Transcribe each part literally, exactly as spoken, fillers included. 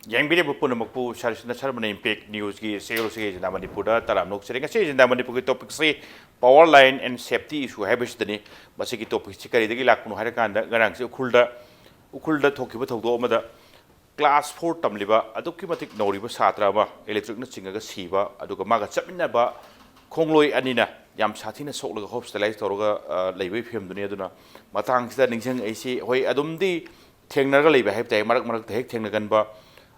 ꯌꯦꯡꯕꯤꯔꯤꯕ ꯄꯨꯝꯅꯃꯛꯄꯨ ꯁꯔꯁꯤꯅ ꯁꯔꯃꯅ impact ꯅ꯭ꯌꯨꯁꯀꯤ ꯁꯦꯌꯔꯁꯤꯒꯤ agenda ꯃꯅꯤꯄꯨꯔꯗ ꯇꯔꯥꯝꯅ ꯑꯣꯛꯆꯔꯤ꯫ ꯉꯁꯤ ꯑꯦꯖꯦꯟꯗꯥ ꯃꯅꯤꯄꯨꯔꯒꯤ ꯇꯣꯄꯤꯛꯁꯤ power line and safety issue ꯍꯥꯏꯕꯁꯤꯗꯅꯤ꯫ ꯃꯁꯤꯒꯤ ꯇꯣꯄꯤꯛꯁꯤ ꯀꯔꯤꯗꯒꯤ ꯂꯥꯛꯄꯅꯣ ꯍꯥꯏꯔꯀꯥꯟꯗ, ꯉꯔꯥꯡꯁꯤ ꯎꯈ꯭ꯔꯨꯜꯗ ꯎꯈ꯭ꯔꯨꯜꯗ ꯊꯣꯛꯈꯤꯕ ꯊꯧꯗꯣꯛ ꯑꯃꯗ ꯀ꯭ꯂꯥꯁ ꯐꯣꯔ ꯇꯝꯂꯤꯕ ꯑꯗꯨꯛꯀꯤ ꯃꯇꯤꯛ ꯅꯧꯔꯤꯕ ꯁꯥꯇ꯭ꯔ ꯑꯃ ꯏꯂꯦꯛꯇ꯭ꯔꯤꯛꯅ ꯆꯤꯡꯉꯒ ꯁꯤꯕ, ꯑꯗꯨꯒ ꯃꯥꯒ ꯆꯠꯃꯤꯟꯅꯕ ꯈꯣꯡꯂꯣꯏ ꯑꯅꯤꯅ ꯌꯥꯝ ꯁꯥꯊꯤꯅ ꯁꯣꯛꯂꯒ ꯍꯣꯁꯄꯤꯇꯥꯂꯥꯏꯁ ꯇꯧꯔꯒ, ꯑ, ꯂꯩꯕꯒꯤ ꯐꯤꯕꯝꯗꯨꯅꯤ꯫ ꯑꯗꯨꯅ ꯃꯇꯥꯡꯁꯤꯗ ꯅꯤꯡꯁꯤꯡꯉꯛꯏꯁꯤ, ꯍꯣꯏ, ꯑꯗꯨꯝꯗꯤ ꯊꯦꯡꯅꯔꯒ ꯂꯩꯕ ꯍꯥꯏꯕ ꯇꯥꯏ, ꯃꯔꯛ ꯃꯔꯛꯇ ꯍꯦꯛ ꯊꯦꯡꯅꯒꯟꯕ,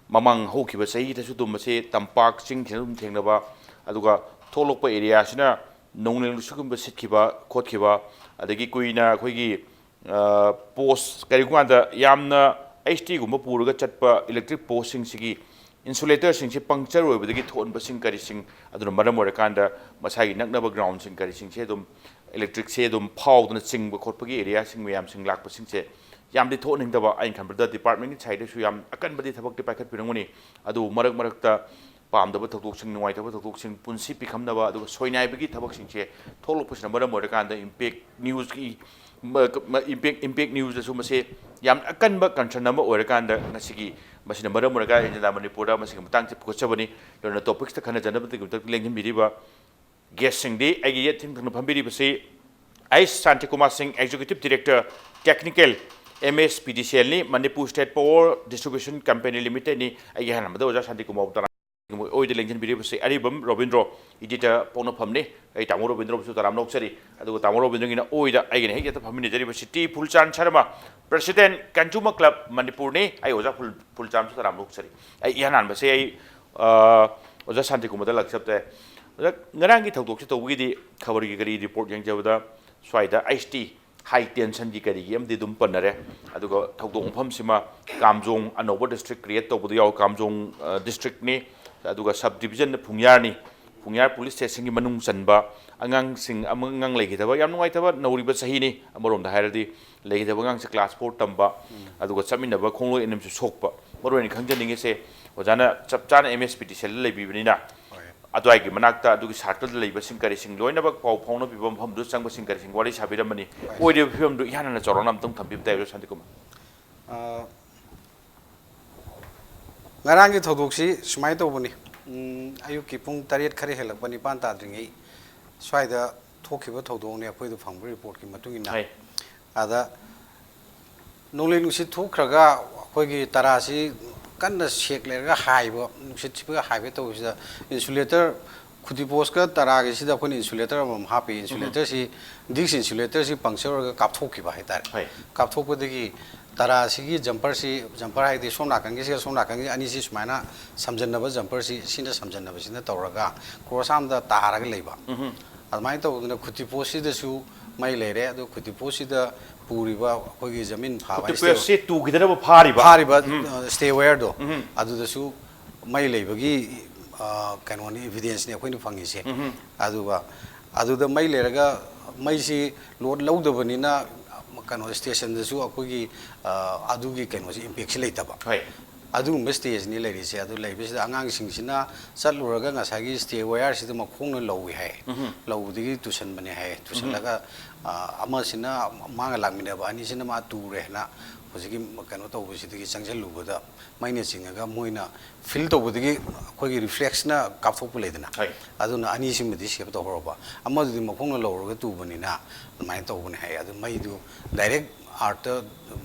ꯃꯃꯥꯡ ꯍꯧꯈꯤꯕ ꯆꯍꯤꯗꯁꯨ ꯑꯗꯨꯝ ꯃꯁꯤ ꯇꯝꯄꯥꯛ ꯆꯤꯡꯁꯤꯅ ꯑꯗꯨꯝ ꯊꯦꯡꯅꯕ, ꯑꯗꯨꯒ ꯊꯣꯛꯂꯛꯄ ꯑꯦꯔꯤꯌꯥꯁꯤꯅ ꯅꯣꯡꯂꯩ ꯅꯨꯡꯁꯤꯠꯀꯨꯝꯕ ꯁꯤꯠꯈꯤꯕ ꯈꯣꯠꯈꯤꯕ, ꯑꯗꯒꯤ ꯀꯨꯏꯅ ꯑꯩꯈꯣꯏꯒꯤ, ꯑ, ꯄꯣꯁ ꯀꯔꯤꯒꯨꯝꯕ ꯀꯥꯟꯗ ꯌꯥꯝꯅ ꯑꯩꯆ ꯇꯤꯒꯨꯝꯕ ꯄꯨꯔꯒ ꯆꯠꯄ ꯏꯂꯦꯛꯇ꯭ꯔꯤꯛ ꯄꯣꯁꯁꯤꯡꯁꯤꯒꯤ ꯏꯟꯁꯨꯂꯦꯇꯔꯁꯤꯡꯁꯤ ꯄꯪꯆꯔ ꯑꯣꯏꯕꯗꯒꯤ ꯊꯣꯛꯍꯟꯕꯁꯤꯡ ꯀꯔꯤꯁꯤꯡ ꯑꯗꯨꯅ ꯃꯔꯝ ꯑꯣꯏꯔꯀꯥꯟꯗ ꯃꯁꯥꯒꯤ ꯅꯛꯅꯕ ꯒ꯭ꯔꯥꯎꯟꯁꯤꯡ ꯀꯔꯤꯁꯤꯡꯁꯦ ꯑꯗꯨꯝ ꯏꯂꯦꯛꯇ꯭ꯔꯤꯛꯁꯦ ꯑꯗꯨꯝ ꯐꯥꯎꯗꯅ ꯆꯤꯡꯕ ꯈꯣꯠꯄꯒꯤ ꯑꯦꯔꯤꯌꯥꯁꯤꯡ ꯃꯌꯥꯝꯁꯤꯡ ꯂꯥꯛꯄꯁꯤꯡꯁꯦ ꯌꯥꯝꯗꯤ ꯊꯣꯛꯍꯟꯅꯤꯡꯗꯕ꯫ ꯑꯩꯅ ꯈꯟꯕꯗ ꯗꯤꯄꯥꯔꯠꯃꯦꯟꯒꯤ ꯁꯥꯏꯗꯇꯁꯨ ꯌꯥꯝ ꯑꯀꯟꯕꯗꯤ ꯊꯕꯛꯇꯤ ꯄꯥꯏꯈꯠꯄꯤꯔꯝꯒꯅꯤ, ꯑꯗꯨꯕꯨ ꯃꯔꯛ ꯃꯔꯛꯇ ꯄꯥꯝꯗꯕ ꯊꯧꯗꯣꯛꯁꯤꯡ, ꯅꯨꯡꯉꯥꯏꯇꯕ ꯊꯧꯗꯣꯛꯁꯤꯡ, ꯄꯨꯟꯁꯤ ꯄꯤꯈꯝꯅꯕ ꯑꯗꯨꯒ ꯁꯣꯏꯅꯥꯏꯕꯒꯤ ꯊꯕꯛꯁꯤꯡꯁꯦ ꯊꯣꯛꯂꯛꯄꯁꯤꯅ ꯃꯔꯝ ꯑꯣꯏꯔꯀꯥꯟꯗ ꯏꯝꯄꯦꯛ ꯅ꯭ꯌꯨꯁꯀꯤ, ꯃ-, ꯃ-, ꯏꯝꯄꯦꯛ, ꯏꯝꯄꯦꯛ ꯅ꯭ꯌꯨꯁꯇꯁꯨ ꯃꯁꯤ ꯌꯥꯝ ꯑꯀꯟꯕ ꯀꯟꯁꯔꯟ ꯑꯃ ꯑꯣꯏꯔꯀꯥꯟꯗ ꯉꯁꯤꯒꯤ ꯃꯁꯤꯅ ꯃꯔꯝ ꯑꯣꯏꯔꯒ ꯑꯦꯖꯦꯟꯗꯥ ꯃꯅꯤꯄꯨꯔꯗ ꯃꯁꯤꯒꯤ ꯃꯇꯥꯡꯁꯦ ꯄꯨꯈꯠꯆꯕꯅꯤ꯫ ꯂꯣꯏꯅꯅ ꯇꯣꯄꯤꯛꯁꯇ ꯈꯟꯅꯖꯅꯕꯒꯤꯗꯃꯛꯇ ꯂꯦꯡꯁꯤꯟꯕꯤꯔꯤꯕ ꯒꯦꯁꯁꯤꯡꯗꯤ ꯑꯩꯒꯤ ꯌꯦꯠ ꯊꯪꯅ ꯐꯝꯕꯤꯔꯤꯕꯁꯤ ꯑꯩꯁ Shantikumar Singh, executive director, technical, M S P D C ꯑꯦꯜꯅꯤ, Manipur state power distribution company ꯂꯤꯃꯤꯇꯦꯗꯅꯤ꯫ ꯑꯩꯒꯤ ꯑꯍꯥꯟꯕꯗ ꯑꯣꯖꯥ ꯁꯥꯟꯇꯤꯀꯨꯃꯥꯔꯕꯨ ꯇꯔꯥꯝ ꯑꯣꯏꯗ ꯂꯦꯡꯁꯤꯟꯕꯤꯔꯤꯕꯁꯤ ꯑꯔꯤꯕꯝ ꯔꯣꯕꯤꯟꯗ꯭ꯔꯣ, ꯏꯗꯤꯇꯔ ꯄꯣꯛꯅꯐꯝꯅꯤ꯫ ꯑꯩ ꯇꯥꯃꯣ ꯔꯣꯕꯤꯟꯗ꯭ꯔꯣꯕꯨꯁꯨ ꯇꯔꯥꯝꯅ ꯑꯣꯛꯆꯔꯤ꯫ ꯑꯗꯨꯒ ꯇꯥꯃꯣ ꯔꯣꯕꯤꯟꯗ꯭ꯔꯣꯒꯤꯅ ꯑꯣꯏꯗ ꯑꯩꯒꯤꯅ ꯍꯦꯛ ꯌꯦꯠꯇ ꯐꯝꯃꯤꯟꯅꯖꯔꯤꯕꯁꯤ T Phulchand Sharma, president consumer club ꯃꯅꯤꯄꯨꯔꯅꯤ꯫ ꯑꯩ ꯑꯣꯖꯥ ꯐꯨꯜ, ꯐꯨꯜꯆꯥꯟꯁꯨ ꯇꯔꯥꯝꯅ ꯑꯣꯛꯆꯔꯤ꯫ ꯑꯩ ꯏꯍꯥꯟ ꯍꯥꯟꯕꯁꯦ ꯑꯩ, ꯑ, ꯑꯣꯖꯥ ꯁꯥꯟꯇꯤꯀꯨꯃꯥꯔꯗ ꯂꯥꯛꯆꯕ ꯇꯥꯏ꯫ ꯑꯣꯖꯥ, ꯉꯔꯥꯡꯒꯤ ꯊꯧꯗꯣꯛꯁꯦ ꯇꯧꯕꯒꯤꯗꯤ ꯈꯕꯔꯒꯤ ꯀꯔꯤ ꯔꯤꯄꯣꯔꯠ ꯌꯦꯡꯖꯕꯗ ꯁ꯭ꯋꯥꯏꯗ ꯑꯩꯆ ꯇꯤ ꯍꯥꯏ ꯇꯦꯟꯁꯟꯒꯤ ꯀꯔꯤꯒꯤ ꯑꯃꯗꯤ ꯑꯗꯨꯝ ꯄꯟꯅꯔꯦ꯫ ꯑꯗꯨꯒ ꯊꯧꯗꯣꯛ ꯃꯐꯝꯁꯤꯃ ꯀꯥꯝꯖꯣꯡ, ꯑꯅꯧꯕ ꯗꯤꯁꯇ꯭ꯔꯤꯛ ꯀ꯭ꯔꯤꯌꯦꯠ ꯇꯧꯕꯗ ꯌꯥꯎ, ꯀꯥꯝꯖꯣꯡ, ꯑ, ꯗꯤꯁꯇ꯭ꯔꯤꯛꯅꯤ꯫ ꯑꯗꯨꯒ ꯁꯕ ꯗꯤꯕꯤꯖꯟꯅ ꯐꯨꯡꯌꯥꯔꯅꯤ꯫ ꯐꯨꯡꯌꯥꯔ ꯄꯨꯂꯤꯁ ꯁ꯭ꯇꯦꯁꯟꯒꯤ ꯃꯅꯨꯡ ꯆꯟꯕ ꯑꯉꯥꯡꯁꯤꯡ, ꯑꯃ-, ꯑꯉꯥꯡ ꯂꯩꯈꯤꯗꯕ ꯌꯥꯝ ꯅꯨꯡꯉꯥꯏꯇꯕ ꯅꯧꯔꯤꯕ ꯆꯍꯤꯅꯤ꯫ ꯑꯃꯔꯣꯝꯗ ꯍꯥꯏꯔꯗꯤ ꯂꯩꯈꯤꯗꯕ ꯑꯉꯥꯡꯁꯦ ꯀ꯭ꯂꯥꯁ ꯐꯣꯔ ꯇꯝꯕ, ꯑꯗꯨꯒ ꯆꯠꯃꯤꯟꯅꯕ ꯈꯣꯡꯂꯣꯏ ꯑꯅꯤꯃꯛꯁꯨ ꯁꯣꯛꯄ꯫ ꯃꯔꯨꯑꯣꯏꯅ ꯈꯪꯖꯅꯤꯡꯉꯤꯁꯦ, ꯑꯣꯖꯥꯅ ꯆꯞ ꯆꯥꯅ ꯑꯦꯝ ꯑꯦꯁ ꯄꯤ ꯗꯤ ꯁꯤ ꯑꯦꯜꯗ ꯂꯩꯕꯤꯕꯅꯤꯅ, ꯑꯗꯨꯋꯥꯏꯒꯤ ꯃꯅꯥꯛꯇ ꯑꯗꯨꯒꯤ ꯁꯥꯔꯀꯜꯗ ꯂꯩꯕꯁꯤꯡ ꯀꯔꯤꯁꯤꯡ ꯂꯣꯏꯅꯃꯛ ꯄꯥꯎ ꯐꯥꯎꯅꯕꯤꯕ ꯃꯐꯝꯗꯨ ꯆꯪꯕꯁꯤꯡ ꯀꯔꯤꯁꯤꯡ ꯋꯥꯔꯤ ꯁꯥꯕꯤꯔꯝꯃꯅꯤ꯫ ꯑꯣꯏꯔꯤꯕ ꯐꯤꯕꯝꯗꯨ ꯏꯍꯥꯟ ꯍꯥꯟꯅ ꯆꯥꯎꯔꯥꯛꯅ ꯑꯃꯨꯛꯇꯪ ꯊꯝꯕꯤꯕ ꯇꯥꯏ, ꯑꯣꯖꯥ ꯁꯥꯟꯇꯤꯀꯨꯃꯥꯔ꯫ ꯑ, ꯉꯔꯥꯡꯒꯤ ꯊꯧꯗꯣꯛꯁꯤ ꯁꯨꯃꯥꯏꯅ ꯇꯧꯕꯅꯤ꯫ ꯎꯝ, ꯑꯌꯨꯛꯀꯤ ꯄꯨꯡ ꯇꯔꯦꯠ ꯈꯔ ꯍꯦꯜꯂꯛꯄ, ꯅꯤꯄꯥꯟ ꯇꯥꯗ꯭ꯔꯤꯉꯩ ꯁ꯭ꯋꯥꯏꯗ ꯊꯣꯛꯈꯤꯕ ꯊꯧꯗꯣꯛꯅꯤ, ꯑꯩꯈꯣꯏꯗ ꯐꯪꯕ ꯔꯤꯄꯣꯔꯠꯀꯤ ꯃꯇꯨꯡ ꯏꯟꯅ꯫ ꯍꯣꯏ꯫ ꯑꯗ ꯅꯣꯡꯂꯩ ꯅꯨꯡꯁꯤꯠ ꯊꯣꯛꯈ꯭ꯔꯒ ꯑꯩꯈꯣꯏꯒꯤ ꯇꯔꯥꯁꯤ ꯀꯟꯅ ꯁꯦꯛ ꯂꯩꯔꯒ ꯍꯥꯏꯕ, ꯅꯨꯡꯁꯤꯠ ꯁꯤꯠꯄꯒ ꯍꯥꯏꯕ ꯇꯧꯕꯁꯤꯗ ꯏꯟꯁꯨꯂꯦꯇꯔ, ꯈꯨꯗꯤ ꯄꯣꯁꯀ ꯇꯔꯥꯒꯤꯁꯤꯗ ꯑꯩꯈꯣꯏꯅ ꯏꯟꯁꯨꯂꯦꯇꯔ ꯑꯃꯃꯝ ꯍꯥꯞꯄꯤ꯫ ꯏꯟꯁꯨꯂꯦꯇꯔꯁꯤ, ꯗꯤꯁ ꯏꯟꯁꯨꯂꯦꯇꯔꯁꯤ ꯄꯪꯆꯔ ꯑꯣꯏꯔꯒ ꯀꯥꯞꯊꯣꯛꯈꯤꯕ ꯍꯥꯏꯇꯥꯔꯦ꯫ ꯍꯣꯏ꯫ ꯀꯥꯞꯊꯣꯛꯄꯗꯒꯤ ꯇꯔꯥꯁꯤꯒꯤ ꯖꯝꯄꯔꯁꯤ, ꯖꯝꯄꯔ ꯍꯥꯏꯗꯤ ꯁꯣꯝ ꯅꯥꯀꯟꯒꯤꯁꯤꯒ ꯁꯣꯝ ꯅꯥꯀꯟꯒꯤ ꯑꯅꯤꯁꯤ ꯁꯨꯃꯥꯏꯅ ꯁꯝꯖꯟꯅꯕ, ꯖꯝꯄꯔꯁꯤ ꯁꯤꯅ ꯁꯝꯖꯟꯅꯕꯁꯤꯅ ꯇꯧꯔꯒ ꯀ꯭ꯔꯣꯁ ꯑꯥꯔꯝꯗ ꯇꯥꯔꯒ ꯂꯩꯕ꯫ ꯑꯗꯨꯃꯥꯏꯅ ꯇꯧꯗꯅ ꯈꯨꯗꯤ ꯄꯣꯁꯁꯤꯗꯁꯨ ꯃꯩ ꯂꯩꯔꯦ꯫ ꯑꯗꯨ ꯈꯨꯗꯤ ꯄꯣꯁꯁꯤꯗ ꯄꯨꯔꯤꯕ ꯑꯩꯈꯣꯏꯒꯤ ꯖꯃꯤꯟ ꯐꯥꯕ, ꯈꯨꯗꯤ ꯄꯣꯁꯁꯤ ꯇꯨꯈꯤꯗꯅꯕ ꯐꯥꯔꯤꯕ꯫ ꯐꯥꯔꯤꯕ, ꯑ, ꯁ꯭ꯇꯦ ꯋꯥꯌꯔꯗꯣ, ꯑꯗꯨꯗꯁꯨ ꯃꯩ ꯂꯩꯕꯒꯤ, ꯑ, ꯀꯩꯅꯣꯅꯤ, ꯏꯚꯤꯗꯦꯟꯁꯅꯤ ꯑꯩꯈꯣꯏꯅ ꯐꯪꯉꯤꯁꯦ꯫ ꯑꯗꯨꯒ ꯑꯗꯨꯗ ꯃꯩ ꯂꯩꯔꯒ ꯃꯩꯁꯤ ꯂꯣꯗ ꯂꯧꯗꯕꯅꯤꯅ ꯀꯩꯅꯣ ꯁ꯭ꯇꯦꯁꯟꯗꯁꯨ ꯑꯩꯈꯣꯏꯒꯤ, ꯑ, ꯑꯗꯨꯒꯤ ꯀꯩꯅꯣꯁꯤ, ꯏꯝꯄꯦꯛꯁꯤ ꯂꯩꯇꯕ꯫ ꯍꯣꯏ꯫ ꯑꯗꯨꯒꯨꯝꯕ ꯁ꯭ꯇꯦꯖꯅꯤ ꯂꯩꯔꯤꯁꯦ꯫ ꯑꯗꯨ ꯂꯩꯕꯁꯤꯗ ꯑꯉꯥꯡꯁꯤꯡꯁꯤꯅ ꯆꯠꯂꯨꯔꯒ ꯉꯁꯥꯏꯒꯤ ꯁ꯭ꯇꯦ ꯋꯥꯌꯔꯁꯤꯗ ꯃꯈꯣꯡꯅ ꯂꯧꯏ ꯍꯥꯏ꯫ ꯂꯧꯕꯗꯒꯤ ꯇꯨꯁꯟꯕꯅꯦ ꯍꯥꯏ꯫ ꯇꯨꯁꯜꯂꯒ, ꯑ, ꯑꯃꯁꯤꯅ ꯃꯥꯒ ꯂꯥꯛꯃꯤꯟꯅꯕ ꯑꯅꯤꯁꯤꯅ ꯃꯥ ꯇꯨꯔꯦ ꯍꯥꯏꯅ ꯍꯧꯖꯤꯛꯀꯤ ꯀꯩꯅꯣ ꯇꯧꯕꯁꯤꯗꯒꯤ ꯆꯪꯁꯤꯜꯂꯨꯕꯗ ꯃꯩꯅ ꯆꯤꯡꯉꯒ ꯃꯣꯏꯅ ꯐꯤꯜ ꯇꯧꯕꯗꯒꯤ ꯑꯩꯈꯣꯏꯒꯤ ꯔꯤꯐ꯭ꯂꯦꯛꯁꯅ ꯀꯥꯞꯊꯣꯛꯄ ꯂꯩꯗꯅ, ꯍꯣꯏ꯫ ꯑꯗꯨꯅ ꯑꯅꯤꯁꯤꯃꯗꯤ ꯁꯦꯞ ꯇꯧꯍꯧꯔꯕ, ꯑꯃꯗꯨꯗꯤ ꯃꯈꯣꯡꯅ ꯂꯧꯔꯒ ꯇꯨꯕꯅꯤꯅ ꯑꯗꯨꯃꯥꯏꯅ ꯇꯧꯕꯅꯦ ꯍꯥꯏ꯫ ꯑꯗꯨ ꯃꯩꯗꯨ ꯗꯥꯏꯔꯦꯛ ꯑꯥꯔꯠꯇ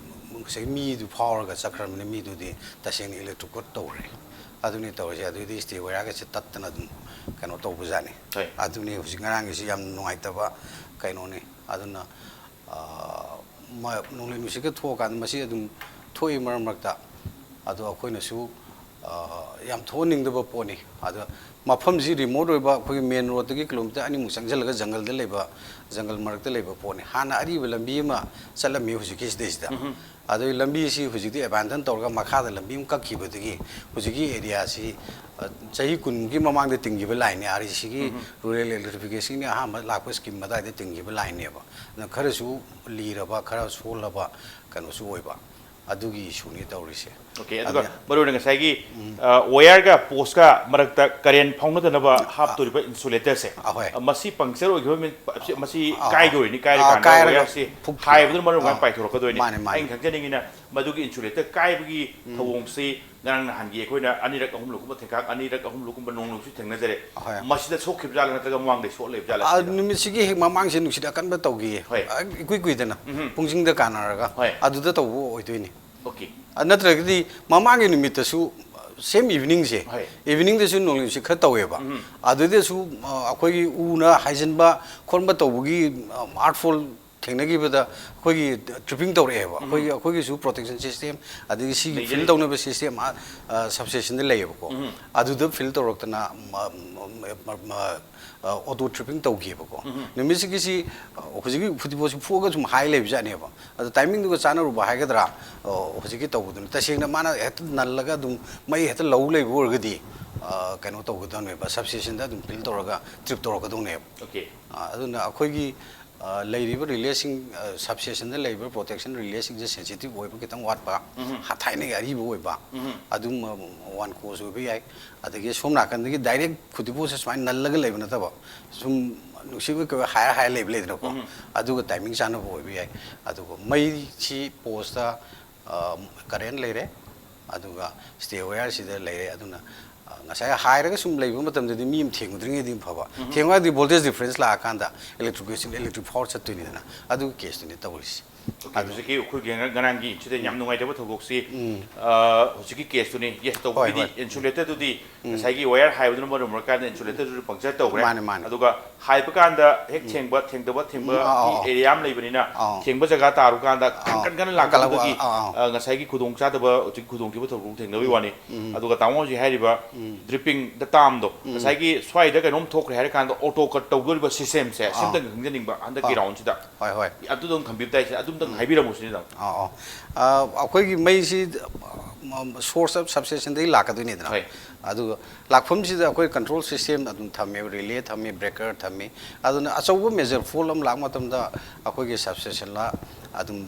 ꯉꯁꯥꯏ ꯃꯤꯗꯨ ꯐꯥꯎꯔꯒ ꯆꯠꯈ꯭ꯔꯕꯅꯤꯅ ꯃꯤꯗꯨꯗꯤ ꯇꯁꯦꯡꯅ ꯏꯂꯦꯛꯇ꯭ꯔꯤꯛ ꯀꯣꯠ ꯇꯧꯔꯦ꯫ ꯑꯗꯨꯅꯤ ꯇꯧꯔꯤꯁꯦ꯫ ꯑꯗꯨꯗꯤ ꯁ꯭ꯇꯦ ꯋꯥꯌꯔꯒꯁꯦ ꯇꯠꯇꯅ ꯑꯗꯨꯝ ꯀꯩꯅꯣ ꯇꯧꯕꯖꯥꯠꯅꯤ꯫ ꯍꯣꯏ꯫ ꯑꯗꯨꯅꯤ ꯍꯧꯖꯤꯛ ꯉꯔꯥꯡꯒꯤꯁꯤ ꯌꯥꯝ ꯅꯨꯡꯉꯥꯏꯇꯕ ꯀꯩꯅꯣꯅꯤ꯫ ꯑꯗꯨꯅ, ꯑ, ꯃ-, ꯅꯣꯡꯂꯩ ꯅꯨꯡꯁꯤꯠꯀ ꯊꯣꯛꯑꯀꯥꯟꯗ ꯃꯁꯤ ꯑꯗꯨꯝ ꯊꯣꯛꯏ ꯃꯔꯛ ꯃꯔꯛꯇ꯫ ꯑꯗꯣ ꯑꯩꯈꯣꯏꯅꯁꯨ, ꯑ, ꯌꯥꯝ ꯊꯣꯛꯍꯟꯅꯤꯡꯗꯕ ꯄꯣꯠꯅꯤ꯫ ꯑꯗꯣ ꯃꯐꯝꯁꯤ ꯔꯤꯃꯣꯠ ꯑꯣꯏꯕ, ꯑꯩꯈꯣꯏꯒꯤ ꯃꯦꯟ ꯔꯣꯗꯇꯒꯤ ꯀꯤꯂꯣꯃꯤꯇꯔ ꯑꯅꯤꯃꯨꯛ ꯆꯪꯁꯤꯜꯂꯒ ꯖꯪꯒꯜꯗ ꯂꯩꯕ, ꯖꯪꯒꯜ ꯃꯔꯛꯇ ꯂꯩꯕ ꯄꯣꯠꯅꯤ꯫ ꯍꯥꯟꯅ ꯑꯔꯤꯕ ꯂꯝꯕꯤ ꯑꯃ ꯆꯠꯂꯝꯃꯤ ꯍꯧꯖꯤꯛꯀꯤꯁꯤꯗꯩꯁꯤꯗ꯫ ꯑꯗꯨꯒꯤ ꯂꯝꯕꯤꯁꯤ ꯍꯧꯖꯤꯛꯇꯤ ꯑꯦꯕꯥꯟꯗꯟ ꯇꯧꯔꯒ ꯃꯈꯥꯗ ꯂꯝꯕꯤ ꯑꯃ ꯀꯛꯈꯤꯕꯗꯒꯤ ꯍꯧꯖꯤꯛꯀꯤ ꯑꯦꯔꯤꯌꯥꯁꯤ, ꯑ, ꯆꯍꯤ ꯀꯨꯟꯃꯨꯛꯀꯤ ꯃꯃꯥꯡꯗ ꯇꯤꯡꯈꯤꯕ ꯂꯥꯏꯟꯅꯤ꯫ ꯑꯥꯔ ꯏ ꯁꯤꯒꯤ ꯔꯨꯔꯦꯜ ꯏꯂꯦꯛꯇ꯭ꯔꯤꯐꯤꯀꯦꯁꯟꯒꯤ ꯑꯍꯥꯟꯕ ꯂꯥꯛꯄ ꯁ꯭ꯀꯤꯝ ꯑꯗꯨꯋꯥꯏꯗ ꯇꯤꯡꯈꯤꯕ ꯂꯥꯏꯟꯅꯦꯕ꯫ ꯑꯗꯨꯅ ꯈꯔꯁꯨ ꯂꯤꯔꯕ, ꯈꯔ ꯁꯣꯜꯂꯕ ꯀꯩꯅꯣꯁꯨ ꯑꯣꯏꯕ꯫ ꯑꯗꯨꯒꯤ ꯏꯁꯨꯅꯤ ꯇꯧꯔꯤꯁꯦ꯫ ꯑꯣꯀꯦ, ꯑꯗꯨꯒ ꯑꯗꯨꯅ ꯃꯔꯨ ꯑꯣꯏꯅ ꯉꯁꯥꯏꯒꯤ, ꯑ, ꯋꯥꯌꯔꯒ ꯄꯣꯁꯀ ꯃꯔꯛꯇ ꯀꯔꯦꯟ ꯐꯥꯎꯅꯗꯅꯕ ꯍꯥꯞꯇꯣꯔꯤꯕ ꯏꯟꯁꯨꯂꯦꯇꯔꯁꯦ, ꯑꯍꯣꯏ꯫ ꯑ, ꯃꯁꯤ ꯄꯪꯆꯔ ꯑꯣꯏꯈꯤꯕ ꯃꯤ-, ꯃꯁꯤ ꯑꯥ, ꯀꯥꯏꯗꯣꯏꯅꯤ, ꯀꯥꯏꯔ ꯑꯥ, ꯀꯥꯟꯗ ꯀꯥꯏꯔꯒ ꯋꯥꯌꯔꯁꯤ ꯐꯨꯛꯈꯤꯕ꯫ ꯍꯥꯏꯕꯗꯨꯅ ꯃꯔꯨ ꯑꯣꯏꯅ ꯑꯥ, ꯄꯥꯏꯊꯣꯔꯛꯀꯗꯣꯏꯅꯤ꯫ ꯃꯥꯅꯦ, ꯃꯥꯅꯦ꯫ ꯑꯩꯅ ꯈꯪꯖꯅꯤꯡꯉꯤꯅ ꯃꯗꯨꯒꯤ ꯏꯟꯁꯨꯂꯦꯇꯔ ꯀꯥꯏꯕꯒꯤ ꯊꯧꯑꯣꯡꯁꯤ ꯉꯔꯥꯡ ꯅꯍꯥꯟꯒꯤ ꯑꯩꯈꯣꯏꯅ ꯑꯅꯤꯔꯛ ꯑꯍꯨꯝꯂꯛꯀꯨꯝꯕ ꯊꯦꯡꯀꯥꯛ, ꯑꯅꯤꯔꯛ ꯑꯍꯨꯝꯂꯛꯀꯨꯝꯕ ꯅꯣꯡ ꯅꯨꯡꯁꯤꯠ ꯊꯦꯡꯅꯖꯔꯦ꯫ ꯍꯣꯏ꯫ ꯃꯁꯤꯗ ꯁꯣꯛꯈꯤꯕ ꯖꯥꯠꯂꯥ ꯅꯠꯇ꯭ꯔꯒ ꯃꯃꯥꯡꯗꯩ ꯁꯣꯛ ꯂꯩꯕ ꯖꯥꯠꯂꯥ ꯑꯥ, ꯁꯤꯗ? ꯅꯨꯃꯤꯠꯁꯤꯒꯤ ꯍꯦꯛ ꯃꯃꯥꯡꯁꯦ ꯅꯨꯡꯁꯤꯠ ꯑꯀꯟꯕ ꯇꯧꯈꯤꯌꯦ꯫ ꯍꯣꯏ꯫ ꯑ, ꯏꯀꯨꯏ ꯀꯨꯏꯗꯅ ꯎꯝ꯫ ꯄꯨꯡꯁꯤꯡꯗ ꯀꯥꯟꯅꯔꯒ ꯍꯣꯏ꯫ ꯑꯗꯨꯗ ꯇꯧꯕ ꯑꯣꯏꯗꯣꯏꯅꯤ꯫ ꯑꯣꯀꯦ꯫ ꯑ, ꯅꯠꯇ꯭ꯔꯒꯗꯤ ꯃꯃꯥꯡꯒꯤ ꯅꯨꯃꯤꯠꯇꯁꯨ same eveningꯁꯦ, ꯍꯣꯏ꯫ eveningꯗꯁꯨ ꯅꯣꯡꯂꯩ ꯅꯨꯡꯁꯤꯠ ꯈꯔ ꯇꯧꯋꯦꯕ꯫ ꯎꯝ꯫ ꯑꯗꯨꯗꯁꯨ, ꯑ, ꯑꯩꯈꯣꯏꯒꯤ ꯎꯅ ꯍꯥꯏꯖꯤꯟꯕ ꯈꯣꯠꯄ ꯇꯧꯕꯒꯤ, ꯑ, artful ꯊꯦꯡꯅꯈꯤꯕꯗ ꯑꯩꯈꯣꯏꯒꯤ tripping ꯇꯧꯔꯛꯑꯦꯕ꯫ ꯑꯩꯈꯣꯏꯒꯤ, ꯑꯩꯈꯣꯏꯒꯤꯁꯨ protection system, ꯑꯗꯒꯤ ꯁꯤꯒꯤ ꯂꯩꯖꯔꯤ꯫ fill ꯇꯧꯅꯕ system, ꯑ, ꯑ, substationꯗ ꯂꯩꯌꯦꯕꯀꯣ꯫ ꯎꯝ꯫ ꯑꯗꯨꯗ fill ꯇꯧꯔꯛꯇꯅ, ꯃ-, ꯃ-, ꯃ-, ꯃ-, ꯑ, auto tripping ꯇꯧꯈꯤꯕꯀꯣ꯫ ꯎꯝ꯫ ꯅꯨꯃꯤꯠꯁꯤꯒꯤꯁꯤ, ꯑ, ꯍꯧꯖꯤꯛꯀꯤ ꯐꯨꯇꯤꯕꯣꯜꯁꯤ ꯐꯨꯑꯒ ꯁꯨꯝ ꯍꯥꯏ ꯂꯩꯕꯖꯥꯠꯅꯦꯕ꯫ ꯑꯗꯣ timingꯗꯨꯒ ꯆꯥꯟꯅꯔꯨꯕ ꯍꯥꯏꯒꯗ꯭ꯔꯥ, ꯑ, ꯍꯧꯖꯤꯛꯀꯤ ꯇꯧꯕꯗꯨꯅ ꯇꯁꯦꯡꯅ ꯃꯥꯅ ꯍꯦꯛꯇ ꯅꯜꯂꯒ ꯑꯗꯨꯝ ꯃꯩ ꯍꯦꯛꯇ ꯂꯧ ꯂꯩꯕ ꯑꯣꯏꯔꯒꯗꯤ, ꯑ, ꯀꯩꯅꯣ ꯇꯧꯒꯗꯕꯅꯦꯕ, substationꯗ ꯑꯗꯨꯝ fill ꯇꯧꯔꯒ trip ꯇꯧꯔꯛꯀꯗꯧꯅꯦꯕ꯫ ꯑꯣꯀꯦ꯫ ꯑ, ꯑꯗꯨꯅ ꯑꯩꯈꯣꯏꯒꯤ, ꯑ, ꯂꯩꯔꯤꯕ relaysꯁꯤꯡ, ꯑ, substationꯗ ꯂꯩꯔꯤꯕ protection relaysꯁꯤꯡꯁꯦ sensitive ꯑꯣꯏꯕ ꯈꯤꯇꯪ ꯋꯥꯠꯄ, ꯎꯝ꯫ ꯍꯥ-, ꯊꯥꯏꯅꯒꯤ ꯑꯔꯤꯕ ꯑꯣꯏꯕ, ꯎꯝ꯫ ꯑꯗꯨꯝ, ꯑ, one cause ꯑꯣꯏꯕ ꯌꯥꯏ꯫ ꯑꯗꯒꯤ ꯁꯣꯝ ꯅꯥꯀꯟꯗꯒꯤ direct ꯐꯨꯇꯤꯕꯣꯜꯁꯦ ꯁꯨꯃꯥꯏꯅ ꯅꯜꯂꯒ ꯂꯩꯕ ꯅꯠꯇꯕ, ꯁꯨꯝ ꯅꯨꯡꯁꯤꯠ ꯑꯣꯏ ꯀꯩ ꯑꯣꯏ ꯍꯥꯏꯔ ꯍꯥꯏꯔ ꯂꯩꯕ ꯂꯩꯗꯅꯀꯣ, ꯎꯝ꯫ ꯑꯗꯨꯒ timing ꯆꯥꯟꯅꯕ ꯑꯣꯏꯕ ꯌꯥꯏ꯫ ꯑꯗꯨꯒ ꯃꯩꯁꯤ post, ꯑ, current ꯂꯩꯔꯦ, ꯑꯗꯨꯒ stay wireꯁꯤꯗ ꯂꯩꯔꯦ꯫ ꯑꯗꯨꯅ, ꯑ, ꯉꯁꯥꯏ ꯍꯥꯏꯔꯒ ꯁꯨꯝ ꯂꯩꯕ ꯃꯇꯝꯗꯗꯤ ꯃꯤ ꯑꯃ ꯊꯦꯡꯉꯨꯗ꯭ꯔꯤꯉꯩꯗꯤ ꯐꯕ꯫ ꯎꯝ꯫ ꯊꯦꯡꯉꯨꯔꯗꯤ voltage difference ꯂꯥꯛꯑꯀꯥꯟꯗ electric, electric power ꯆꯠꯇꯣꯏꯅꯤꯗꯅ, ꯑꯗꯨꯒꯤ caseꯇꯨꯅꯤ ꯇꯧꯔꯤꯁꯤ꯫ ꯑꯣꯀꯦ, ꯍꯧꯖꯤꯛꯀꯤ ꯑꯩꯈꯣꯏꯒꯤ ꯉꯔꯥꯡꯒꯤ incident ꯌꯥꯝ ꯅꯨꯡꯉꯥꯏꯇꯕ ꯊꯧꯗꯣꯛꯁꯤ, ꯎꯝ꯫ ꯑ, ꯍꯧꯖꯤꯛꯀꯤ caseꯇꯨꯅꯤ꯫ Yes, ꯍꯣꯏ, ꯇꯧꯕꯒꯤꯗꯤ ꯍꯣꯏ꯫ Insulatorꯗꯨꯗꯤ ꯉꯁꯥꯏꯒꯤ wire ꯍꯥꯏꯕꯗꯨꯅ ꯃꯔꯝ ꯑꯣꯏꯔꯀꯥꯟꯗ insulatorꯗꯨꯁꯨ puncture ꯇꯧꯈ꯭ꯔꯦ꯫ ꯃꯥꯅꯦ, ꯃꯥꯅꯦ꯫ ꯑꯗꯨꯒ ꯍꯥꯏꯕ ꯀꯥꯟꯗ ꯍꯦꯛ ꯊꯦꯡꯕ, ꯊꯦꯡꯗꯕ, ꯊꯦꯡꯕ ꯎꯝ, ꯑꯥ, ꯑꯥ, ꯑꯥ꯫ area ꯑꯃ ꯂꯩꯕꯅꯤꯅ, ꯑꯥ꯫ ꯊꯦꯡꯕ ꯖꯒꯥ ꯇꯥꯔꯨ ꯀꯥꯟꯗ ꯑꯥ꯫ ꯀꯟ ꯀꯟꯅ ꯀꯜꯂꯛꯄ, ꯂꯥꯛꯄꯗꯨꯗꯒꯤ, ꯑꯥ, ꯑꯥ꯫ ꯑ, ꯉꯁꯥꯏꯒꯤ ꯈꯨꯗꯣꯡ ꯆꯥꯗꯕ, ꯍꯧꯖꯤꯛ ꯈꯨꯗꯣꯡꯊꯤꯕ ꯊꯧꯗꯣꯛ ꯊꯦꯡꯅꯕꯒꯤ ꯋꯥꯅꯤ꯫ ꯎꯝ꯫ ꯑꯗꯨꯒ ꯇꯥꯃꯣ ꯍꯧꯖꯤꯛ ꯍꯥꯏꯔꯤꯕ drippingꯗ ꯇꯥꯝꯗꯣ, ꯉꯁꯥꯏꯒꯤ ꯁ꯭ꯋꯥꯏꯗ ꯀꯩꯅꯣꯝ ꯊꯣꯛꯈ꯭ꯔꯦ ꯍꯥꯏꯔ ꯀꯥꯟꯗ auto cut ꯇꯧꯗꯣꯔꯤꯕ systemꯁꯦ, ꯑꯥ꯫ ꯁꯤꯝꯇꯪ ꯈꯪꯖꯅꯤꯡꯕ ꯍꯟꯗꯛꯀꯤ ꯑꯥ꯫ roundꯁꯤꯗ꯫ ꯍꯣꯏ, ꯍꯣꯏ꯫ ꯑꯗꯨꯗꯪ ꯊꯝꯕꯤꯕ ꯇꯥꯏꯁꯦ, ꯑꯗꯨꯝꯇꯪ ꯍꯥꯏꯕꯤꯔꯝꯃꯨ ꯁꯤꯅꯤꯗ꯫ ꯑꯥ, ꯑꯥ꯫ ꯑ, ꯑꯩꯈꯣꯏꯒꯤ ꯃꯩꯁꯤ, ꯑ, source of substationꯗꯒꯤ ꯂꯥꯛꯀꯗꯣꯏꯅꯤꯗꯅ꯫ ꯍꯣꯏ꯫ ꯑꯗꯨꯒ ꯂꯥꯛꯐꯝꯁꯤꯗ ꯑꯩꯈꯣꯏ control system ꯑꯗꯨꯝ ꯊꯝꯃꯦ, relay ꯊꯝꯃꯤ, breaker ꯊꯝꯃꯤ꯫ ꯑꯗꯨꯅ ꯑꯆꯧꯕ major fault ꯑꯃ ꯂꯥꯛꯄ ꯃꯇꯝꯗ ꯑꯩꯈꯣꯏꯒꯤ substationꯂ ꯑꯗꯨꯝ,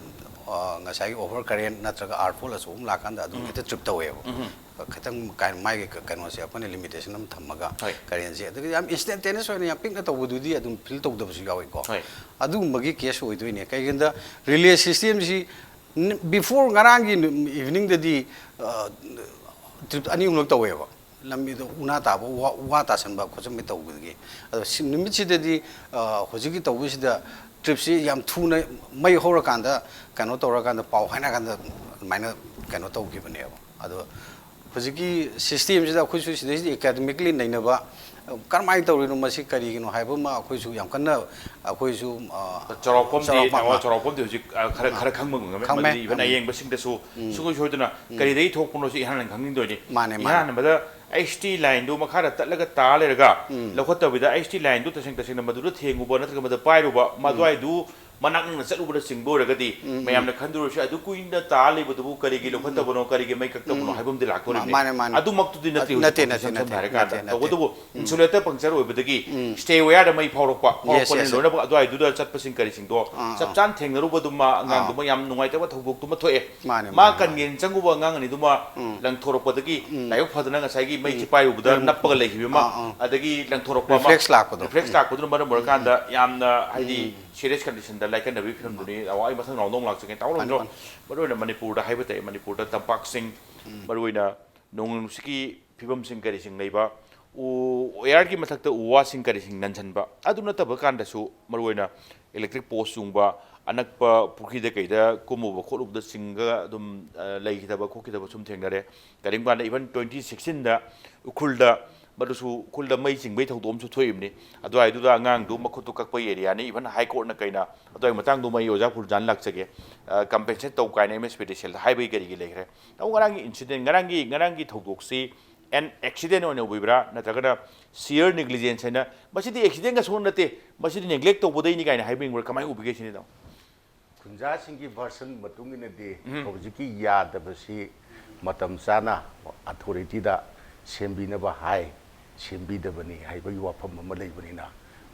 ꯑ, ꯉꯁꯥꯏꯒꯤ over current ꯅꯠꯇ꯭ꯔꯒ arc fault ꯑꯆꯧꯕ ꯑꯃ ꯂꯥꯛꯀꯥꯟꯗ ꯑꯗꯨꯝ ꯍꯦꯛꯇ trip ꯇꯧꯋꯦꯕ꯫ ꯈꯤꯇꯪ ꯀꯥꯏ-, ꯃꯥꯒꯤ ꯀ-, ꯀꯩꯅꯣꯁꯦ ꯑꯩꯈꯣꯏꯅ limitation ꯑꯃ ꯊꯝꯃꯒ ꯍꯣꯏ꯫ currentꯁꯦ, ꯑꯗꯨꯒ ꯌꯥꯝ instantaneous ꯑꯣꯏꯅ ꯌꯥꯝ ꯄꯤꯛꯅ ꯇꯧꯕꯗꯨꯗꯤ ꯑꯗꯨꯝ feel ꯇꯧꯗꯕꯁꯨ ꯌꯥꯎꯋꯤꯀꯣ꯫ ꯍꯣꯏ꯫ ꯑꯗꯨꯒꯨꯝꯕꯒꯤ case ꯑꯣꯏꯗꯣꯏꯅꯦ꯫ ꯀꯩꯒꯤꯅꯣꯗ relay systemꯁꯤ ꯕꯤꯐꯣꯔ ꯉꯔꯥꯡꯒꯤ ꯅꯨ-, eveningꯗꯗꯤ, ꯑ, ꯇ꯭ꯔꯤꯞ ꯑꯅꯤ ꯑꯍꯨꯝꯂꯛ ꯇꯧꯋꯦꯕ꯫ ꯂꯝꯕꯤꯗ ꯎꯅꯥ ꯇꯥꯕ, ꯋꯥ ꯋꯥ ꯇꯥꯁꯟꯕ ꯈꯣꯠꯆꯟꯕ ꯇꯧꯕꯗꯒꯤ꯫ ꯑꯗꯣ ꯁꯤ ꯅꯨꯃꯤꯠꯁꯤꯗꯗꯤ, ꯑ, ꯍꯧꯖꯤꯛꯀꯤ ꯇꯧꯕꯁꯤꯗ ꯇ꯭ꯔꯤꯞꯁꯤ ꯌꯥꯝ ꯊꯨꯅ, ꯃꯩ ꯍꯧꯔꯀꯥꯟꯗ ꯀꯩꯅꯣ ꯇꯧꯔꯀꯥꯟꯗ ꯄꯥꯎ ꯍꯥꯏꯅꯔꯀꯥꯟꯗ ꯑꯗꯨꯃꯥꯏꯅ ꯀꯩꯅꯣ ꯇꯧꯈꯤꯕꯅꯦꯕ꯫ ꯑꯗꯣ ꯍꯧꯖꯤꯛꯀꯤ ꯁꯤꯁꯇꯦꯝꯁꯤꯗ ꯑꯩꯈꯣꯏꯁꯨ ꯁꯤꯗꯩꯁꯤꯗ ꯑꯦꯀꯥꯗꯃꯤꯛꯂꯤ ꯅꯩꯅꯕ, ꯀꯔꯝꯍꯥꯏꯅ ꯇꯧꯔꯤꯅꯣ ꯃꯁꯤ, ꯀꯔꯤꯒꯤꯅꯣ ꯍꯥꯏꯕ ꯑꯃ ꯑꯩꯈꯣꯏꯁꯨ ꯌꯥꯝ ꯀꯟꯅ, ꯑꯩꯈꯣꯏꯁꯨ, ꯑ, ꯆꯥꯎꯔꯥꯛꯄꯝꯗꯤ ꯆꯥꯎꯔꯥꯛꯄ ꯑꯃ, ꯆꯥꯎꯔꯥꯛꯄꯝꯗꯤ ꯍꯧꯖꯤꯛ, ꯑ, ꯈꯔ, ꯑ, ꯈꯔ ꯈꯪꯕ ꯉꯝꯒꯅꯤ꯫ ꯈꯪꯉꯦ꯫ ꯃꯗꯨꯗꯤ even ꯎꯝ꯫ ꯑꯌꯦꯡꯕꯁꯤꯡꯗꯁꯨ ꯎꯝ꯫ ꯁꯨꯡꯁꯣꯏ ꯁꯣꯏꯗꯅ ꯎꯝ꯫ ꯀꯔꯤꯗꯒꯤ ꯊꯣꯛꯄꯅꯣ ꯁꯤ ꯏꯍꯥꯟ ꯍꯥꯟꯅ ꯈꯪꯅꯤꯡꯗꯣꯏꯅꯤ꯫ ꯃꯥꯅꯦ, ꯃꯥꯅꯦ꯫ ꯏꯍꯥꯟ ꯍꯥꯟꯕꯗ ꯑꯩꯆ ꯇꯤ ꯂꯥꯏꯟꯗꯨ ꯃꯈꯥꯗ ꯇꯠꯂꯒ ꯇꯥ ꯂꯩꯔꯒ ꯎꯝ꯫ ꯂꯧꯈꯠꯇꯕꯤꯗ ꯑꯩꯆ ꯇꯤ ꯂꯥꯏꯟꯗꯨ ꯇꯁꯦꯡ ꯇꯁꯦꯡꯅ ꯃꯗꯨꯗ ꯊꯦꯡꯉꯨꯕ ꯅꯠꯇ꯭ꯔꯒ ꯃꯗꯨ ꯄꯥꯏꯔꯨꯕ, ꯎꯝ꯫ ꯃꯗꯨꯋꯥꯏꯗꯨ ꯃꯅꯥꯛ ꯅꯛꯅ ꯆꯠꯂꯨꯕꯅꯆꯤꯡꯕ ꯑꯣꯏꯔꯒꯗꯤ ꯎꯝ, ꯎꯝ꯫ ꯃꯌꯥꯝꯅ ꯈꯟꯗꯣꯏꯁꯦ ꯑꯗꯨ ꯀꯨꯏꯅ ꯇꯥ ꯂꯩꯕꯗꯨꯕꯨ ꯀꯔꯤꯒꯤ ꯂꯧꯈꯠꯇꯕꯅꯣ, ꯀꯔꯤꯒꯤ ꯃꯩ ꯀꯛꯇꯕꯅꯣ ꯎꯝ꯫ ꯍꯥꯏꯕ ꯑꯃꯗꯤ ꯂꯥꯛꯇꯣꯔꯤꯕꯅꯤ꯫ ꯃꯥ-, ꯃꯥꯅꯦ, ꯃꯥꯅꯦ꯫ ꯑꯗꯨꯃꯛꯇꯨꯗꯤ ꯅꯠꯇꯦ ꯑꯗꯨ ꯍꯧꯖꯤꯛ ꯅꯠꯇꯦ, ꯐꯪꯉꯤꯁꯦ ꯅꯠꯇꯦ, ꯏꯁꯝ ꯁꯝꯅ ꯅꯠꯇꯦ, ꯍꯥꯏꯔꯀꯥꯟꯗ꯫ ꯅꯠꯇꯦ, ꯅꯠꯇꯦ꯫ ꯇꯧꯕꯇꯕꯨ ꯎꯝ꯫ ꯏꯟꯁꯨꯂꯦꯇꯔ ꯄꯪꯆꯔ ꯑꯣꯏꯕꯗꯒꯤ ꯎꯝ꯫ ꯁ꯭ꯇꯦ ꯋꯥꯌꯔꯗ ꯃꯩ ꯐꯥꯎꯔꯛꯄ, yes, ꯐꯥꯎꯔꯛꯄꯅꯤꯅ yes, yes꯫ ꯂꯣꯏꯅꯃꯛ ꯑꯗꯨꯋꯥꯏꯗꯨꯗ ꯆꯠꯄꯁꯤꯡ ꯀꯔꯤꯁꯤꯡꯗꯣ ꯑꯥ, ꯆꯞ ꯑꯥ꯫ ꯆꯥꯅ ꯊꯦꯡꯅꯔꯨꯕꯗꯨꯃ ꯑꯥ꯫ ꯑꯉꯥꯡꯗꯨꯃ ꯌꯥꯝ ꯅꯨꯡꯉꯥꯏꯇꯕ ꯊꯧꯗꯣꯛꯇꯨꯃ ꯊꯣꯛꯑꯦ꯫ ꯃꯥꯅꯦ, ꯃꯥ ꯃꯥꯅꯦ, ꯃꯥꯅꯦ꯫ ꯀꯟꯒꯦꯅ ꯆꯪꯉꯨꯕ ꯑꯉꯥꯡ ꯑꯅꯤꯗꯨꯃ ꯎꯝ꯫ ꯂꯪꯊꯣꯔꯛꯄꯗꯒꯤ ꯎꯝ꯫ ꯂꯥꯏꯕꯛ ꯐꯗꯅ ꯉꯁꯥꯏꯒꯤ ꯃꯩꯁꯤ ꯎꯝ꯫ ꯄꯥꯏꯔꯨꯕꯗ ꯎꯝ꯫ ꯅꯞꯄꯒ ꯂꯩꯈꯤꯕ ꯑꯃ, ꯑꯥ, ꯑꯥ꯫ ꯑꯗꯒꯤ ꯂꯪꯊꯣꯔꯛꯄ ꯑꯃ, reflex ꯂꯥꯛꯄꯗꯣ꯫ Reflex ꯎꯝ꯫ ꯂꯥꯛꯄꯗꯨꯅ ꯃꯔꯝ ꯑꯣꯏꯔꯀꯥꯟꯗ ꯎꯝ꯫ ꯌꯥꯝꯅ ꯍꯥꯏꯗꯤ ꯎꯝ꯫ serious conditionꯗ ꯂꯥꯏꯀꯠꯅꯕꯒꯤ ꯐꯤꯕꯝꯗꯨꯅꯤ꯫ ꯑꯗꯣ ꯑꯩ ꯃꯊꯪ round ꯑꯃꯨꯛ ꯂꯥꯛꯆꯒꯦ꯫ ꯇꯥꯎ ꯃꯥꯅꯤ, ꯔꯣꯝꯗ꯭ꯔꯣ꯫ ꯃꯥꯅꯤ꯫ ꯃꯔꯨꯑꯣꯏꯅ ꯃꯅꯤꯄꯨꯔꯗ ꯍꯥꯏꯕ ꯇꯥꯏ, ꯃꯅꯤꯄꯨꯔꯗ ꯇꯝꯄꯥꯛꯁꯤꯡ, ꯎꯝ꯫ ꯃꯔꯨꯑꯣꯏꯅ ꯅꯣꯡꯂꯩ ꯅꯨꯡꯁꯤꯠꯀꯤ ꯐꯤꯕꯝꯁꯤꯡ ꯀꯔꯤꯁꯤꯡ ꯂꯩꯕ, ꯎ, ꯋꯥꯌꯔꯒꯤ ꯃꯊꯛꯇ ꯎ ꯋꯥꯁꯤꯡ ꯀꯔꯤꯁꯤꯡ ꯅꯟꯁꯤꯟꯕ, ꯑꯗꯨ ꯅꯠꯇꯕ ꯀꯥꯟꯗꯁꯨ ꯃꯔꯨꯑꯣꯏꯅ electric post ꯌꯨꯡꯕ, ꯑꯅꯛꯄ ꯄꯨꯈ꯭ꯔꯤꯗ ꯀꯩꯗ ꯀꯨꯝꯃꯨꯕ ꯈꯣꯠꯂꯨꯕꯗ ꯆꯤꯡꯒ ꯑꯗꯨꯝ, ꯑ, ꯂꯩꯈꯤꯗꯕ ꯈꯣꯠꯈꯤꯗꯕ ꯁꯨꯝ ꯊꯦꯡꯅꯔꯦ꯫ ꯀꯔꯤꯒꯨꯝꯕ ꯀꯥꯟꯗ even twenty sixteenꯗ ꯎꯈ꯭ꯔꯨꯜꯗ, ꯃꯗꯨꯁꯨ ꯎꯈ꯭ꯔꯨꯜꯗ ꯃꯩ ꯆꯤꯡꯕꯒꯤ ꯊꯧꯗꯣꯛ ꯑꯃꯁꯨ ꯊꯣꯛꯏꯕꯅꯤ꯫ ꯑꯗꯨꯋꯥꯏꯗꯨꯗ ꯑꯉꯥꯡꯗꯨ ꯃꯈꯨꯠꯇꯨ ꯀꯛꯄ areaꯅꯤ, even High Courtꯅ ꯀꯩꯅ꯫ ꯑꯗꯨꯋꯥꯏ ꯃꯇꯥꯡꯗꯨꯃ ꯑꯩ ꯑꯣꯖꯥ ꯐꯨꯜꯖꯥꯟ ꯂꯥꯛꯆꯒꯦ꯫ ꯑ, compensate ꯇꯧ ꯀꯥꯏꯅ M S P D Cellꯗ ꯍꯥꯏꯕꯒꯤ ꯀꯔꯤꯒꯤ ꯂꯩꯈ꯭ꯔꯦ? ꯇꯥꯃꯣ, ꯉꯔꯥꯡꯒꯤ incident, ꯉꯔꯥꯡꯒꯤ, ꯉꯔꯥꯡꯒꯤ ꯊꯧꯗꯣꯛꯁꯤ an accident ꯑꯣꯏꯅ ꯎꯕꯤꯕ꯭ꯔꯥ, ꯅꯠꯇ꯭ꯔꯒꯅ sheer negligence ꯍꯥꯏꯅ? ꯃꯁꯤꯗꯤ accidentꯒ ꯁꯨꯡꯅꯠ ꯅꯠꯇꯦ, ꯃꯁꯤꯗꯤ neglect ꯇꯧꯕꯗꯩꯅꯤ ꯀꯥꯏꯅ ꯍꯥꯏꯕꯤꯅꯤꯡꯕ꯭ꯔꯥ? ꯀꯃꯥꯏꯅ ꯎꯕꯤꯒꯦ ꯁꯤꯅꯤꯗꯣ? ꯈꯨꯟꯖꯥꯁꯤꯡꯒꯤ version ꯃꯇꯨꯡ ꯏꯟꯅꯗꯤ ꯎꯝ꯫ ꯍꯧꯖꯤꯛꯀꯤ ꯌꯥꯗꯕꯁꯤ ꯃꯇꯝ ꯆꯥꯅ authorityꯗ ꯁꯦꯝꯕꯤꯅꯕ ꯍꯥꯏ, ꯁꯦꯝꯕꯤꯗꯕꯅꯤ ꯍꯥꯏꯕꯒꯤ ꯋꯥꯐꯝ ꯑꯃ ꯂꯩꯕꯅꯤꯅ,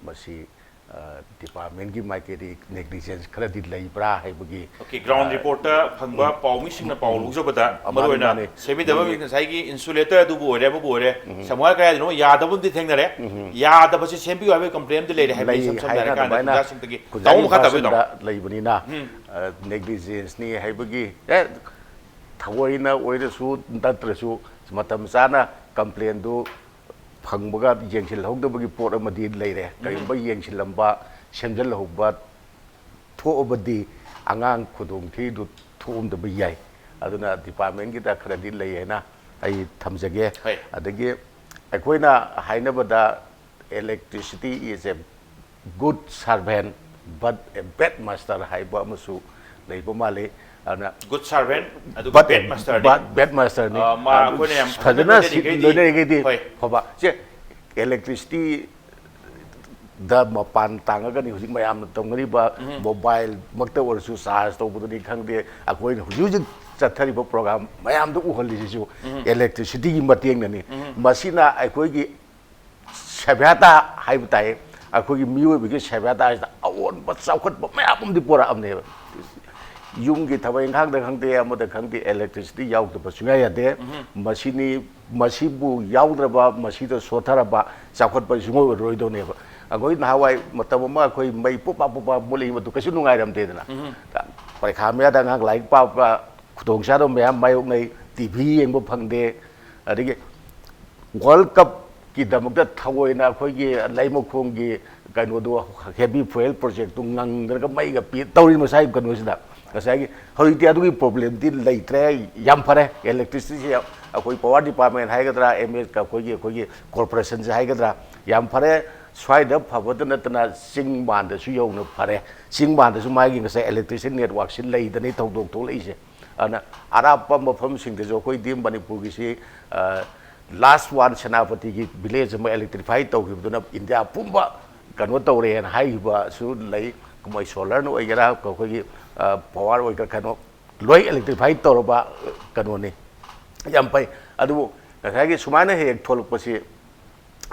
ꯃꯁꯤ, ꯑ, departmentꯀꯤ ꯃꯥꯏꯀꯩꯗꯒꯤ negligence ꯈꯔꯗꯤ ꯂꯩꯕ꯭ꯔꯥ ꯍꯥꯏꯕꯒꯤ, OK, ground ꯑ, reportꯇ ꯐꯪꯕ ꯎꯝ, ꯄꯥꯎꯃꯤꯁꯤꯡꯅ ꯄꯥꯎ ꯎꯝ, ꯂꯧꯖꯕꯗ, ꯑ, ꯃꯔꯨꯑꯣꯏꯅ ꯃꯥꯅꯤ, ꯃꯥꯅꯤ꯫ ꯁꯦꯝꯕꯤꯗꯕ ꯃꯣꯏꯒꯤ ꯉꯁꯥꯏꯒꯤ insulator ꯑꯗꯨꯕꯨ ꯑꯣꯏꯔꯦ, ꯑꯃꯕꯨ ꯑꯣꯏꯔꯦ, ꯎꯝ꯫ ꯁꯃꯨꯍꯥꯔ ꯀꯌꯥꯗꯅꯣ ꯌꯥꯗꯕ ꯑꯃꯗꯤ ꯊꯦꯡꯅꯔꯦ꯫ ꯎꯝ꯫ ꯌꯥꯗꯕꯁꯦ ꯁꯦꯝꯕꯤꯌꯨ ꯍꯥꯏꯕꯒꯤ complaint ꯑꯃꯗꯤ ꯂꯩꯔꯦ ꯍꯥꯏꯕꯗꯤ ꯂꯩ ꯏꯁꯝ ꯁꯝꯅ ꯍꯥꯏꯅ ꯍꯥꯏꯔꯀꯥꯟꯗ ꯑꯗꯨꯃꯥꯏꯅ ꯈꯨꯟꯖꯥꯁꯤꯡꯗꯒꯤ꯫ ꯈꯨꯟꯖꯥꯒꯤ ꯇꯥꯃꯣ ꯃꯈꯥ ꯇꯥꯕꯤꯌꯨ, versionꯗ ꯇꯥꯃꯣ꯫ ꯂꯩꯕꯅꯤꯅ, ꯎꯝ꯫ ꯑ, negligenceꯅꯤ ꯍꯥꯏꯕꯒꯤ, ꯑꯦ, ꯊꯑꯣꯏꯅ ꯑꯣꯏꯔꯁꯨ ꯅꯠꯇ꯭ꯔꯁꯨ ꯃꯇꯝ ꯆꯥꯅ ꯀꯝꯄ꯭ꯂꯦꯟꯗꯨ ꯐꯪꯕꯒ ꯌꯦꯡꯁꯤꯜꯍꯧꯗꯕꯒꯤ ꯄꯣꯠ ꯑꯃꯗꯤ ꯂꯩꯔꯦ꯫ ꯀꯔꯤꯒꯨꯝꯕ ꯌꯦꯡꯁꯤꯜꯂꯝꯕ, ꯁꯦꯝꯖꯤꯜꯍꯧꯕ ꯊꯣꯛꯑꯕꯗꯤ ꯑꯉꯥꯡ ꯈꯨꯗꯣꯡꯊꯤꯗꯨ ꯊꯣꯛꯑꯝꯗꯕ ꯌꯥꯏ꯫ ꯑꯗꯨꯅ ꯗꯤꯄꯥꯔꯠꯃꯦꯟꯒꯤꯗ ꯈꯔꯗꯤ ꯂꯩ ꯍꯥꯏꯅ ꯑꯩ ꯊꯝꯖꯒꯦ꯫ ꯍꯣꯏ꯫ ꯑꯗꯒꯤ ꯑꯩꯈꯣꯏꯅ ꯍꯥꯏꯅꯕꯗ, electricity is a good servant but a bad master ꯍꯥꯏꯕ ꯑꯃꯁꯨ ꯂꯩꯕ ꯃꯥꯜꯂꯤ꯫ ꯑꯗꯨꯅ Good servant, ꯑꯗꯨꯒ bad master ꯅꯤ꯫ Bad, bad master ꯅꯤ꯫ ꯑ, ꯃꯥ ꯑꯩꯈꯣꯏꯅ ꯌꯥꯝ ꯐꯖꯅ ꯐꯖꯅ ꯁꯤ- ꯂꯣꯏꯅꯔꯤꯈꯩꯗꯤ ꯂꯣꯏꯅꯔꯤꯈꯩꯗꯤ ꯍꯣꯏ꯫ ꯐꯕ꯫ ꯁꯦ, electricity ꯗ ꯃꯄꯥꯟ ꯇꯥꯡꯉꯒꯅꯤ ꯍꯧꯖꯤꯛ ꯃꯌꯥꯝꯅ ꯇꯧꯅꯔꯤꯕ꯫ ꯃꯣꯕꯥꯏꯜꯃꯛꯇ ꯑꯣꯏꯔꯁꯨ ꯆꯥꯔꯖ ꯇꯧꯕꯗꯅꯤ ꯈꯪꯗꯦ, ꯑꯩꯈꯣꯏꯅ ꯍꯧꯖꯤꯛ ꯍꯧꯖꯤꯛ ꯆꯠꯊꯔꯤꯕ ꯄ꯭ꯔꯣꯒ꯭ꯔꯥꯝ ꯃꯌꯥꯝꯗ ꯎꯍꯜꯂꯤꯁꯤꯁꯨ electricity ꯒꯤ ꯃꯇꯦꯡꯅꯅꯤ꯫ ꯃꯁꯤꯅ ꯑꯩꯈꯣꯏꯒꯤ ꯁꯚ꯭ꯌꯇꯥ ꯍꯥꯏꯕ ꯇꯥꯏ, ꯑꯩꯈꯣꯏꯒꯤ ꯃꯤꯑꯣꯏꯕꯒꯤ ꯁꯚ꯭ꯌꯇꯥꯁꯤꯗ ꯑꯑꯣꯟꯕ ꯆꯥꯎꯈꯠꯄ ꯃꯌꯥꯝ ꯑꯃꯗꯤ ꯄꯣꯔꯛꯑꯕꯅꯦꯕ꯫ ꯌꯨꯝꯒꯤ ꯊꯕꯛ ꯏꯪꯈꯥꯡꯗ ꯈꯪꯗꯦ, ꯑꯃꯗ ꯈꯪꯗꯦ, electricity ꯌꯥꯎꯗꯕ ꯁꯨꯡꯌꯥ ꯌꯥꯗꯦ꯫ ꯃꯁꯤꯅꯤ, ꯃꯁꯤꯕꯨ ꯌꯥꯎꯗ꯭ꯔꯕ, ꯃꯁꯤꯗ ꯁꯣꯠꯊꯔꯕ, ꯆꯥꯎꯈꯠꯄ ꯁꯨꯡꯑꯣꯏ ꯑꯣꯏꯔꯣꯏꯗꯧꯅꯦꯕ꯫ ꯑꯩꯈꯣꯏ ꯅꯍꯥꯟꯋꯥꯏ ꯃꯇꯝ ꯑꯃ ꯑꯩꯈꯣꯏ ꯃꯩ ꯄꯨꯄꯥ ꯄꯨꯄꯥ ꯃꯨꯠꯂꯤ, ꯃꯗꯨ ꯀꯩꯁꯨ ꯅꯨꯡꯉꯥꯏꯔꯝꯗꯦꯗꯅ꯫ ꯄꯔꯤꯈꯥ ꯃꯌꯥꯗ ꯑꯉꯥꯡ ꯂꯥꯏꯔꯤꯛ ꯄꯥꯕ ꯈꯨꯗꯣꯡꯆꯥꯗꯕ ꯃꯌꯥꯝ ꯃꯥꯌꯣꯛꯅꯩ, ꯇꯤ ꯚꯤ ꯌꯦꯡꯕ ꯐꯪꯗꯦ, ꯑꯗꯒꯤ ꯋꯥꯔꯜ ꯀꯞꯀꯤꯗꯃꯛꯇ ꯊꯑꯣꯏꯅ ꯑꯩꯈꯣꯏꯒꯤ ꯂꯩꯃꯈꯣꯡꯒꯤ ꯀꯩꯅꯣꯗꯣ, ꯍꯦꯕꯤ ꯐ꯭ꯌꯨꯑꯦꯜ ꯄ꯭ꯔꯣꯖꯦꯛꯇꯨ ꯉꯪꯗꯅꯒ ꯃꯩꯒ ꯄꯤ ꯇꯧꯔꯤ ꯃꯁꯥꯒꯤ ꯀꯩꯅꯣꯁꯤꯗ꯫ ꯉꯁꯥꯏꯒꯤ ꯍꯧꯖꯤꯛꯇꯤ ꯑꯗꯨꯒꯤ ꯄ꯭ꯔꯣꯕ꯭ꯂꯦꯝꯗꯤ ꯂꯩꯇ꯭ꯔꯦ꯫ ꯌꯥꯝ ꯐꯔꯦ꯫ Electricity ꯁꯤ ꯑꯩꯈꯣꯏ power department ꯍꯥꯏꯒꯗ꯭ꯔꯥ, ꯑꯦꯝ ꯑꯦꯁ ꯑꯩꯈꯣꯏꯒꯤ, ꯑꯩꯈꯣꯏꯒꯤ corporation ꯁꯦ ꯍꯥꯏꯒꯗ꯭ꯔꯥ, ꯌꯥꯝ ꯐꯔꯦ꯫ ꯁ꯭ꯋꯥꯏꯗ ꯐꯕꯇ ꯅꯠꯇꯅ ꯆꯤꯡ ꯃꯥꯟꯗꯁꯨ ꯌꯧꯅ ꯐꯔꯦ꯫ ꯆꯤꯡ ꯃꯥꯟꯗꯁꯨ ꯃꯥꯒꯤ ꯉꯁꯥꯏ electricity network ꯁꯤ ꯂꯩꯗꯅ ꯊꯧꯗꯣꯛ ꯊꯣꯛꯂꯛꯏꯁꯦ꯫ ꯑꯗꯨꯅ ꯑꯔꯥꯞꯄ ꯃꯐꯝꯁꯤꯡꯗꯁꯨ ꯑꯩꯈꯣꯏꯗꯤ ꯃꯅꯤꯄꯨꯔꯒꯤꯁꯤ, ꯑ, last one ꯁꯦꯅꯥꯄꯇꯤꯒꯤ village ꯑꯃ electrify ꯇꯧꯈꯤꯕꯗꯨꯅ ꯏꯟꯗꯤꯌꯥ ꯄꯨꯝꯕ ꯀꯩꯅꯣ ꯇꯧꯔꯦꯅ ꯍꯥꯏꯈꯤꯕꯁꯨ ꯂꯩ꯫ ꯃꯣꯏ solar ꯅ ꯑꯣꯏꯒꯦꯔꯥ, ꯑꯩꯈꯣꯏꯒꯤ, ꯑ, power ꯑꯣꯏꯒꯦꯔꯥ, ꯀꯩꯅꯣ ꯂꯣꯏ electrify ꯇꯧꯔꯕ, ꯑ, ꯀꯩꯅꯣꯅꯤ꯫ ꯌꯥꯝ ꯐꯩ꯫ ꯑꯗꯨꯕꯨ ꯉꯁꯥꯏꯒꯤ ꯁꯨꯃꯥꯏꯅ ꯍꯦꯛ ꯊꯣꯛꯂꯛꯄꯁꯤ,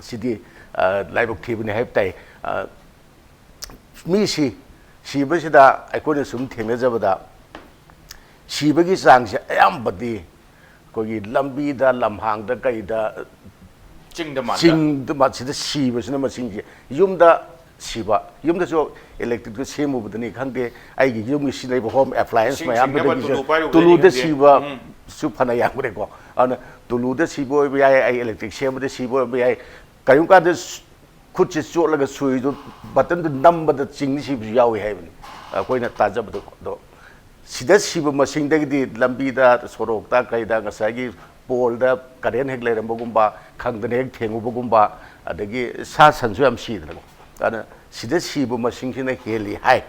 ꯁꯤꯗꯤ, ꯑ, ꯂꯥꯏꯕꯛ ꯊꯤꯕꯅꯤ ꯍꯥꯏꯕ ꯇꯥꯏ꯫ ꯑ, ꯃꯤ ꯁꯤ, ꯁꯤꯕꯁꯤꯗ ꯑꯩꯈꯣꯏꯅ ꯁꯨꯝ ꯊꯦꯡꯅꯖꯕꯗ, ꯁꯤꯕꯒꯤ ꯆꯥꯡꯁꯦ ꯑꯌꯥꯝꯕꯗꯤ ꯑꯩꯈꯣꯏꯒꯤ ꯂꯝꯕꯤꯗ, ꯂꯝꯍꯥꯡꯗ, ꯀꯩꯗ, ꯆꯤꯡꯗ ꯃꯥꯟꯗ꯫ ꯆꯤꯡꯗ ꯃꯥ-, ꯁꯤꯗ ꯁꯤꯕꯁꯤꯅ ꯃꯁꯤꯡꯁꯦ꯫ ꯌꯨꯝꯗ ꯁꯤꯕ, ꯌꯨꯝꯗꯁꯨ ꯏꯂꯦꯛꯇ꯭ꯔꯤꯛꯇꯨ ꯁꯦꯝꯃꯨꯕꯗꯅꯤ ꯈꯪꯗꯦ, ꯑꯩꯒꯤ ꯌꯨꯝꯒꯤ ꯁꯤꯖꯤꯟꯅꯔꯤꯕ ꯍꯣꯝ ꯑꯦꯄ꯭ꯂꯥꯏꯌꯦꯟꯁ ꯏꯁꯤꯡ ꯁꯤꯡꯅꯕ ꯃꯌꯥꯝꯗꯨꯗꯒꯤꯁꯨ ꯇꯨꯂꯨ ꯄꯥꯏꯔꯨꯕꯗꯅꯤ ꯇꯨꯂꯨꯗ ꯈꯪꯗꯦ꯫ ꯁꯤꯕ ꯎꯝ꯫ ꯁꯨ ꯐꯅ ꯌꯥꯝꯈ꯭ꯔꯦꯀꯣ꯫ ꯑꯗꯨꯅ ꯇꯨꯂꯨꯗ ꯁꯤꯕ ꯑꯣꯏꯕ ꯌꯥꯏ, ꯑꯩ ꯏꯂꯦꯛꯇ꯭ꯔꯤꯛ ꯁꯦꯝꯕꯗ ꯁꯤꯕ ꯑꯣꯏꯕ ꯌꯥꯏ, ꯀꯔꯤꯒꯨꯝꯕ ꯀꯥꯟꯗ ꯈꯨꯠꯁꯦ ꯆꯣꯠꯂꯒ ꯁꯨꯏꯗꯨ ꯕꯇꯟꯗꯨ ꯅꯝꯕꯗ ꯆꯤꯡ ꯁꯤꯕꯁꯨ ꯌꯥꯎꯏ ꯍꯥꯏꯕꯅꯤ ꯑꯩꯈꯣꯏꯅ ꯇꯥꯖꯕꯗꯀꯣ꯫ ꯑꯗꯣ ꯁꯤꯗ ꯁꯤꯕ ꯃꯁꯤꯡꯗꯒꯤꯗꯤ ꯂꯝꯕꯤꯗ, ꯁꯣꯔꯣꯛꯇ, ꯀꯩꯗ, ꯉꯁꯥꯏꯒꯤ ꯄꯣꯜꯗ ꯀꯔꯦꯟ ꯍꯦꯛ ꯂꯩꯔꯝꯕꯒꯨꯝꯕ, ꯈꯪꯗꯅ ꯍꯦꯛ ꯊꯦꯡꯉꯨꯕꯒꯨꯝꯕ, ꯑꯗꯒꯤ ꯁꯥ ꯁꯟꯁꯨ ꯌꯥꯝ ꯁꯤꯗꯅꯀꯣ꯫ ꯑꯗꯨꯅ ꯁꯤꯗ ꯁꯤꯕ ꯃꯁꯤꯡꯁꯤꯅ ꯍꯦꯜꯂꯤ ꯍꯥꯏ꯫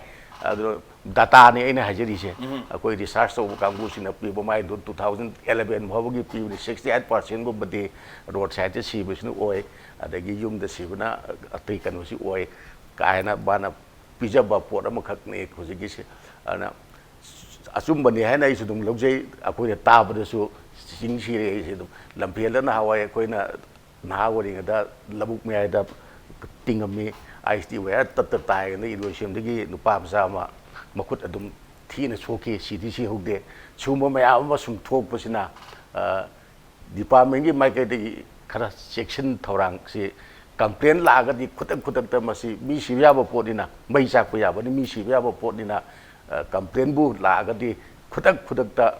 ꯑꯗꯣ ꯗꯇꯥꯅꯤ ꯑꯩꯅ ꯍꯥꯏꯖꯔꯤꯁꯦ꯫ ꯑꯩꯈꯣꯏ ꯔꯤꯁꯥꯔꯁ ꯇꯧꯕ ꯀꯥꯡꯕꯨꯁꯤꯡꯅ ꯄꯤꯕ, ꯃꯥꯏꯗꯣ ꯇꯨ ꯊꯥꯎꯖꯟ ꯑꯦꯂꯚꯦꯟ ꯐꯥꯎꯕꯒꯤ ꯄꯤꯕꯅꯤ, ꯁꯤꯛꯁꯇꯤ ꯑꯩꯠ ꯄꯥꯔꯁꯦꯟꯒꯨꯝꯕꯗꯤ ꯔꯣꯗ ꯁꯥꯏꯗꯇ ꯁꯤꯕꯁꯤꯅ ꯑꯣꯏ, ꯑꯗꯒꯤ ꯌꯨꯝꯗ ꯁꯤꯕꯅ ꯑꯇꯩ ꯀꯩꯅꯣꯁꯤ ꯑꯣꯏ ꯀꯥꯏꯅ ꯃꯥꯅ ꯄꯤꯖꯕ ꯄꯣꯠ ꯑꯃꯈꯛꯅꯤ ꯍꯧꯖꯤꯛꯀꯤꯁꯦ꯫ ꯑꯗꯨꯅ ꯑꯆꯨꯝꯕꯅꯤ ꯍꯥꯏꯅ ꯑꯩꯁꯨ ꯑꯗꯨꯝ ꯂꯧꯖꯩ꯫ ꯑꯩꯈꯣꯏꯅ ꯇꯥꯕꯗꯁꯨ ꯆꯤꯡ ꯁꯤꯔꯦ ꯑꯩꯁꯦ ꯑꯗꯨꯝ꯫ ꯂꯝꯐꯦꯜꯗ ꯅꯍꯥꯟꯋꯥꯏ ꯑꯩꯈꯣꯏꯅ ꯅꯍꯥ ꯑꯣꯏꯔꯤꯉꯩꯗ ꯂꯧꯕꯨꯛ ꯃꯌꯥꯏꯗ ꯇꯤꯡꯉꯝꯃꯤ, ꯑꯥꯏꯁ ꯇꯤ ꯋꯥꯌꯔ ꯇꯠꯇ ꯇꯥꯏꯅ ꯏꯔꯣꯏꯁꯦꯝꯗꯒꯤ ꯅꯨꯄꯥ ꯃꯆꯥ ꯑꯃ ꯃꯈꯨꯠ ꯑꯗꯨꯝ ꯊꯤꯅ ꯁꯣꯛꯈꯤ, ꯁꯤꯗꯤ ꯁꯤꯍꯧꯗꯦ꯫ ꯁꯤꯒꯨꯝꯕ ꯃꯌꯥꯝ ꯑꯃ ꯁꯨꯝ ꯊꯣꯛꯄꯁꯤꯅ, ꯑ, ꯗꯤꯄꯥꯔꯠꯃꯦꯟꯒꯤ ꯃꯥꯏꯀꯩꯗꯒꯤ ꯈꯔ ꯆꯦꯛꯁꯤꯟ ꯊꯧꯔꯥꯡꯁꯤ, ꯀꯝꯄ꯭ꯂꯦꯟ ꯂꯥꯛꯑꯒꯗꯤ ꯈꯨꯗꯛ ꯈꯨꯗꯛꯇ, ꯃꯁꯤ ꯃꯤ ꯁꯤꯕ ꯌꯥꯕ ꯄꯣꯠꯅꯤꯅ, ꯃꯩ ꯆꯥꯛꯄ ꯌꯥꯕꯅꯤ, ꯃꯤ ꯁꯤꯕ ꯌꯥꯕ ꯄꯣꯠꯅꯤꯅ, ꯑ, ꯀꯝꯄ꯭ꯂꯦꯟꯕꯨ ꯂꯥꯛꯑꯒꯗꯤ ꯈꯨꯗꯛ ꯈꯨꯗꯛꯇ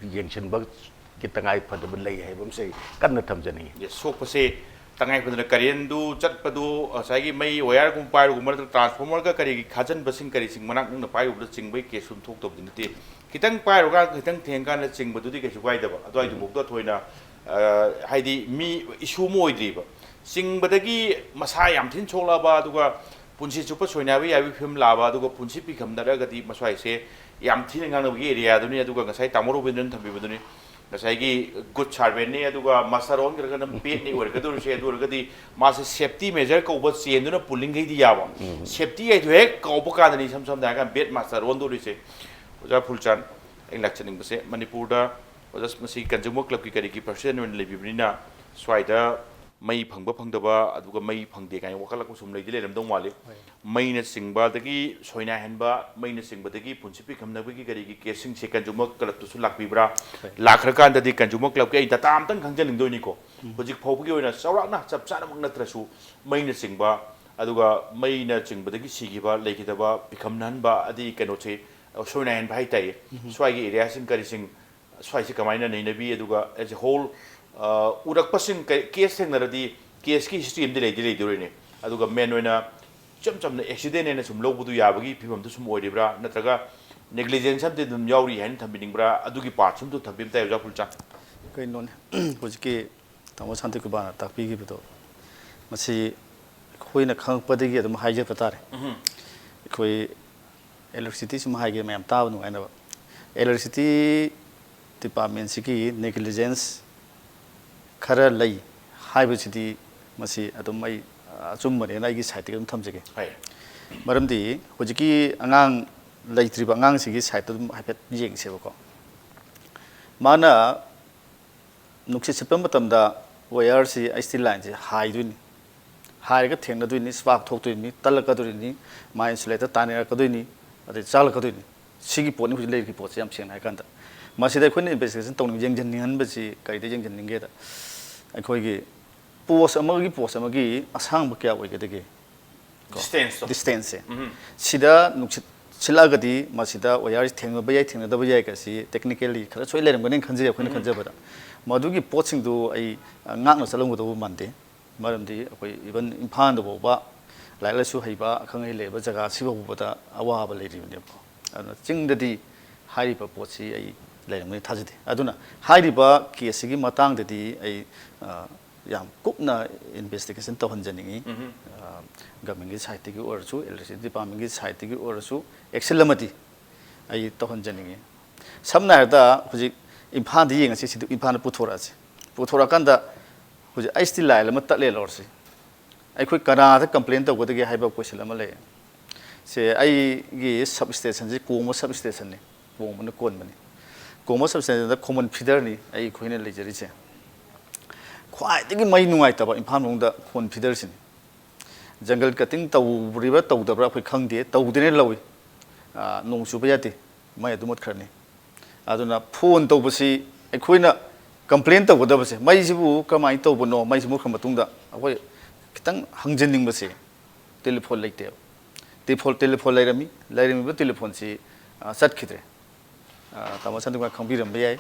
ꯌꯦꯡꯁꯤꯟꯕꯒꯤ ꯇꯉꯥꯏ ꯐꯗꯕ ꯂꯩ ꯍꯥꯏꯕ ꯑꯃꯁꯦ ꯑꯩ ꯀꯟꯅ ꯊꯝꯖꯅꯤꯡꯉꯤ꯫ ꯌꯦꯁ, ꯁꯣꯛꯄꯁꯦ ꯇꯉꯥꯏ ꯐꯗꯅ ꯀꯔꯦꯟꯗꯨ ꯆꯠꯄꯗꯨ, ꯉꯁꯥꯏꯒꯤ ꯃꯩ ꯋꯥꯌꯔꯒꯨꯝꯕ ꯄꯥꯏꯔꯨꯒꯨꯝꯕ ꯅꯠꯇ꯭ꯔꯒ ꯇ꯭ꯔꯥꯟꯁꯐꯣꯔꯃꯔꯒ ꯀꯔꯤꯒꯤ ꯈꯥꯖꯤꯟꯕꯁꯤꯡ ꯀꯔꯤꯁꯤꯡ ꯃꯅꯥꯛ ꯅꯛꯅ ꯄꯥꯏꯔꯨꯕꯗ ꯆꯤꯡꯕꯒꯤ ꯀꯦꯁ ꯑꯗꯨꯝ ꯊꯣꯛꯇꯕꯗꯤ ꯅꯠꯇꯦ꯫ ꯈꯤꯇꯪ ꯄꯥꯏꯔꯨꯀꯥꯟꯗ, ꯈꯤꯇꯪ ꯊꯦꯡꯉꯀꯥꯟꯗ ꯆꯤꯡꯕꯗꯨꯗꯤ ꯀꯩꯁꯨ ꯀꯥꯏꯗꯕ, ꯑꯗꯨꯋꯥꯏꯗꯨꯐꯥꯎꯗ ꯊꯣꯏꯅ, ꯑ, ꯍꯥꯏꯗꯤ ꯃꯤ ꯏꯁꯨ ꯑꯃ ꯑꯣꯏꯗ꯭ꯔꯤꯕ꯫ ꯆꯤꯡꯕꯗꯒꯤ ꯃꯁꯥ ꯌꯥꯝ ꯊꯤꯅ ꯁꯣꯛꯂꯛꯑꯕ, ꯑꯗꯨꯒ ꯄꯨꯟꯁꯤ ꯆꯨꯞꯄ ꯁꯣꯏꯅꯥꯏꯕ ꯌꯥꯕꯒꯤ ꯐꯤꯕꯝ ꯂꯥꯛꯑꯕ, ꯑꯗꯨꯒ ꯄꯨꯟꯁꯤ ꯄꯤꯈꯝꯅꯔꯒꯗꯤ ꯃꯁ꯭ꯋꯥꯏꯁꯦ ꯌꯥꯝ ꯊꯤꯅ ꯉꯥꯡꯅꯕꯒꯤ ꯑꯦꯔꯤꯌꯥꯗꯨꯅꯤ꯫ ꯑꯗꯨꯒ ꯉꯁꯥꯏ ꯇꯥꯃꯣ ꯔꯣꯕꯤꯟꯗ꯭ꯔꯅ ꯊꯝꯕꯤꯕꯗꯨꯅꯤ, ꯉꯁꯥꯏꯒꯤ ꯒꯨꯗ ꯁꯥꯔꯚꯦꯟꯅꯤ, ꯑꯗꯨꯒ ꯃꯥꯁꯇꯔ ꯑꯣꯟꯈ꯭ꯔꯒꯅ ꯕꯦꯗꯅꯤ ꯑꯣꯏꯔꯛꯀꯗꯧꯔꯤꯁꯦ꯫ ꯑꯗꯨ ꯑꯣꯏꯔꯒꯗꯤ ꯃꯥꯁꯦ ꯁꯦꯐꯇꯤ ꯃꯦꯖꯔ ꯀꯧꯕ ꯆꯦꯟꯗꯨꯅ ꯄꯨꯜꯂꯤꯡꯈꯩꯗꯤ ꯌꯥꯕ, ꯁꯦꯐꯇꯤ ꯍꯥꯏꯗꯣ ꯍꯦꯛ ꯀꯧꯕ ꯀꯥꯟꯗꯅꯤ ꯏꯁꯝ ꯁꯝꯅ ꯍꯥꯏꯔꯀꯥꯟꯗ ꯕꯦꯗ ꯃꯥꯁꯇꯔ ꯑꯣꯟꯗꯧꯔꯤꯁꯦ꯫ ꯑꯣꯖꯥ ꯐꯨꯜꯆꯥꯟ, ꯑꯩꯅ ꯂꯥꯛꯆꯅꯤꯡꯕꯁꯦ, ꯃꯅꯤꯄꯨꯔꯗ ꯑꯣꯖꯥ ꯃꯁꯤꯒꯤ ꯀꯟꯖꯨꯃꯔ ꯀ꯭ꯂꯕꯀꯤ ꯀꯔꯤꯒꯤ ꯄ꯭ꯔꯁꯤꯗꯦꯟ ꯑꯣꯏꯅ ꯂꯩꯕꯤꯕꯅꯤꯅ, ꯁ꯭ꯋꯥꯏꯗ ꯃꯩ ꯐꯪꯕ ꯐꯪꯗꯕ, ꯑꯗꯨꯒ ꯃꯩ ꯐꯪꯗꯦ ꯀꯥꯏꯅ ꯋꯥꯀꯠꯂꯛꯄ ꯁꯨꯝ ꯂꯩꯗꯤ ꯂꯩꯔꯝꯗꯧ ꯃꯥꯜꯂꯤ꯫ ꯃꯩꯅ ꯆꯤꯡꯕꯗꯒꯤ ꯁꯣꯏꯅꯥꯏꯍꯟꯕ, ꯃꯩꯅ ꯆꯤꯡꯕꯗꯒꯤ ꯄꯨꯟꯁꯤ ꯄꯤꯈꯝꯅꯕꯒꯤ ꯀꯔꯤꯒꯤ ꯀꯦꯁꯁꯤꯡꯁꯦ ꯀꯟꯖꯨꯃꯔ ꯀ꯭ꯂꯕꯇꯁꯨ ꯂꯥꯛꯄꯤꯕ꯭ꯔꯥ? ꯂꯥꯛꯈ꯭ꯔꯀꯥꯟꯗꯗꯤ ꯀꯟꯖꯨꯃꯔ ꯀ꯭ꯂꯕꯀꯤ ꯑꯩ ꯗꯇꯥ ꯑꯃꯇꯪ ꯈꯪꯖꯅꯤꯡꯗꯣꯏꯅꯤꯀꯣ꯫ ꯍꯧꯖꯤꯛ ꯐꯥꯎꯕꯒꯤ ꯑꯣꯏꯅ ꯆꯥꯎꯔꯥꯛꯅ ꯆꯞ ꯆꯥꯅꯃꯛ ꯅꯠꯇ꯭ꯔꯁꯨ ꯃꯩꯅ ꯆꯤꯡꯕ, ꯑꯗꯨꯒ ꯃꯩꯅ ꯆꯤꯡꯕꯗꯒꯤ ꯁꯤꯈꯤꯕ, ꯂꯩꯈꯤꯗꯕ, ꯄꯤꯈꯝꯅꯍꯟꯕ, ꯑꯗꯩ ꯀꯩꯅꯣꯁꯦ, ꯑ, ꯁꯣꯏꯅꯥꯏꯍꯟꯕ ꯍꯥꯏ ꯇꯥꯏꯌꯦ꯫ ꯎꯝ꯫ ꯁ꯭ꯋꯥꯏꯒꯤ ꯑꯦꯔꯤꯌꯥꯁꯤꯡ ꯀꯔꯤꯁꯤꯡ, ꯁ꯭ꯋꯥꯏꯁꯤ ꯀꯃꯥꯏꯅ ꯅꯩꯅꯕꯤ, ꯑꯗꯨꯒ as a whole, ꯑ, ꯎꯔꯛꯄꯁꯤꯡ, ꯀꯦꯁ ꯊꯦꯡꯅꯔꯗꯤ ꯀꯦꯁꯀꯤ ꯍꯤꯁꯇ꯭ꯔꯤ ꯑꯃꯗꯤ ꯂꯩꯗꯤ ꯂꯩꯗꯣꯔꯤꯅꯦ꯫ ꯑꯗꯨꯒ ꯃꯦꯟ ꯑꯣꯏꯅ ꯏꯆꯝ ꯆꯝꯅ ꯑꯦꯛꯁꯤꯗꯦꯟ ꯍꯥꯏꯅ ꯁꯨꯝ ꯂꯧꯕꯗꯨ ꯌꯥꯕꯒꯤ ꯐꯤꯕꯝꯗꯨ ꯁꯨꯝ ꯑꯣꯏꯔꯤꯕ꯭ꯔꯥ, ꯅꯠꯇ꯭ꯔꯒ ꯅꯦꯒ꯭ꯂꯤꯖꯦꯟꯁ ꯑꯃꯗꯤ ꯑꯗꯨꯝ ꯌꯥꯎꯔꯤ ꯍꯥꯏꯅ ꯊꯝꯕꯤꯅꯤꯡꯕ꯭ꯔꯥ? ꯑꯗꯨꯒꯤ ꯄꯥꯔꯠꯁꯨ ꯑꯝꯇ ꯊꯝꯕꯤꯕ ꯇꯥꯏ, ꯑꯣꯖꯥ ꯐꯨꯜꯆꯥꯟ꯫ ꯀꯩꯅꯣꯅꯦ, ꯍꯧꯖꯤꯛꯀꯤ ꯇꯥꯃꯣ ꯁꯥꯟꯇꯤꯀꯨꯃꯥꯔꯅ ꯇꯥꯛꯄꯤꯈꯤꯕꯗꯣ, ꯃꯁꯤ ꯑꯩꯈꯣꯏꯅ ꯈꯪꯉꯛꯄꯗꯒꯤ ꯑꯗꯨꯝ ꯍꯥꯏꯖꯕ ꯇꯥꯔꯦ꯫ ꯎꯝꯍꯨꯝ꯫ ꯑꯩꯈꯣꯏ ꯏꯂꯦꯛꯇ꯭ꯔꯤꯁꯤꯇꯤ ꯁꯨꯝ ꯍꯥꯏꯒꯦ, ꯃꯌꯥꯝ ꯇꯥꯕ ꯅꯨꯡꯉꯥꯏꯅꯕ꯫ ꯏꯂꯦꯛꯇ꯭ꯔꯤꯁꯤꯇꯤ ꯗꯤꯄꯥꯔꯠꯃꯦꯟꯁꯤꯒꯤ ꯅꯦꯒ꯭ꯂꯤꯖꯦꯟꯁ ꯈꯔ ꯂꯩ ꯍꯥꯏꯕꯁꯤꯗꯤ, ꯃꯁꯤ ꯑꯗꯨꯝ ꯑꯩ ꯑꯆꯨꯝꯕꯅꯦꯅ ꯑꯩꯒꯤ ꯁꯥꯏꯠꯇꯒꯤ ꯑꯗꯨꯝ ꯊꯝꯖꯒꯦ꯫ ꯍꯣꯏ꯫ ꯃꯔꯝꯗꯤ ꯍꯧꯖꯤꯛꯀꯤ ꯑꯉꯥꯡ, ꯂꯩꯇ꯭ꯔꯤꯕ ꯑꯉꯥꯡꯁꯤꯒꯤ ꯁꯥꯏꯠꯇ ꯑꯗꯨꯝ ꯍꯥꯏꯐꯦꯠ ꯌꯦꯡꯁꯦꯕꯀꯣ꯫ ꯃꯥꯅ ꯅꯨꯡꯁꯤꯠ ꯁꯤꯠꯄ ꯃꯇꯝꯗ ꯋꯥꯌꯔꯁꯤ, ꯑꯩꯆ ꯇꯤ ꯂꯥꯏꯟꯁꯤ ꯍꯥꯏꯗꯣꯏꯅꯤ, ꯍꯥꯏꯔꯒ ꯊꯦꯡꯅꯗꯣꯏꯅꯤ, ꯁ꯭ꯄꯥꯔꯛ ꯊꯣꯛꯇꯣꯏꯅꯤ, ꯇꯠꯂꯛꯀꯗꯣꯏꯅꯤ, ꯃꯥꯏ ꯏꯟꯁꯨꯂꯦꯇꯔ ꯇꯥꯅꯤꯡꯉꯛꯀꯗꯣꯏꯅꯤ, ꯑꯗꯩ ꯆꯥꯛꯂꯛꯀꯗꯣꯏꯅꯤ꯫ ꯁꯤꯒꯤ ꯄꯣꯠꯅꯤ ꯍꯧꯖꯤꯛ ꯂꯩꯔꯤꯕ ꯄꯣꯠꯁꯦ, ꯌꯥꯝ ꯁꯦꯡꯅ ꯍꯥꯏꯔꯀꯥꯟꯗ꯫ ꯃꯁꯤꯗ ꯑꯩꯈꯣꯏꯅ ꯏꯟꯚꯦꯁꯇꯤꯒꯦꯁꯟ ꯇꯧꯅꯤꯡ, ꯌꯦꯡꯁꯤꯟꯅꯤꯡꯍꯟꯕꯁꯤ ꯀꯔꯤꯗ ꯌꯦꯡꯁꯤꯟꯅꯤꯡꯒꯦꯗ, ꯑꯩꯈꯣꯏꯒꯤ ꯄꯣꯁ ꯑꯃꯒꯤ ꯄꯣꯁ ꯑꯃꯒꯤ ꯑꯁꯥꯡꯕ ꯀꯌꯥ ꯑꯣꯏꯒꯗꯒꯦ? ꯀꯣ? ꯗꯤꯁꯇꯦꯟꯁꯇꯣ꯫ ꯗꯤꯁꯇꯦꯟꯁꯁꯦ꯫ ꯎꯝ꯫ ꯁꯤꯗ ꯅꯨꯡꯁꯤꯠ ꯁꯤꯠꯂꯛꯑꯒꯗꯤ ꯃꯁꯤꯗ ꯋꯥꯌꯔꯁꯤ ꯊꯦꯡꯅꯕ ꯌꯥꯏ, ꯊꯦꯡꯅꯗꯕ ꯌꯥꯏ ꯀꯥꯏꯁꯤ ꯇꯦꯛꯅꯤꯀꯦꯜꯂꯤ ꯈꯔ ꯁꯣꯏ ꯂꯩꯔꯝꯒꯅꯤ ꯈꯟꯖꯩ, ꯑꯩꯈꯣꯏꯅ ꯎꯝ꯫ ꯈꯟꯖꯕꯗ꯫ ꯃꯗꯨꯒꯤ ꯄꯣꯠꯁꯤꯡꯗꯨ ꯑꯩ, ꯑ, ꯉꯥꯛꯅ ꯆꯠꯂꯝꯒꯗꯧꯕ ꯃꯥꯟꯗꯦ꯫ ꯃꯔꯝꯗꯤ ꯑꯩꯈꯣꯏ ꯏꯚꯟ ꯏꯝꯐꯥꯜꯗ ꯐꯥꯎꯕ ꯂꯥꯏꯔꯤꯛ ꯂꯥꯏꯁꯨ ꯍꯩꯕ, ꯑꯈꯪ ꯑꯍꯩ ꯂꯩꯔꯕ ꯖꯒꯥꯁꯤ ꯐꯥꯎꯕꯗ ꯑꯋꯥꯕ ꯂꯩꯔꯤꯕꯅꯦꯕꯀꯣ꯫ ꯑꯗꯨꯅ ꯆꯤꯡꯗꯗꯤ ꯍꯥꯏꯔꯤꯕ ꯄꯣꯠꯁꯤ ꯑꯩ ꯂꯩꯔꯝꯒꯅꯤ ꯊꯥꯖꯗꯦ꯫ ꯑꯗꯨꯅ ꯍꯥꯏꯔꯤꯕ ꯀꯦꯁꯁꯤꯒꯤ ꯃꯇꯥꯡꯗꯗꯤ ꯑꯩ, ꯑ, ꯌꯥꯝ ꯀꯨꯞꯅ ꯏꯟꯚꯦꯁꯇꯤꯒꯦꯁꯟ ꯇꯧꯍꯟꯖꯅꯤꯡꯉꯤ꯫ ꯎꯝꯍꯨꯝ꯫ ꯑ, ꯒꯚꯔꯟꯃꯦꯟꯒꯤ ꯁꯥꯏꯠꯇꯒꯤ ꯑꯣꯏꯔꯁꯨ, ꯏꯂꯦꯛꯇ꯭ꯔꯤꯁꯤꯇꯤ ꯗꯤꯄꯥꯔꯠꯃꯦꯟꯒꯤ ꯁꯥꯏꯠꯇꯒꯤ ꯑꯣꯏꯔꯁꯨ, ꯑꯦꯛꯁꯟ ꯑꯃꯗꯤ ꯑꯩ ꯇꯧꯍꯟꯖꯅꯤꯡꯉꯤ꯫ ꯁꯝꯅ ꯍꯥꯏꯔꯕꯗ, ꯍꯧꯖꯤꯛ ꯏꯝꯐꯥꯜꯗ ꯌꯦꯡꯉꯁꯤ, ꯁꯤꯗ ꯏꯝꯐꯥꯜꯗ ꯄꯨꯊꯣꯔꯛꯑꯁꯤ꯫ ꯄꯨꯊꯣꯔꯛꯑꯀꯥꯟꯗ ꯍꯧꯖꯤꯛ ꯑꯩꯆ ꯇꯤ ꯂꯥꯏꯟ ꯑꯃ ꯇꯠꯂꯦ ꯂꯧꯔꯁꯤ꯫ ꯑꯩꯈꯣꯏ ꯀꯅꯥꯗ ꯀꯝꯄ꯭ꯂꯦꯟ ꯇꯧꯒꯗꯒꯦ ꯍꯥꯏꯕ ꯀꯣꯏꯁꯟ ꯑꯃ ꯂꯩ꯫ ꯁꯦ, ꯑꯩꯒꯤ ꯁꯕ ꯁ꯭ꯇꯦꯁꯟꯁꯤ ꯀꯣꯡꯕ ꯁꯕ ꯁ꯭ꯇꯦꯁꯟꯅꯤ, ꯀꯣꯡꯕꯅ ꯀꯣꯟꯕꯅꯤ꯫ ꯀꯣꯡꯕ ꯁꯕ ꯁ꯭ꯇꯦꯁꯟꯗ ꯈꯣꯡꯃꯟ ꯐꯤꯗꯔꯅꯤ ꯑꯩꯈꯣꯏꯅ ꯂꯩꯖꯔꯤꯁꯦ꯫ ꯈ꯭ꯋꯥꯏꯗꯒꯤ ꯃꯩ ꯅꯨꯡꯉꯥꯏꯇꯕ ꯏꯝꯐꯥꯜ ꯃꯅꯨꯡꯗ ꯈꯣꯟ ꯐꯤꯗꯔꯁꯤꯅꯤ꯫ ꯖꯪꯒꯜ ꯀꯠꯇꯤꯡ ꯇꯧꯔꯤꯕ꯭ꯔꯥ ꯇꯧꯗꯕ꯭ꯔꯥ ꯑꯩꯈꯣꯏ ꯈꯪꯗꯦ, ꯇꯧꯗꯦꯅ ꯂꯧꯏ꯫ ꯑꯥ, ꯅꯣꯡ ꯆꯨꯕ ꯌꯥꯗꯦ, ꯃꯩ ꯑꯗꯨꯝ ꯃꯨꯠꯈ꯭ꯔꯅꯤ꯫ ꯑꯗꯨꯅ ꯐꯣꯟ ꯇꯧꯕꯁꯤ ꯑꯩꯈꯣꯏꯅ ꯀꯝꯄ꯭ꯂꯦꯟ ꯇꯧꯒꯗꯕꯁꯦ, ꯃꯩꯁꯤꯕꯨ ꯀꯃꯥꯏꯅ ꯇꯧꯕꯅꯣ, ꯃꯩꯁꯤ ꯃꯨꯠꯈ꯭ꯔ ꯃꯇꯨꯡꯗ ꯑꯩꯈꯣꯏ ꯈꯤꯇꯪ ꯍꯪꯖꯅꯤꯡꯕꯁꯦ, ꯇꯦꯂꯤꯐꯣꯟ ꯂꯩꯇꯦꯕ꯫ ꯇꯦꯂꯤꯐꯣꯟ ꯇꯦꯂꯤꯐꯣꯟ ꯂꯩꯔꯝꯃꯤ꯫ ꯂꯩꯔꯝꯃꯤꯕ ꯇꯦꯂꯤꯐꯣꯟꯁꯤ, ꯑ, ꯆꯠꯈꯤꯗ꯭ꯔꯦ꯫ ꯑ, ꯇꯥꯃꯣ ꯁꯟꯗꯤꯀꯨꯃꯥꯔ ꯈꯪꯕꯤꯔꯝꯕ ꯌꯥꯏ꯫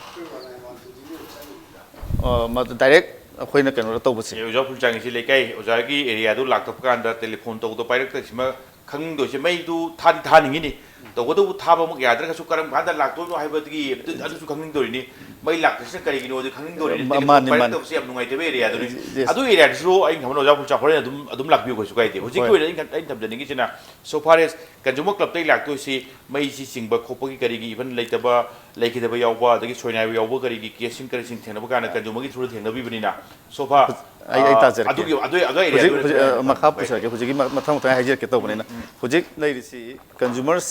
ꯑ, ꯃꯗꯨ ꯗꯥꯏꯔꯦꯛ ꯑꯩꯈꯣꯏꯅ ꯀꯩꯅꯣꯗ ꯇꯧꯕꯁꯦ꯫ ꯑꯦ, ꯑꯣꯖꯥ ꯐꯨꯜꯆꯥꯡꯒꯤꯁꯤ ꯂꯩꯀꯥꯏ ꯑꯣꯖꯥꯒꯤ ꯑꯦꯔꯤꯌꯥꯗꯨ ꯂꯥꯛꯇꯕ ꯀꯥꯟꯗ ꯇꯦꯂꯤꯐꯣꯟ ꯇꯧꯕꯗ ꯄꯥꯏꯔꯛꯇꯕꯁꯤꯃ ꯈꯪꯅꯤꯡꯗꯣꯏꯁꯦ꯫ ꯃꯩꯗꯨ ꯊꯥꯗꯤ ꯊꯥꯅꯤꯡꯉꯤꯅꯤ, ꯇꯧꯕꯇꯕꯨ ꯊꯥꯕꯃꯛ ꯌꯥꯗ꯭ꯔꯒꯁꯨ ꯀꯔꯝ ꯀꯥꯟꯗ ꯂꯥꯛꯇꯣꯏꯅꯣ ꯍꯥꯏꯕꯗꯨꯒꯤ ꯑꯗꯨ-, ꯑꯗꯨꯁꯨ ꯈꯪꯅꯤꯡꯗꯣꯏꯅꯤ꯫ ꯃꯩ ꯂꯥꯛꯇ꯭ꯔꯤꯁꯤꯅ ꯀꯔꯤꯒꯤꯅꯣ ꯑꯗꯨ ꯈꯪꯅꯤꯡꯗꯣꯏꯅꯤ꯫ ꯃꯥ-, ꯇꯦꯂꯤꯐꯣꯟ ꯃꯥꯅꯤ, ꯃꯥꯅꯤ꯫ ꯄꯥꯏꯔꯛꯇꯕꯁꯤ ꯌꯥꯝ ꯅꯨꯡꯉꯥꯏꯇꯕ ꯑꯦꯔꯤꯌꯥꯗꯨꯅꯤ꯫ Yes꯫ ꯑꯗꯨ ꯑꯦꯔꯤꯌꯥꯗꯨꯁꯨ ꯑꯩ ꯈꯪꯕ ꯑꯣꯖꯥ ꯐꯨꯜꯆꯥꯡ ꯍꯣꯔꯦꯟ ꯑꯗꯨꯝ, ꯑꯗꯨꯝ ꯂꯥꯛꯄꯤꯌꯨ, ꯀꯩꯁꯨ ꯀꯥꯏꯗꯦ꯫ ꯍꯧꯖꯤꯛꯀꯤ ꯍꯣꯏ꯫ ꯑꯣꯏꯅ ꯑꯩꯅ ꯈ-, ꯑꯩꯅ ꯊꯝꯖꯅꯤꯡꯉꯤꯁꯤꯅ, so far as consumer clubꯇꯒꯤ ꯂꯥꯛꯇꯣꯏꯁꯤ ꯃꯩꯁꯤ ꯆꯤꯡꯕ ꯈꯣꯠꯄꯒꯤ ꯀꯔꯤꯒꯤ even ꯂꯩꯇꯕ, ꯂꯩꯈꯤꯗꯕ ꯌꯥꯎꯕ, ꯑꯗꯒꯤ ꯁꯣꯏꯅꯥꯏꯕ ꯌꯥꯎꯕ ꯀꯔꯤꯒꯤ ꯀꯦꯁꯁꯤꯡ ꯀꯔꯤꯁꯤꯡ ꯊꯦꯡꯅꯕ ꯀꯥꯟꯗ consumerꯒꯤ throughꯗ ꯊꯦꯡꯅꯕꯤꯕꯅꯤꯅ, so far, ꯑꯩ, ꯑꯩ ꯑ, ꯇꯥꯖꯔꯛꯀꯦ꯫ ꯑꯗꯨꯒꯤ, ꯑꯗꯨ, ꯑꯗꯨ ꯍꯧꯖꯤꯛ, ꯑꯦꯔꯤꯌꯥꯗꯨ ꯍꯧꯖꯤꯛ, ꯑ, ꯑꯣꯏꯅ ꯃꯈꯥ ꯍꯥꯏ-, ꯄꯨꯁꯤꯜꯂꯛꯀꯦ꯫ ꯍꯧꯖꯤꯛꯀꯤ ꯃ-, ꯃꯊꯪ ꯃꯊꯪ ꯍꯥꯏꯖꯔꯛꯀꯦ ꯇꯧꯕꯅꯤꯅ꯫ ꯎꯝ, ꯎꯝ꯫ ꯍꯧꯖꯤꯛ ꯂꯩꯔꯤꯁꯤ consumers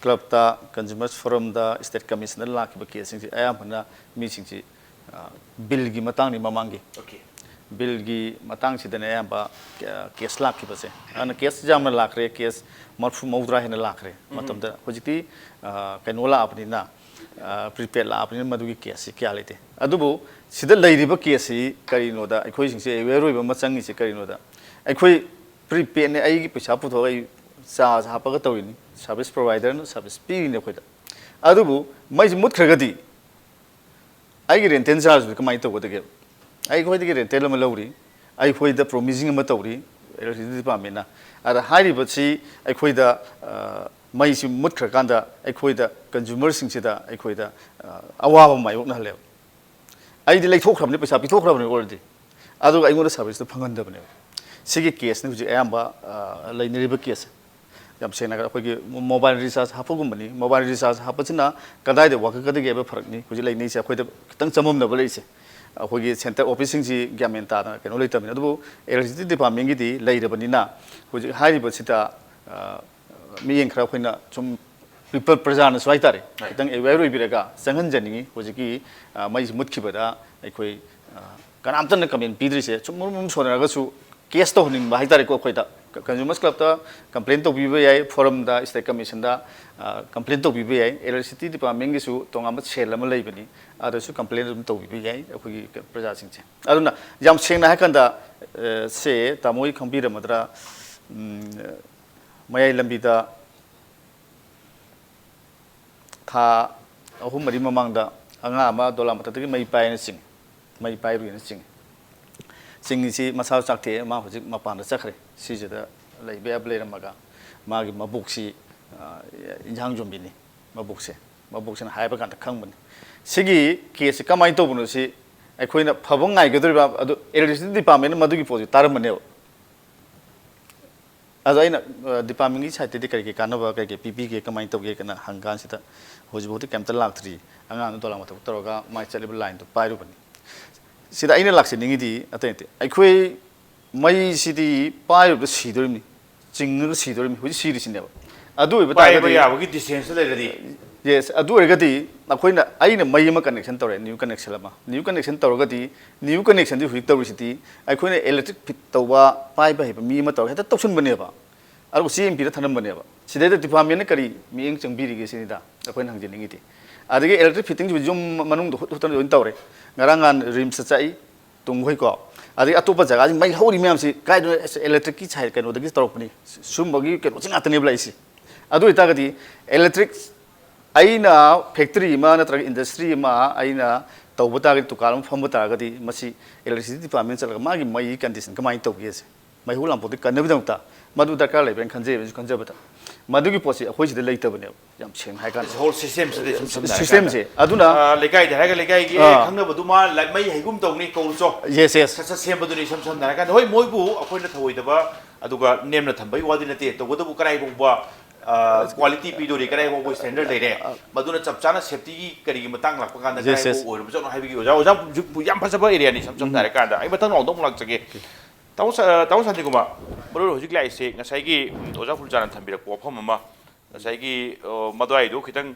clubꯇ, consumers forumꯗ, state commissionꯗ ꯂꯥꯛꯈꯤꯕ ꯀꯦꯁꯁꯤꯡꯁꯤ ꯑꯌꯥꯝꯕꯅ ꯃꯤꯁꯤꯡꯁꯤ, ꯑ, billꯒꯤ ꯃꯇꯥꯡꯅꯤ ꯃꯃꯥꯡꯒꯤ꯫ Okay꯫ Billꯒꯤ ꯃꯇꯥꯡꯁꯤꯗꯅꯦ ꯑꯌꯥꯝꯕ ꯀꯦ-, ꯀꯦꯁ ꯂꯥꯛꯈꯤꯕꯁꯦ꯫ ꯑꯗꯨꯅ ꯀꯦꯁ ꯌꯥꯝꯅ ꯂꯥꯛꯈ꯭ꯔꯦ, ꯀꯦꯁ ꯃꯔꯐꯨ ꯃꯧꯗ꯭ꯔꯥ ꯍꯦꯟꯅ ꯂꯥꯛꯈ꯭ꯔꯦ ꯎꯝ꯫ ꯃꯇꯝꯗ꯫ ꯍꯧꯖꯤꯛꯇꯤ, ꯑ, ꯀꯩꯅꯣ ꯂꯥꯛꯑꯕꯅꯤꯅ, ꯑ, prepaid ꯂꯥꯛꯑꯕꯅꯤꯅ ꯃꯗꯨꯒꯤ ꯀꯦꯁꯁꯤ ꯀꯌꯥ ꯂꯩꯇꯦ꯫ ꯑꯗꯨꯕꯨ ꯁꯤꯗ ꯂꯩꯔꯤꯕ ꯀꯦꯁꯁꯤ ꯀꯔꯤꯅꯣꯗ ꯑꯩꯈꯣꯏꯁꯤꯡꯁꯦ aware ꯑꯣꯏꯕ ꯑꯃ ꯆꯪꯉꯤꯁꯤ ꯀꯔꯤꯅꯣꯗ, ꯑꯩꯈꯣꯏ prepaidꯅꯦ, ꯑꯩꯒꯤ ꯄꯩꯁꯥ ꯄꯨꯊꯣꯛꯑꯒ ꯑꯩ charge ꯍꯥꯞꯄꯒ ꯇꯧꯔꯤꯅꯤ, service providerꯅ service ꯄꯤꯔꯤꯅꯤ ꯑꯩꯈꯣꯏꯗ꯫ ꯑꯗꯨꯕꯨ ꯃꯩꯁꯤ ꯃꯨꯠꯈ꯭ꯔꯒꯗꯤ ꯑꯩꯒꯤ rental chargeꯗꯨ ꯀꯃꯥꯏꯅ ꯇꯧꯒꯗꯒꯦ? ꯑꯩꯈꯣꯏꯗꯒꯤ rental ꯑꯃ ꯂꯧꯔꯤ, ꯑꯩꯈꯣꯏꯗ promising ꯑꯃ ꯇꯧꯔꯤ electricity departmentꯅ꯫ ꯑꯗ ꯍꯥꯏꯔꯤꯕꯁꯤ ꯑꯩꯈꯣꯏꯗ, ꯑ, ꯃꯩꯁꯤ ꯃꯨꯠꯈ꯭ꯔꯀꯥꯟꯗ ꯑꯩꯈꯣꯏꯗ consumerꯁꯤꯡꯁꯤꯗ ꯑꯩꯈꯣꯏꯗ, ꯑ, ꯑꯋꯥꯕ ꯃꯥꯌꯣꯛꯅꯍꯜꯂꯦꯕ꯫ ꯑꯩꯗꯤ ꯂꯩꯊꯣꯛꯈ꯭ꯔꯕꯅꯤ, ꯄꯩꯁꯥ ꯄꯤꯊꯣꯛꯈ꯭ꯔꯕꯅꯤ already꯫ ꯑꯗꯨꯒ ꯑꯩꯉꯣꯟꯗ serviceꯇꯨ ꯐꯪꯍꯟꯗꯕꯅꯦꯕ꯫ ꯁꯤꯒꯤ caseꯅꯤ ꯍꯧꯖꯤꯛ ꯑꯌꯥꯝꯕ, ꯑ, ꯂꯩꯅꯔꯤꯕ caseꯁꯦ꯫ ꯌꯥꯝ ꯁꯦꯡꯅ ꯍꯥꯏꯔꯒ ꯑꯩꯈꯣꯏꯒꯤ mobile recharge ꯍꯥꯞꯄꯒꯨꯝꯕꯅꯤ꯫ Mobile recharge ꯍꯥꯞꯄꯁꯤꯅ ꯀꯗꯥꯏꯗ ꯋꯥꯀꯠꯀꯗꯒꯦ ꯍꯥꯏꯕ ꯐꯔꯛꯅꯤ ꯍꯧꯖꯤꯛ ꯂꯩꯅꯩꯁꯦ꯫ ꯑꯩꯈꯣꯏꯗ ꯈꯤꯇꯪ ꯆꯃꯝꯅꯕ ꯂꯩꯔꯤꯁꯦ꯫ ꯑꯩꯈꯣꯏꯒꯤ centre officeꯁꯤꯡꯁꯤ ꯒ꯭ꯌꯥꯟ ꯃꯦꯟ ꯇꯥꯗꯅ ꯀꯩꯅꯣ ꯂꯩꯇꯕꯅꯤ꯫ ꯑꯗꯨꯕꯨ electricity departmentꯒꯤꯗꯤ ꯂꯩꯔꯕꯅꯤꯅ ꯍꯧꯖꯤꯛ ꯍꯥꯏꯔꯤꯕꯁꯤꯗ, ꯑ, ꯃꯤꯠꯌꯦꯡ ꯈꯔ ꯑꯩꯈꯣꯏꯅ ꯁꯨꯝ people, ꯄ꯭ꯔꯖꯥꯅꯁꯨ ꯍꯥꯏꯇꯥꯔꯦ, ꯍꯣꯏ꯫ ꯈꯤꯇꯪ aware ꯑꯣꯏꯕꯤꯔꯒ ꯆꯪꯍꯟꯖꯅꯤꯡꯉꯤ꯫ ꯍꯧꯖꯤꯛꯀꯤ, ꯑ, ꯃꯩꯁꯤ ꯃꯨꯠꯈꯤꯕꯗ ꯑꯩꯈꯣꯏ, ꯑ, ꯀꯅꯥꯝꯇꯅ comment ꯄꯤꯗ꯭ꯔꯤꯁꯦ, ꯁꯨꯝ ꯃꯔꯨꯝ ꯃꯔꯨꯝ ꯁꯣꯟꯅꯔꯒꯁꯨ case ꯇꯧꯍꯟꯅꯤꯡꯕ ꯍꯥꯏꯇꯥꯔꯦꯀꯣ꯫ ꯑꯩꯈꯣꯏꯗ ꯀ-, consumers clubꯇ complain ꯇꯧꯕꯤꯕ ꯌꯥꯏ, forumꯗ, state commissionꯗ, ꯑ, complain ꯇꯧꯕꯤꯕ ꯌꯥꯏ꯫ Electricity departmentꯒꯤꯁꯨ ꯇꯣꯉꯥꯟꯕ cell ꯑꯃ ꯂꯩꯕꯅꯤ, ꯑꯗꯨꯁꯨ complain ꯑꯗꯨꯝ ꯇꯧꯕꯤꯕ ꯌꯥꯏ ꯑꯩꯈꯣꯏꯒꯤ ꯄ꯭ꯔꯖꯥꯁꯤꯡꯁꯦ꯫ ꯑꯗꯨꯅ ꯌꯥꯝ ꯁꯦꯡꯅ ꯍꯥꯏꯔꯀꯥꯟꯗ, ꯑ, ꯁꯦ ꯇꯥꯃꯣ ꯍꯣꯏ ꯈꯪꯕꯤꯔꯝꯃꯗ꯭ꯔꯥ, ꯎꯝ, ꯃꯌꯥꯏ ꯂꯝꯕꯤꯗ ꯊꯥ ꯑꯍꯨꯝ ꯃꯔꯤ ꯃꯃꯥꯡꯗ ꯑꯉꯥꯡ ꯑꯃ ꯗꯣꯂꯥ ꯃꯊꯛꯇꯒꯤ ꯃꯩ ꯄꯥꯏꯅ ꯆꯤꯡꯉꯤ꯫ ꯃꯩ ꯄꯥꯏꯔꯨꯏꯅ ꯆꯤꯡꯉꯤ꯫ ꯆꯤꯡꯉꯤꯁꯤ ꯃꯁꯥ ꯆꯥꯛꯊꯦꯛꯑꯦ, ꯃꯥ ꯍꯧꯖꯤꯛ ꯃꯄꯥꯟꯗ ꯆꯠꯈ꯭ꯔꯦ꯫ ꯁꯤꯁꯤꯗ ꯂꯩꯕ ꯌꯥꯕ ꯂꯩꯔꯝꯃꯒ ꯃꯥꯒꯤ ꯃꯕꯣꯛꯁꯤ, ꯑ, ꯏꯟꯖꯥꯡ ꯌꯣꯟꯕꯤꯅꯤ꯫ ꯃꯕꯣꯛꯁꯦ, ꯃꯕꯣꯛꯁꯤꯅ ꯍꯥꯏꯕ ꯀꯥꯟꯗ ꯈꯪꯕꯅꯤ꯫ ꯁꯤꯒꯤ ꯀꯦꯁꯁꯤ ꯀꯃꯥꯏꯅ ꯇꯧꯕꯅꯣ ꯁꯤ ꯑꯩꯈꯣꯏꯅ ꯐꯕ ꯉꯥꯏꯒꯗꯧꯔꯤꯕ, ꯑꯗꯨ electricity department ꯃꯗꯨꯒꯤ ꯄꯣꯠꯁꯤ ꯇꯥꯔꯝꯕꯅꯦꯕ꯫ ꯑꯗꯣ ꯑꯩꯅ, ꯑ, department ꯀꯤ side ꯇꯒꯤ ꯀꯔꯤ ꯀꯔꯤ ꯀꯥꯟꯅꯕ ꯀꯔꯤ ꯀꯔꯤ ꯄꯤꯕꯤꯒꯦ, ꯀꯃꯥꯏꯅ ꯇꯧꯒꯦ ꯀꯥꯏꯅ ꯍꯪꯀꯥꯟꯁꯤꯗ ꯍꯧꯖꯤꯛꯐꯥꯎꯗꯤ ꯀꯩꯝꯇ ꯂꯥꯛꯇ꯭ꯔꯤ꯫ ꯑꯉꯥꯡꯗꯣ ꯗꯣꯂꯥ ꯃꯊꯛ ꯇꯧꯔꯒ ꯃꯥꯏ ꯆꯠꯂꯤꯕ line ꯗꯣ ꯄꯥꯏꯔꯨꯕꯅꯤ꯫ ꯁꯤꯗ ꯑꯩꯅ ꯂꯥꯛꯆꯅꯤꯡꯉꯤꯗꯤ ꯑꯇꯩ ꯅꯠꯇꯦ, ꯑꯩꯈꯣꯏ ꯃꯩꯁꯤꯗꯤ ꯄꯥꯏꯔꯨꯕꯗ ꯁꯤꯗꯣꯔꯤꯕꯅꯤ, ꯆꯤꯡꯉꯒ ꯁꯤꯗꯣꯔꯤꯕꯅꯤ, ꯍꯧꯖꯤꯛ ꯁꯤꯔꯤꯁꯤꯅꯦꯕ꯫ ꯑꯗꯨ ꯑꯣꯏꯕ ꯄꯥꯏꯕ ꯇꯥꯔꯒꯗꯤ ꯌꯥꯕꯒꯤ distance ꯇ ꯂꯩꯔꯗꯤ꯫ Yes, ꯑꯗꯨ ꯑꯣꯏꯔꯒꯗꯤ ꯑꯩꯈꯣꯏꯅ, ꯑꯩꯅ ꯃꯩ ꯑꯃ connection ꯇꯧꯔꯦ, new connection ꯑꯃ, new connection ꯇꯧꯔꯒꯗꯤ, new connection ꯗꯤ ꯍꯧꯖꯤꯛ ꯇꯧꯔꯤꯁꯤꯗꯤ ꯑꯩꯈꯣꯏꯅ electric fit ꯇꯧꯕ, ꯄꯥꯏꯕ ꯍꯩꯕ ꯃꯤ ꯑꯃ ꯇꯧꯔꯒ ꯍꯦꯛꯇ ꯇꯧꯁꯤꯟꯕꯅꯦꯕ꯫ ꯑꯗꯨꯒ ꯆꯦ ꯑꯃ ꯄꯤꯔ ꯊꯅꯝꯕꯅꯦꯕ꯫ ꯁꯤꯗꯩꯗ department ꯅ ꯀꯔꯤ ꯃꯤꯠꯌꯦꯡ ꯆꯪꯕꯤꯔꯤꯒꯦ ꯁꯤꯅꯤꯗ ꯑꯩꯈꯣꯏꯅ ꯍꯪꯖꯅꯤꯡꯉꯤꯗꯤ꯫ ꯑꯗꯒꯤ electric fitting ꯁꯤꯕꯨ ꯌꯨꯝ ꯃꯅꯨꯡꯗ ꯍꯨꯠ ꯍꯨꯠꯇꯅ ꯂꯣꯏꯅ ꯇꯧꯔꯦ꯫ ꯉꯔꯥꯡ ꯅꯍꯥꯟ RIMS ꯇ ꯆꯠꯂꯤ, ꯇꯨꯡꯈꯣꯏꯀꯣ꯫ ꯑꯗꯒꯤ ꯑꯇꯣꯞꯄ ꯖꯒꯥꯁꯤ ꯃꯩ ꯍꯧꯔꯤ ꯃꯌꯥꯝꯁꯤ ꯀꯥꯏꯗꯅꯣ? ꯑꯁ, electric ꯀꯤ side ꯀꯩꯅꯣꯗꯒꯤ ꯇꯧꯔꯛꯄꯅꯤ꯫ ꯁꯨꯝꯕꯒꯤ ꯀꯩꯅꯣꯁꯤ ꯉꯥꯛꯇꯅꯦꯕ ꯂꯥꯛꯏꯁꯤ꯫ ꯑꯗꯨ ꯑꯣꯏꯇꯥꯔꯒꯗꯤ electric ꯑꯩꯅ factory ꯑꯃ ꯅꯠꯇ꯭ꯔꯒ industry ꯑꯃ ꯑꯩꯅ ꯇꯧꯕ ꯇꯥꯔꯒꯗꯤ, ꯗꯨꯀꯥꯟ ꯑꯃ ꯐꯝꯕ ꯇꯥꯔꯒꯗꯤ, ꯃꯁꯤ electricity department ꯆꯠꯂꯒ ꯃꯥꯒꯤ ꯃꯩ condition ꯀꯃꯥꯏꯅ ꯇꯧꯒꯦꯁꯦ, ꯃꯩꯍꯧ ꯂꯥꯡꯄꯣꯛꯇꯒꯤ ꯀꯟꯅꯕꯒꯤꯗꯃꯛꯇ ꯃꯗꯨ ꯗꯔꯀꯥꯔ ꯂꯩꯕ꯭ꯔꯥꯅ ꯈꯟꯖꯩ, ꯑꯩꯁꯨ ꯈꯟꯖꯕꯗ꯫ ꯃꯗꯨꯒꯤ ꯄꯣꯠꯁꯤ ꯑꯩꯈꯣꯏ ꯁꯤꯗ ꯂꯩꯇꯕꯅꯦꯕ, ꯌꯥꯝ ꯁꯦꯡꯅ ꯍꯥꯏ ꯀꯥꯟꯗ꯫ Whole system ꯁꯤꯗ ꯁꯨꯝ ꯁꯝꯅ ꯍꯥꯏꯔ system ꯁꯦ, ꯀꯥꯟꯗ, ꯑꯗꯨꯅ ꯑꯥ, ꯂꯩꯀꯥꯏꯗ ꯍꯥꯏꯔꯒ ꯂꯩꯀꯥꯏꯒꯤ ꯑꯥ꯫ ꯈꯪꯅꯕꯗꯨꯃ ꯂꯥꯏ-, ꯃꯩ ꯍꯩꯒꯨꯝ ꯇꯧꯅꯤ ꯀꯧꯔꯨꯆꯣ꯫ Yes, yes꯫ ꯁꯠ ꯁꯠ ꯁꯦꯝꯕꯗꯨꯅꯤ ꯏꯁꯝ ꯁꯝꯅ ꯍꯥꯏꯔ ꯀꯥꯟꯗ꯫ ꯍꯣꯏ, ꯃꯣꯏꯕꯨ ꯑꯩꯈꯣꯏꯅ ꯊꯧꯑꯣꯏꯗꯕ ꯑꯗꯨꯒ ꯅꯦꯝꯅ ꯊꯝꯕꯒꯤ ꯋꯥꯗꯤ ꯅꯠꯇꯦ, ꯇꯧꯕꯇꯕꯨ ꯀꯗꯥꯏ ꯐꯥꯎꯕ, ꯑꯥ, quality ꯄꯤꯗꯣꯔꯤ, ꯀꯗꯥꯏ ꯐꯥꯎꯕ standard ꯂꯩꯔꯦ, ꯃꯗꯨꯅ ꯆꯞ ꯆꯥꯅ safety ꯒꯤ ꯀꯔꯤꯒꯤ ꯃꯇꯥꯡ ꯂꯥꯛꯄ ꯀꯥꯟꯗ Yes, ꯀꯗꯥꯏ yes꯫ ꯐꯥꯎꯕ ꯑꯣꯏꯔꯕꯖꯥꯠꯅꯣ ꯍꯥꯏꯕꯒꯤ ꯑꯣꯖꯥ, ꯑꯣꯖꯥ ꯍꯧꯖꯤꯛ ꯌꯥꯝ ꯐꯖꯕ area ꯅꯤ ꯏꯁꯝ ꯁꯝꯅ ꯎꯝ꯫ ꯍꯥꯏꯔ ꯀꯥꯟꯗ꯫ ꯑꯩ ꯃꯊꯪ ꯔꯥꯎꯟꯗ ꯑꯃꯨꯛ ꯂꯥꯛꯆꯒꯦ꯫ ꯇꯥꯃꯣ ꯁ-, ꯑ, ꯇꯥꯃꯣ ꯁꯥꯟꯇꯤꯀꯨꯃꯥꯔ, ꯃꯔꯨ ꯑꯣꯏꯅ ꯍꯧꯖꯤꯛ ꯂꯥꯛꯏꯁꯦ ꯉꯁꯥꯏꯒꯤ, ꯎꯝ, ꯑꯣꯖꯥ ꯐꯨꯜꯆꯥꯟꯅ ꯊꯝꯕꯤꯔꯛꯄ ꯋꯥꯐꯝ ꯑꯃ, ꯉꯁꯥꯏꯒꯤ, ꯑ, ꯃꯗꯨꯋꯥꯏꯗꯣ ꯈꯤꯇꯪ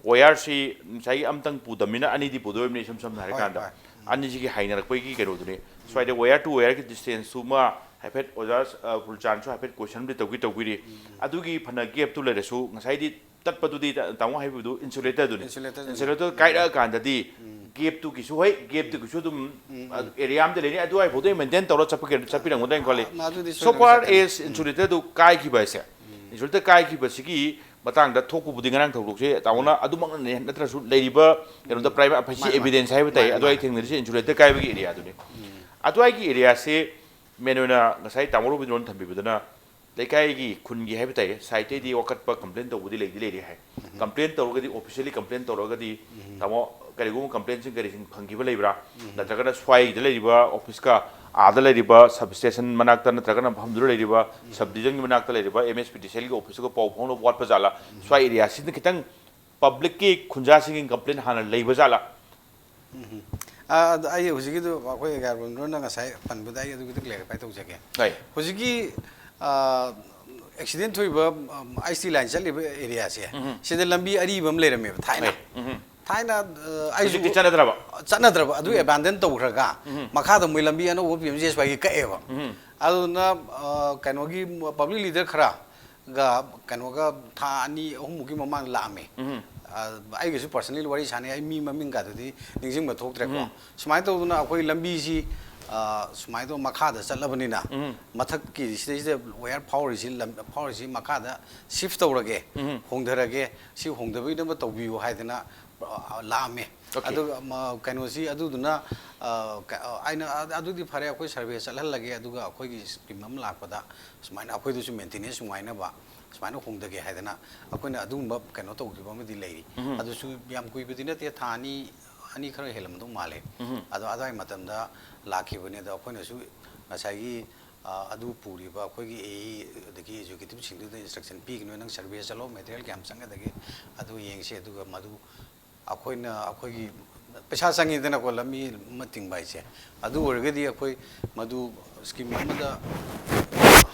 wire ꯁꯤ ꯉꯁꯥꯏꯒꯤ ꯑꯝꯇꯪ ꯄꯨꯗꯕꯅꯤꯅ ꯑꯅꯤꯗꯤ ꯄꯨꯗꯣꯔꯤꯕꯅꯤ ꯏꯁꯝ ꯁꯝꯅ ꯍꯥꯏꯔ ꯍꯣꯏ, ꯀꯥꯟꯗ꯫ ꯍꯣꯏ꯫ ꯎꯝ꯫ ꯑꯅꯤꯁꯤꯒꯤ ꯍꯥꯏꯅꯔꯛꯄꯒꯤ ꯀꯩꯅꯣꯗꯨꯅꯤ꯫ ꯁ꯭ꯋꯥꯏꯗ wire to wire ꯒꯤ distance ꯇꯨꯃ ꯍꯥꯏꯐꯦꯠ ꯑꯣꯖꯥ, ꯑ, ꯐꯨꯜꯆꯥꯟꯁꯨ ꯍꯥꯏꯐꯦꯠ question ꯑꯝꯗꯤ ꯇꯧꯒꯦ ꯇꯧꯕꯤꯔꯤ꯫ ꯎꯝ꯫ ꯑꯗꯨꯒꯤ ꯐꯅ gap ꯇꯨ ꯂꯩꯔꯁꯨ ꯉꯁꯥꯏꯗꯤ ꯇꯠꯄꯗꯨꯗꯤ ꯇ-, ꯇꯥꯃꯣ ꯍꯥꯏꯕꯗꯨ insulator ꯗꯨꯅꯤ꯫ Insulator ꯗꯨꯅꯤ꯫ Insulator ꯎꯝ꯫ ꯀꯥꯏꯔꯛꯑꯀꯥꯟꯗꯗꯤ ꯎꯝ꯫ ꯒꯦꯞꯇꯨꯒꯤꯁꯨ, ꯍꯣꯏ, ꯒꯦꯞꯇꯨꯒꯤꯁꯨ ꯑꯗꯨꯝ ꯎꯝ, ꯎꯝ. ꯑꯦꯔꯤꯌꯥ ꯑꯃꯗ ꯂꯩꯅꯤ, ꯑꯗꯨꯋꯥꯏꯐꯥꯎꯗ ꯃꯦꯟꯇꯦꯟ ꯇꯧꯔ ꯆꯠꯄ-, ꯆꯠꯄꯤꯔꯝꯒꯗ꯭ꯔꯥ ꯍꯥꯏꯅ ꯈꯜꯂꯤ꯫ ꯑꯥ, ꯑꯗꯨꯗꯤ ꯁꯣꯏꯗꯅ So far ꯆꯠꯀꯅꯤ. As ꯎꯝ. Insulator ꯗꯨ ꯀꯥꯏꯈꯤꯕ ꯍꯥꯏꯁꯦ, ꯎꯝ. Insulator ꯀꯥꯏꯈꯤꯕꯁꯤꯒꯤ ꯃꯇꯥꯡꯗ ꯊꯣꯛꯄꯕꯨꯗꯤ ꯉꯔꯥꯡ ꯊꯧꯗꯣꯛꯁꯦ ꯇꯥꯃꯣꯅ ꯎꯝ. ꯑꯗꯨꯃꯛꯅꯅꯦ ꯅꯠꯇ꯭ꯔꯁꯨ ꯂꯩꯔꯤꯕ ꯀꯩꯅꯣꯗ ꯎꯝ. ꯄ꯭ꯔꯥꯏꯚꯦꯠ ꯑꯐꯤꯁꯤ ꯃꯥꯅꯦ, ꯃꯥꯅꯦ. ꯑꯦꯚꯤꯗꯦꯟꯁ ꯍꯥꯏꯕ ꯇꯥꯏ, ꯃꯥꯅꯦ, ꯑꯗꯨꯋꯥꯏ ꯃꯥꯅꯦ. ꯊꯦꯡꯅꯔꯤꯁꯦ ꯏꯟꯁꯨꯂꯦꯇꯔ ꯀꯥꯏꯕꯒꯤ ꯑꯦꯔꯤꯌꯥꯗꯨꯅꯤ꯫ ꯎꯝ. ꯑꯗꯨꯋꯥꯏꯒꯤ ꯑꯦꯔꯤꯌꯥꯁꯦ ꯃꯦꯟ ꯑꯣꯏꯅ ꯉꯁꯥꯏ ꯇꯥꯃꯣ ꯔꯣꯕꯤꯟꯗ꯭ꯔꯣꯅ ꯊꯝꯕꯤꯕꯗꯨꯅ ꯂꯩꯀꯥꯏꯒꯤ, ꯈꯨꯟꯒꯤ ꯍꯥꯏꯕ ꯇꯥꯏ, ꯁꯥꯏꯠꯇꯩꯗꯤ ꯋꯥꯀꯠꯄ, ꯀꯝꯄ꯭ꯂꯦꯟ ꯇꯧꯕꯗꯤ ꯂꯩꯗꯤ ꯂꯩꯔꯤ ꯍꯥꯏ꯫ ꯎꯝ. ꯀꯝꯄ꯭ꯂꯦꯟ ꯇꯧꯔꯒꯗꯤ, ꯑꯣꯐꯤꯁꯤꯌꯦꯜꯂꯤ ꯀꯝꯄ꯭ꯂꯦꯟ ꯇꯧꯔꯒꯗꯤ, ꯎꯝ. ꯇꯥꯃꯣ, ꯀꯔꯤꯒꯨꯝꯕ ꯀꯝꯄ꯭ꯂꯦꯟꯁꯤꯡ ꯀꯔꯤꯁꯤꯡ ꯐꯪꯈꯤꯕ ꯂꯩꯕ꯭ꯔꯥ? ꯎꯝ. ꯅꯠꯇ꯭ꯔꯒꯅ ꯁ꯭ꯋꯥꯏꯗ ꯂꯩꯔꯤꯕ ꯑꯣꯐꯤꯁꯀ ꯑꯥꯗ ꯂꯩꯔꯤꯕ ꯁꯕ ꯁ꯭ꯇꯦꯁꯟ ꯃꯅꯥꯛꯇ ꯅꯠꯇ꯭ꯔꯒꯅ ꯃꯐꯝꯗꯨꯗ ꯂꯩꯔꯤꯕ ꯎꯝ. ꯁꯕ ꯗꯤꯕꯤꯖꯟꯒꯤ ꯃꯅꯥꯛꯇ ꯂꯩꯔꯤꯕ ꯑꯦꯝ ꯑꯦꯁ ꯄꯤ ꯗꯤ ꯁꯤ ꯑꯦꯜꯒꯤ ꯑꯣꯐꯤꯁꯇꯨꯒ ꯄꯥꯎ ꯐꯥꯎꯅꯕ ꯋꯥꯠꯄ ꯖꯥꯠꯂꯥ? ꯎꯝ. ꯁ꯭ꯋꯥꯏ ꯑꯦꯔꯤꯌꯥꯁꯤꯗ ꯈꯤꯇꯪ ꯄꯕ꯭ꯂꯤꯛꯀꯤ ꯈꯨꯟꯖꯥꯁꯤꯡꯒꯤ ꯀꯝꯄ꯭ꯂꯦꯟ ꯍꯥꯟꯅ ꯂꯩꯕ ꯖꯥꯠꯂꯥ? ꯎꯝ. ꯑꯥ, ꯑꯗ ꯑꯩ ꯍꯧꯖꯤꯛꯀꯤꯗꯨ ꯑꯩꯈꯣꯏ ꯒꯥꯔꯕꯟꯗ꯭ꯔꯣꯅ ꯉꯁꯥꯏ ꯄꯟꯕꯗ ꯑꯩ ꯑꯗꯨꯒꯤꯗꯨ ꯀ꯭ꯂꯦꯔꯤꯐꯥꯏ ꯇꯧꯖꯒꯦ꯫ ꯍꯣꯏ. ꯍꯧꯖꯤꯛꯀꯤ, ꯑꯥ, ꯑꯦꯛꯁꯤꯗꯦꯟ ꯊꯣꯛꯏꯕ, ꯑꯝ, ꯑꯥꯏ ꯑꯦꯁ ꯇꯤ ꯂꯥꯏꯟ ꯆꯠꯂꯤꯕ ꯑꯦꯔꯤꯌꯥꯁꯦ, ꯎꯝ. ꯁꯤꯗ ꯂꯝꯕꯤ ꯑꯔꯤꯕ ꯑꯃ ꯂꯩꯔꯝꯃꯦꯕ ꯊꯥꯏꯅ꯫ ꯍꯣꯏ. ꯎꯝ. ꯊꯥꯏꯅ, ꯑ, ꯑꯩꯁꯨ ꯍꯧꯖꯤꯛꯇꯤ ꯆꯠꯅꯗ꯭ꯔꯕ? ꯆꯠꯅꯗ꯭ꯔꯕ, ꯑꯗꯨ ꯎꯝ. ꯑꯦꯕꯥꯟꯗꯟ ꯇꯧꯈ꯭ꯔꯒ, ꯎꯝ. ꯃꯈꯥꯗ ꯃꯣꯏ ꯂꯝꯕꯤ ꯑꯅꯧꯕ ꯄꯤ ꯑꯦꯝ ꯖꯤ ꯑꯦꯁ ꯋꯥꯏꯒꯤ ꯀꯛꯑꯦꯕ꯫ ꯎꯝ. ꯑꯗꯨꯅ, ꯑ, ꯀꯩꯅꯣꯒꯤ ꯄꯕ꯭ꯂꯤꯛ ꯂꯤꯗꯔ ꯈꯔ ꯒ ꯀꯩꯅꯣꯒ ꯊꯥ ꯑꯅꯤ ꯑꯍꯨꯝꯃꯨꯛꯀꯤ ꯃꯃꯥꯡꯗ ꯂꯥꯛꯑꯝꯃꯦ꯫ ꯎꯝ. ꯑ, ꯑꯩꯒꯁꯨ personally ꯋꯥꯔꯤ ꯁꯥꯟꯅꯩ, ꯑꯩ ꯃꯤ ꯃꯃꯤꯡꯒꯗꯨꯗꯤ ꯅꯤꯡꯁꯤꯡꯕ ꯊꯣꯛꯇ꯭ꯔꯦꯀꯣ꯫ ꯎꯝ. ꯁꯨꯃꯥꯏꯅ ꯇꯧꯗꯅ ꯑꯩꯈꯣꯏ ꯂꯝꯕꯤꯁꯤ, ꯑ, ꯁꯨꯃꯥꯏꯅ ꯇꯧ ꯃꯈꯥꯗ ꯆꯠꯂꯕꯅꯤꯅ ꯎꯝ. ꯃꯊꯛꯀꯤ ꯁꯤꯗꯩꯁꯤꯗ ꯋꯥꯌꯔ ꯐꯥꯎꯔꯤꯁꯤ, ꯂꯝ-, ꯐꯥꯎꯔꯤꯁꯤ ꯃꯈꯥꯗ shift ꯇꯧꯔꯒꯦ, ꯎꯝ. ꯍꯣꯡꯊꯔꯒꯦ, ꯁꯤ ꯍꯣꯡꯊꯕꯒꯤꯗꯃꯛ ꯇꯧꯕꯤꯌꯨ ꯍꯥꯏꯗꯅ, ꯑ, ꯂꯥꯛꯑꯝꯃꯦ꯫ Okay. ꯑꯗꯨꯒ ꯃ-, ꯀꯩꯅꯣꯁꯤ ꯑꯗꯨꯗꯨꯅ, ꯑ, ꯀ-, ꯑ, ꯑꯩꯅ ꯑ-, ꯑꯗꯨꯗꯤ ꯐꯔꯦ, ꯑꯩꯈꯣꯏ ꯁꯔꯚꯦ ꯆꯠꯍꯜꯂꯒꯦ, ꯑꯗꯨꯒ ꯑꯩꯈꯣꯏꯒꯤ ꯁ꯭ꯀꯤꯝ ꯑꯃ ꯂꯥꯛꯄꯗ ꯁꯨꯃꯥꯏꯅ ꯑꯩꯈꯣꯏꯗꯁꯨ ꯃꯦꯟꯇꯦꯅꯦꯟꯁ ꯅꯨꯡꯉꯥꯏꯅꯕ ꯁꯨꯃꯥꯏꯅ ꯍꯣꯡꯊꯒꯦ ꯍꯥꯏꯗꯅ ꯑꯩꯈꯣꯏꯅ ꯑꯗꯨꯒꯨꯝꯕ ꯀꯩꯅꯣ ꯇꯧꯈꯤꯕ ꯑꯃꯗꯤ ꯂꯩꯔꯤ꯫ ꯎꯝ. ꯑꯗꯨꯁꯨ ꯌꯥꯝ ꯀꯨꯏꯕꯗꯤ ꯅꯠꯇꯦ, ꯊꯥ ꯑꯅꯤ, ꯑꯅꯤ ꯈꯔ ꯍꯦꯜꯂꯝꯃꯗꯧ ꯃꯥꯜꯂꯦ꯫ ꯎꯝ. ꯑꯗꯣ ꯑꯗꯨꯋꯥꯏ ꯃꯇꯝꯗ ꯂꯥꯛꯈꯤꯕꯅꯦ꯫ ꯑꯗꯣ ꯑꯩꯈꯣꯏꯅꯁꯨ ꯉꯁꯥꯏꯒꯤ, ꯑ, ꯑꯗꯨ ꯄꯨꯔꯤꯕ ꯑꯩꯈꯣꯏꯒꯤ ꯑꯦ ꯏ ꯑꯗꯒꯤ ꯑꯦꯛꯖꯤꯀ꯭ꯌꯨꯇꯤꯕꯁꯤꯡꯗꯨꯗ ꯏꯟꯁꯇ꯭ꯔꯛꯁꯟ ꯄꯤꯒꯅꯤ, "ꯅꯪ ꯁꯔꯚꯦ ꯆꯠꯂꯣ, ꯃꯦꯇꯔꯤꯌꯦꯜ ꯀꯌꯥꯝ ꯆꯪꯒꯗꯒꯦ ꯑꯗꯨ ꯌꯦꯡꯁꯤ, ꯑꯗꯨꯒ ꯃꯗꯨ ꯑꯩꯈꯣꯏꯅ ꯑꯩꯈꯣꯏꯒꯤ ꯄꯩꯁꯥ ꯆꯪꯉꯤꯗꯅꯀꯣ, ꯂꯝꯕꯤ ꯑꯃ ꯇꯤꯡꯕ ꯍꯥꯏꯁꯦ꯫ ꯑꯗꯨ ꯑꯣꯏꯔꯒꯗꯤ ꯑꯩꯈꯣꯏ ꯃꯗꯨ ꯁ꯭ꯀꯤꯝ ꯑꯃꯗ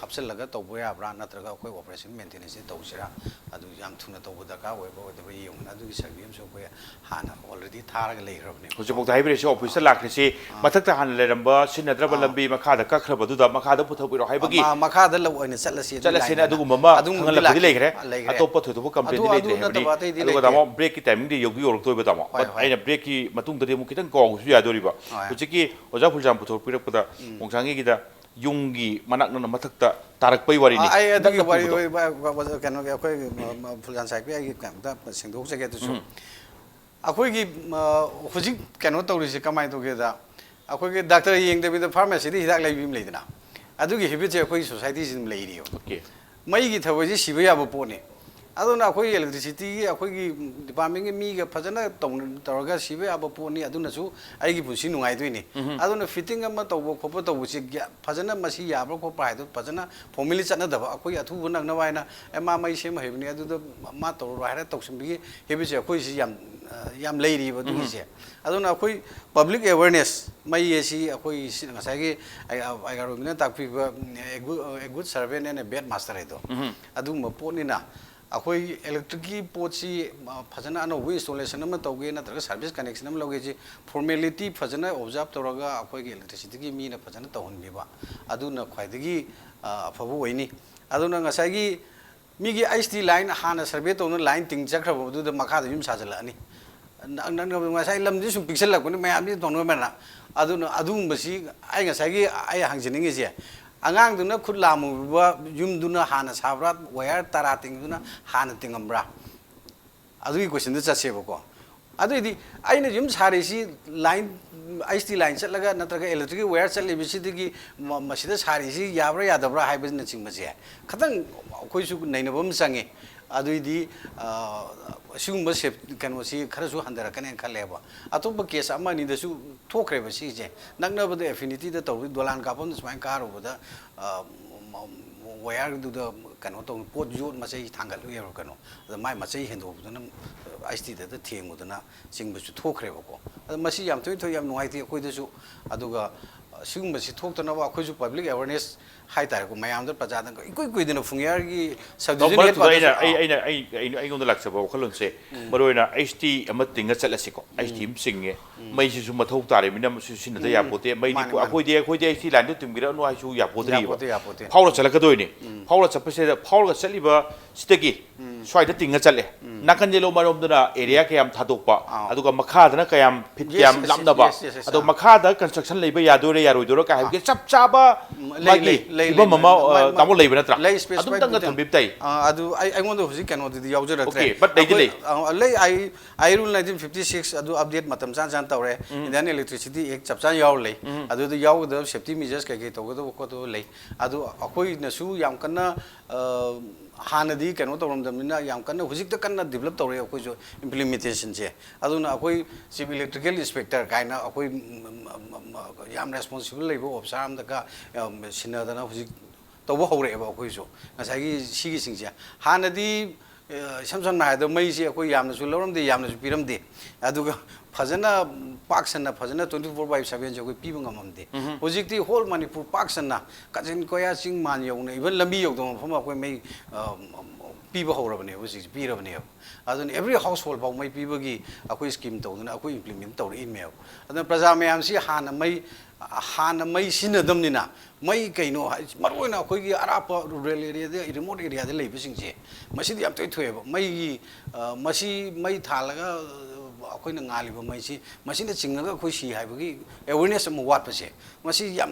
ꯍꯥꯞꯆꯤꯜꯂꯒ ꯇꯧꯕ ꯌꯥꯕ꯭ꯔꯥ, ꯅꯠꯇ꯭ꯔꯒ ꯑꯩꯈꯣꯏ ꯑꯣꯄꯔꯦꯁꯟ ꯃꯦꯟꯇꯦꯅꯦꯟꯁꯁꯤ ꯇꯧꯁꯤꯔꯥ? ꯑꯗꯨ ꯌꯥꯝ ꯊꯨꯅ ꯇꯧꯕ ꯗꯔꯀꯥꯔ ꯑꯣꯏꯕ꯭ꯔꯥ ꯑꯣꯏꯗꯕ꯭ꯔꯥ ꯌꯦꯡꯉꯨꯅ, ꯑꯗꯨꯒꯤ ꯁꯔꯚꯦ ꯑꯃꯁꯨ ꯑꯩꯈꯣꯏ ꯍꯥꯟꯅ ꯑꯣꯜꯔꯦꯗꯤ ꯊꯥꯔꯒ ꯂꯩꯈ꯭ꯔꯕꯅꯦ꯫ ꯍꯧꯖꯤꯛꯐꯥꯎꯗ ꯍꯥꯏꯕꯤꯔꯛꯏꯁꯦ ꯑꯣꯐꯤꯁꯇ ꯂꯥꯛꯈ꯭ꯔꯤꯁꯤ, ꯃꯊꯛꯇ ꯍꯥꯟꯅ ꯂꯩꯔꯝꯕ ꯁꯤꯖꯤꯟꯅꯗ꯭ꯔꯕ ꯂꯝꯕꯤ ꯃꯈꯥꯗ ꯀꯛꯈ꯭ꯔꯕꯗꯨꯗ ꯃꯈꯥꯗ ꯄꯨꯊꯣꯛꯄꯤꯔꯛꯑꯣ ꯍꯥꯏꯕꯒꯤ ꯃꯥ- ꯃꯈꯥꯗ ꯂꯧ ꯑꯣꯏꯅ ꯆꯠꯂꯁꯤ, ꯑꯗꯨ ꯆꯠꯂꯁꯦꯅ ꯂꯥꯏꯟꯗ꯫ ꯑꯗꯨꯒꯨꯝꯕ ꯑꯃ ꯑꯗꯨꯒꯨꯝꯕꯗꯤ ꯈꯪꯍꯜꯂꯛꯄꯗꯤ ꯂꯥꯛꯈꯤ꯫ ꯂꯩꯈ꯭ꯔꯦ꯫ ꯂꯩꯈ꯭ꯔꯦ꯫ ꯑꯇꯣꯞꯄ ꯊꯣꯏꯗꯣꯛꯄ ꯀꯝꯄ꯭ꯂꯦꯟꯗꯤ ꯑꯗꯨ- ꯂꯩꯇ꯭ꯔꯦ ꯑꯗꯨ ꯍꯥꯏꯕꯅꯤ꯫ ꯅꯠꯇꯕ ꯑꯇꯩꯗꯤ ꯑꯗꯨꯒ ꯂꯩꯇꯦ꯫ ꯇꯥꯃꯣ, ꯕ꯭ꯔꯦꯛꯀꯤ ꯇꯥꯏꯃꯤꯡꯗꯤ ꯌꯧꯗꯤ ꯌꯧꯔꯛꯇꯣꯏꯕ, ꯇꯥꯃꯣ꯫ ꯍꯣꯏ, But ꯍꯣꯏ꯫ ꯑꯩꯅ ꯕ꯭ꯔꯦꯛꯀꯤ ꯃꯇꯨꯡꯗꯗꯤ ꯑꯃꯨꯛ ꯈꯤꯇꯪ ꯀꯥꯎꯕꯁꯨ ꯌꯥꯗꯣꯔꯤꯕ꯫ ꯍꯣꯏ꯫ ꯍꯧꯖꯤꯛꯀꯤ ꯑꯣꯖꯥ ꯐꯨꯜꯖꯥꯝ ꯄꯨꯊꯣꯔꯛꯄꯤꯔꯛꯄꯗ ꯃꯣꯡꯁꯥꯡꯒꯤꯒꯤꯗ ꯌꯨꯝꯒꯤ ꯃꯅꯥꯛ ꯅꯛꯅ ꯃꯊꯛꯇ ꯇꯥꯔꯛꯄꯩ ꯋꯥꯔꯤꯅꯤ꯫ ꯑꯥ, ꯑꯩ ꯑꯗꯨꯒꯤ ꯅꯛꯅ ꯋꯥꯔꯤ ꯄꯨꯕꯗꯣ꯫ ꯑꯣꯏ- ꯋꯥ- ꯋꯥ- ꯀꯩꯅꯣꯒꯤ ꯑꯩꯈꯣꯏ ꯃ- ꯃ- ꯐꯨꯜꯖꯥꯝ ꯁꯥꯏꯠꯀꯤ ꯑꯩꯒꯤ ꯀꯩꯅꯣꯝꯇ ꯁꯦꯡꯗꯣꯛꯆꯒꯦ ꯑꯗꯨꯁꯨ꯫ ꯑꯩꯈꯣꯏꯒꯤ ꯃ- ꯍꯧꯖꯤꯛ ꯀꯩꯅꯣ ꯇꯧꯔꯤꯁꯦ ꯀꯃꯥꯏꯅ ꯇꯧꯒꯦꯗ, ꯑꯩꯈꯣꯏꯒꯤ ꯗꯥꯛꯇꯔ ꯌꯦꯡꯗꯕꯤꯗ ꯐꯥꯔꯃꯥꯁꯤꯗ ꯍꯤꯗꯥꯛ ꯂꯩꯕꯤ ꯑꯃ ꯂꯩꯗꯅ, ꯑꯗꯨꯒꯤ ꯍꯦꯕꯤꯠꯁꯦ ꯑꯩꯈꯣꯏꯒꯤ ꯁꯣꯁꯥꯏꯇꯤꯁꯤ ꯑꯗꯨꯝ ꯂꯩꯔꯤꯑꯕ꯫ Okay꯫ ꯃꯩꯒꯤ ꯊꯕꯛꯁꯦ ꯁꯤꯕ ꯌꯥꯕ ꯄꯣꯠꯅꯤ꯫ ꯑꯗꯨꯅ ꯑꯩꯈꯣꯏ ꯏꯂꯦꯛꯇ꯭ꯔꯤꯁꯤꯇꯤꯒꯤ ꯑꯩꯈꯣꯏꯒꯤ ꯗꯤꯄꯥꯔꯠꯃꯦꯟꯒꯤ ꯃꯤꯒ ꯐꯖꯅ ꯇꯧꯅ- ꯇꯧꯔꯒ ꯁꯤꯕ ꯌꯥꯕ ꯄꯣꯠꯅꯤ꯫ ꯑꯗꯨꯅꯁꯨ ꯑꯩꯒꯤ ꯄꯨꯟꯁꯤ ꯅꯨꯡꯉꯥꯏꯗꯣꯏꯅꯤ꯫ ꯑꯗꯨꯅ ꯐꯤꯠꯇꯤꯡ ꯑꯃ ꯇꯧꯕ ꯈꯣꯠꯄ ꯇꯧꯕꯁꯤ ꯒ꯭ꯌꯥ- ꯐꯖꯅ ꯃꯁꯤ ꯌꯥꯕ꯭ꯔꯥ ꯈꯣꯠꯄ꯭ꯔꯥ ꯍꯥꯏꯗꯣ ꯐꯖꯅ ꯐꯣꯔꯃꯦꯂꯤ ꯆꯠꯅꯗꯕ, ꯑꯩꯈꯣꯏ ꯑꯊꯨꯕ ꯅꯪꯅꯕ ꯍꯥꯏꯅ, "ꯑꯦ, ꯃꯥ ꯃꯩ ꯁꯦꯝ ꯍꯩꯕꯅꯤ, ꯑꯗꯨꯗ ꯃꯥ ꯇꯧꯔꯨꯔꯣ" ꯍꯥꯏꯔ ꯇꯧꯁꯤꯟꯕꯒꯤ ꯍꯦꯕꯤꯠꯁꯦ ꯑꯩꯈꯣꯏꯁꯤ ꯌꯥꯝ, ꯑ, ꯌꯥꯝ ꯂꯩꯔꯤꯕ ꯑꯗꯨꯒꯤꯁꯦ꯫ ꯑꯗꯨꯅ ꯑꯩꯈꯣꯏ ꯄꯕ꯭ꯂꯤꯛ ꯑꯦꯋꯦꯔꯅꯦꯁ, ꯃꯩ ꯑꯁꯤ ꯑꯩꯈꯣꯏ ꯁꯤ ꯉꯁꯥꯏꯒꯤ ꯑꯩ- ꯑꯩꯒꯥꯔꯣꯝꯕꯤꯅ ꯇꯥꯛꯄꯤꯕ, "A good, a good servant and a bad master" ꯍꯥꯏꯗꯣ, ꯑꯗꯨꯒꯨꯝꯕ ꯄꯣꯠꯅꯤꯅ ꯑꯩꯈꯣꯏ ꯏꯂꯦꯛꯇ꯭ꯔꯤꯛꯀꯤ ꯄꯣꯠꯁꯤ, ꯑ, ꯐꯖꯅ ꯑꯅꯧꯕ ꯏꯟꯁꯇꯣꯂꯦꯁꯟ ꯑꯃ ꯇꯧꯒꯦ ꯅꯠꯇ꯭ꯔꯒ ꯁꯥꯔꯚꯤꯁ ꯀꯅꯦꯛꯁꯟ ꯑꯃ ꯂꯧꯒꯦꯁꯤ ꯐꯣꯔꯃꯦꯂꯤꯇꯤ ꯐꯖꯅ ꯑꯣꯕꯖꯥꯔꯞ ꯇꯧꯔꯒ ꯑꯩꯈꯣꯏꯒꯤ ꯏꯂꯦꯛꯇ꯭ꯔꯤꯁꯤꯇꯤꯒꯤ ꯃꯤꯅ ꯐꯖꯅ ꯇꯧꯍꯟꯕꯤꯕ, ꯑꯗꯨꯅ ꯈ꯭ꯋꯥꯏꯗꯒꯤ, ꯑ, ꯑꯐꯕ ꯑꯣꯏꯅꯤ꯫ ꯑꯗꯨꯅ ꯉꯁꯥꯏꯒꯤ ꯃꯤꯒꯤ ꯑꯩꯆ ꯇꯤ ꯂꯥꯏꯟ ꯍꯥꯟꯅ ꯁꯔꯚꯦ ꯇꯧꯅ ꯂꯥꯏꯟ ꯇꯤꯡ ꯆꯠꯈ꯭ꯔꯕ ꯑꯗꯨꯗ ꯃꯈꯥꯗ ꯌꯨꯝ ꯁꯥꯖꯤꯜꯂꯛꯑꯅꯤ꯫ ꯅ- ꯅ- ꯉꯁꯥꯏ ꯂꯝꯗꯤ ꯁꯨꯝ ꯄꯤꯛꯁꯜꯂꯛꯄꯅꯤ, ꯃꯌꯥꯝꯗꯤ ꯇꯧꯅꯕꯅ꯫ ꯑꯗꯨꯅ ꯑꯗꯨꯒꯨꯝꯕꯁꯤ ꯑꯩ ꯉꯁꯥꯏꯒꯤ ꯑꯩ ꯍꯪꯖꯅꯤꯡꯉꯤꯁꯦ, ꯑꯉꯥꯡꯗꯨꯅ ꯈꯨꯠ ꯂꯥꯝꯃꯨꯕ ꯌꯨꯝꯗꯨꯅ ꯍꯥꯟꯅ ꯁꯥꯕ꯭ꯔꯥ, ꯋꯥꯌꯔ ꯇꯔꯥ ꯇꯤꯡꯗꯨꯅ ꯍꯥꯟꯅ ꯇꯤꯡꯉꯝꯕ꯭ꯔꯥ? ꯑꯗꯨꯒꯤ ꯀꯣꯏꯁꯟꯗ ꯆꯠꯁꯦꯕꯀꯣ꯫ ꯑꯗꯨꯏꯗꯤ ꯑꯩꯅ ꯌꯨꯝ ꯁꯥꯔꯤꯁꯤ ꯂꯥꯏꯟ, ꯑꯩꯆ ꯇꯤ ꯂꯥꯏꯟ ꯆꯠꯂꯒ ꯅꯠꯇ꯭ꯔꯒ ꯏꯂꯦꯛꯇ꯭ꯔꯤꯛꯀꯤ ꯋꯥꯌꯔ ꯆꯠꯂꯤꯕꯁꯤꯗꯒꯤ ꯃ- ꯃꯁꯤꯗ ꯁꯥꯔꯤꯁꯤ ꯌꯥꯕ꯭ꯔꯥ ꯌꯥꯗꯕ꯭ꯔꯥ ꯍꯥꯏꯕꯅꯆꯤꯡꯕꯁꯦ ꯈꯤꯇꯪ ꯑꯩꯈꯣꯏꯁꯨ ꯅꯩꯅꯕ ꯑꯃ ꯆꯪꯉꯤ꯫ ꯑꯗꯨꯏꯗꯤ, ꯑ, ꯁꯤꯒꯨꯝꯕ ꯁꯦꯞ- ꯀꯩꯅꯣꯁꯤ ꯈꯔꯁꯨ ꯍꯟꯊꯔꯛꯀꯅꯦꯅ ꯈꯜꯂꯦꯕ꯫ ꯑꯇꯣꯞꯄ ꯀꯦꯁ ꯑꯃ ꯑꯅꯤꯗꯁꯨ ꯊꯣꯛꯈ꯭ꯔꯦꯕ ꯁꯤꯁꯦ꯫ ꯅꯛꯅꯕꯗ ꯑꯦꯐꯤꯅꯤꯇꯤꯗ ꯇꯧꯔꯤ, ꯗꯣꯂꯥꯟ ꯀꯥꯞꯐꯝꯗ ꯁꯨꯃꯥꯏꯅ ꯀꯥꯔꯨꯕꯗ, ꯑ, ꯃ- ꯋꯥꯌꯔꯗꯨꯗ ꯀꯩꯅꯣ ꯇꯧ, ꯄꯣꯠ ꯌꯣꯠ ꯃꯆꯩ ꯊꯥꯡꯒꯠꯂꯨꯏ ꯍꯥꯏꯕ꯭ꯔꯥ ꯀꯩꯅꯣ, ꯑꯗ ꯃꯥꯏ ꯃꯆꯩ ꯍꯦꯟꯗꯣꯛꯄꯗꯨꯅ ꯑꯩꯆ ꯇꯤꯗ ꯊꯦꯡꯕꯗꯨꯅ ꯆꯤꯡꯕꯁꯨ ꯊꯣꯛꯈ꯭ꯔꯦꯕꯀꯣ꯫ ꯑꯗ ꯃꯁꯤ ꯌꯥꯝ ꯊꯣꯏ ꯊꯣꯏ ꯌꯥꯝ ꯅꯨꯡꯉꯥꯏꯇꯦ ꯑꯩꯈꯣꯏꯗꯁꯨ꯫ ꯑꯗꯨꯒ, ꯑ, ꯑꯁꯤꯒꯨꯝꯕꯁꯤ ꯊꯣꯛꯇꯅꯕ ꯑꯩꯈꯣꯏꯁꯨ ꯄꯕ꯭ꯂꯤꯛ ꯑꯦꯋꯦꯔꯅꯦꯁ ꯍꯥꯏꯇꯥꯔꯦꯀꯣ, ꯃꯌꯥꯝꯗ, ꯄ꯭ꯔꯖꯥꯗ ꯏꯀꯨꯏ ꯀꯨꯏꯗꯅ ꯐꯨꯡꯌꯥꯔꯒꯤ ꯃꯔꯛꯇꯨꯗ ꯑꯩꯅ ꯑꯩ ꯁꯕꯗꯤꯕꯤꯖꯟ ꯑꯩꯅ ꯑꯩ ꯑꯩꯅ ꯑꯩꯉꯣꯟꯗ ꯂꯥꯛꯆꯕ ꯋꯥꯈꯜꯂꯣꯟꯁꯦ, ꯃꯔꯨꯑꯣꯏꯅ ꯑꯩꯁ ꯇꯤ ꯑꯃ ꯇꯤꯡꯉ ꯆꯠꯂꯁꯤꯀꯣ, ꯑꯩꯁ ꯇꯤ ꯑꯃ ꯆꯤꯡꯉꯦ, ꯃꯩꯁꯤꯁꯨ ꯃꯊꯧ ꯇꯥꯔꯤꯕꯅꯤꯅ ꯑꯃꯁꯨ ꯁꯤꯖꯤꯟꯅꯗ ꯌꯥꯄꯣꯠꯇꯦ꯫ ꯃꯩꯗꯤ ꯃꯥꯅꯤ, ꯃꯥꯅꯤ꯫ ꯑꯩꯈꯣꯏꯗꯤ ꯑꯩꯈꯣꯏꯗꯤ ꯑꯩꯁ ꯇꯤ ꯂꯥꯏꯟꯗꯣ ꯇꯤꯡꯕꯤꯔꯛꯑꯅꯨ ꯍꯥꯏꯁꯨ ꯌꯥꯄꯣꯠꯇ꯭ꯔꯤꯕ꯫ ꯌꯥꯄꯣꯠꯇꯦ, ꯌꯥꯄꯣꯠꯇꯦ꯫ ꯐꯥꯎꯔ ꯆꯠꯂꯛꯀꯗꯣꯏꯅꯤ꯫ ꯐꯥꯎꯔ ꯆꯠꯄꯁꯤꯗ, ꯐꯥꯎꯔꯒ ꯆꯠꯂꯤꯕ ꯁꯤꯗꯒꯤ ꯁ꯭ꯋꯥꯏꯗ ꯇꯤꯡꯉ ꯆꯠꯂꯦ꯫ ꯅꯥꯀꯟ ꯌꯦꯠꯂꯣꯝ ꯃꯔꯣꯝꯗꯅ ꯑꯦꯔꯤꯌꯥ ꯀꯌꯥꯝ ꯊꯥꯗꯣꯛꯄ, ꯑꯥ꯫ ꯑꯗꯨꯒ ꯃꯈꯥꯗꯅ ꯀꯌꯥꯝ ꯐꯤꯠ Yes, ꯀꯌꯥꯝ yes, yes, ꯂꯥꯞꯅꯕ, yes, yes, yes, ꯑꯗꯣ ꯑꯥ꯫ ꯃꯈꯥꯗ ꯀꯟꯁꯇ꯭ꯔꯛꯁꯟ ꯂꯩꯕ ꯌꯥꯗꯣꯏꯔꯥ ꯌꯥꯔꯣꯏꯗꯣꯏꯔꯥ ꯀꯥꯏ ꯍꯥꯏꯕꯒꯤ ꯆꯞ ꯆꯥꯕ ꯂꯩ, ꯃꯥꯒꯤ ꯂꯩ, ꯂꯩ, ꯐꯤꯕꯝ ꯂꯩ, ꯑꯃ, ꯃꯥ-, ꯑ, ꯃꯥ-, ꯇꯥꯃꯣ ꯂꯩꯕ ꯅꯠꯇ꯭ꯔꯥ? ꯂꯩ, specified ꯑꯗꯨꯝꯇꯪꯒ ꯗꯤꯇꯦꯜ꯫ ꯊꯝꯕꯤꯕ ꯇꯥꯏ꯫ ꯑꯥ, ꯑꯗꯨ ꯑꯩ, ꯑꯩꯉꯣꯟꯗ ꯍꯧꯖꯤꯛ ꯀꯩꯅꯣꯗꯨꯗꯤ ꯌꯥꯎꯖꯔꯛꯇ꯭ꯔꯦ꯫ Okay, but ꯂꯩꯗꯤ ꯂꯩ꯫ ꯑꯩꯈꯣꯏ, ꯑꯥ, ꯂꯩ, ꯑꯩ, ꯑꯩ rule nineteen fifty six ꯑꯗꯨ update ꯃꯇꯝ ꯆꯥ ꯆꯥꯅ ꯇꯧꯔꯦ꯫ Indian Electricity Act ꯆꯞ ꯆꯥꯅ ꯌꯥꯎꯔ ꯂꯩ꯫ ꯑꯗꯨꯗ ꯌꯥꯎꯒꯗꯕ safety measures ꯀꯩ ꯀꯩ ꯇꯧꯒꯗꯕ ꯈꯣꯠꯇꯕ ꯂꯩ꯫ ꯑꯗꯨ ꯑꯩꯈꯣꯏꯅꯁꯨ ꯌꯥꯝ ꯀꯟꯅ, ꯑ, ꯍꯥꯟꯅꯗꯤ ꯀꯩꯅꯣ ꯇꯧꯔꯝꯗꯕꯅꯤꯅ ꯌꯥꯝ ꯀꯟꯅ, ꯍꯧꯖꯤꯛꯇ ꯀꯟꯅ develop ꯇꯧꯔꯦ ꯑꯩꯈꯣꯏꯁꯨ implementationꯁꯦ꯫ ꯑꯗꯨꯅ ꯑꯩꯈꯣꯏ Chief Electrical Inspector ꯀꯥꯏꯅ ꯑꯩꯈꯣꯏ, ꯎꯝ, ꯎꯝ, ꯎꯝ, ꯎꯝ, ꯌꯥꯝ responsible ꯂꯩꯕ officer ꯑꯃꯗꯒ, ꯎꯝ, ꯁꯤꯟꯅꯗꯅ ꯍꯧꯖꯤꯛ ꯇꯧꯕ ꯍꯧꯔꯛꯑꯦꯕ ꯑꯩꯈꯣꯏꯁꯨ꯫ ꯉꯁꯥꯏꯒꯤ ꯁꯤꯒꯤꯁꯤꯡꯁꯦ ꯍꯥꯟꯅꯗꯤ, ꯑ, ꯏꯁꯝ ꯁꯝꯅ ꯍꯥꯏꯔꯕꯗ ꯃꯩꯁꯦ ꯑꯩꯈꯣꯏ ꯌꯥꯝꯅꯁꯨ ꯂꯧꯔꯝꯗꯦ, ꯌꯥꯝꯅꯁꯨ ꯄꯤꯔꯝꯗꯦ꯫ ꯑꯗꯨꯒ ꯐꯖꯅ ꯄꯥꯛ ꯁꯟꯅ ꯐꯖꯅ twenty four by sevenꯁꯦ ꯑꯩꯈꯣꯏ ꯄꯤꯕ ꯉꯝꯃꯝꯗꯦ꯫ ꯍꯧꯖꯤꯛꯇꯤ whole ꯃꯅꯤꯄꯨꯔ ꯄꯥꯛ ꯁꯟꯅ ꯀꯥꯆꯤꯟ ꯀꯣꯌꯥ, ꯆꯤꯡ ꯃꯥꯟ ꯌꯧꯅ, even ꯂꯝꯕꯤ ꯌꯧꯗꯕ ꯃꯐꯝ ꯑꯩꯈꯣꯏ ꯃꯩ, ꯑ, ꯄꯤꯕ ꯍꯧꯔꯕꯅꯦꯕ, ꯍꯧꯖꯤꯛꯁꯦ ꯄꯤꯔꯕꯅꯦꯕ꯫ ꯑꯗꯨꯅ every household ꯐꯥꯎ ꯃꯩ ꯄꯤꯕꯒꯤ ꯑꯩꯈꯣꯏ scheme ꯇꯧꯗꯅ ꯑꯩꯈꯣꯏ implement ꯇꯧꯔꯛꯏꯅꯦꯕ꯫ ꯑꯗꯨꯅ ꯄ꯭ꯔꯖꯥ ꯃꯌꯥꯝꯁꯤ ꯍꯥꯟꯅ ꯃꯩ, ꯍꯥꯟꯅ ꯃꯩ ꯁꯤꯖꯤꯟꯅꯗꯕꯅꯤꯅ, ꯃꯩ ꯀꯩꯅꯣ ꯍꯥꯏ, ꯃꯔꯨꯑꯣꯏꯅ ꯑꯩꯈꯣꯏꯒꯤ ꯑꯔꯥꯞꯄ rural areaꯗ, remote areaꯗ ꯂꯩꯕꯁꯤꯡꯁꯦ, ꯃꯁꯤꯗꯤ ꯌꯥꯝ ꯇꯣꯏ ꯊꯣꯛꯑꯦꯕ꯫ ꯃꯩꯒꯤ, ꯑ, ꯃꯁꯤ ꯃꯩ ꯊꯥꯜꯂꯒ, ꯑ, ꯑꯩꯈꯣꯏꯅ ꯉꯥꯜꯂꯤꯕ ꯃꯩꯁꯤ, ꯃꯁꯤꯅ ꯆꯤꯡꯉꯒ ꯑꯩꯈꯣꯏ ꯁꯤ ꯍꯥꯏꯕꯒꯤ awareness ꯑꯃ ꯋꯥꯠꯄꯁꯦ, ꯃꯁꯤ ꯌꯥꯝ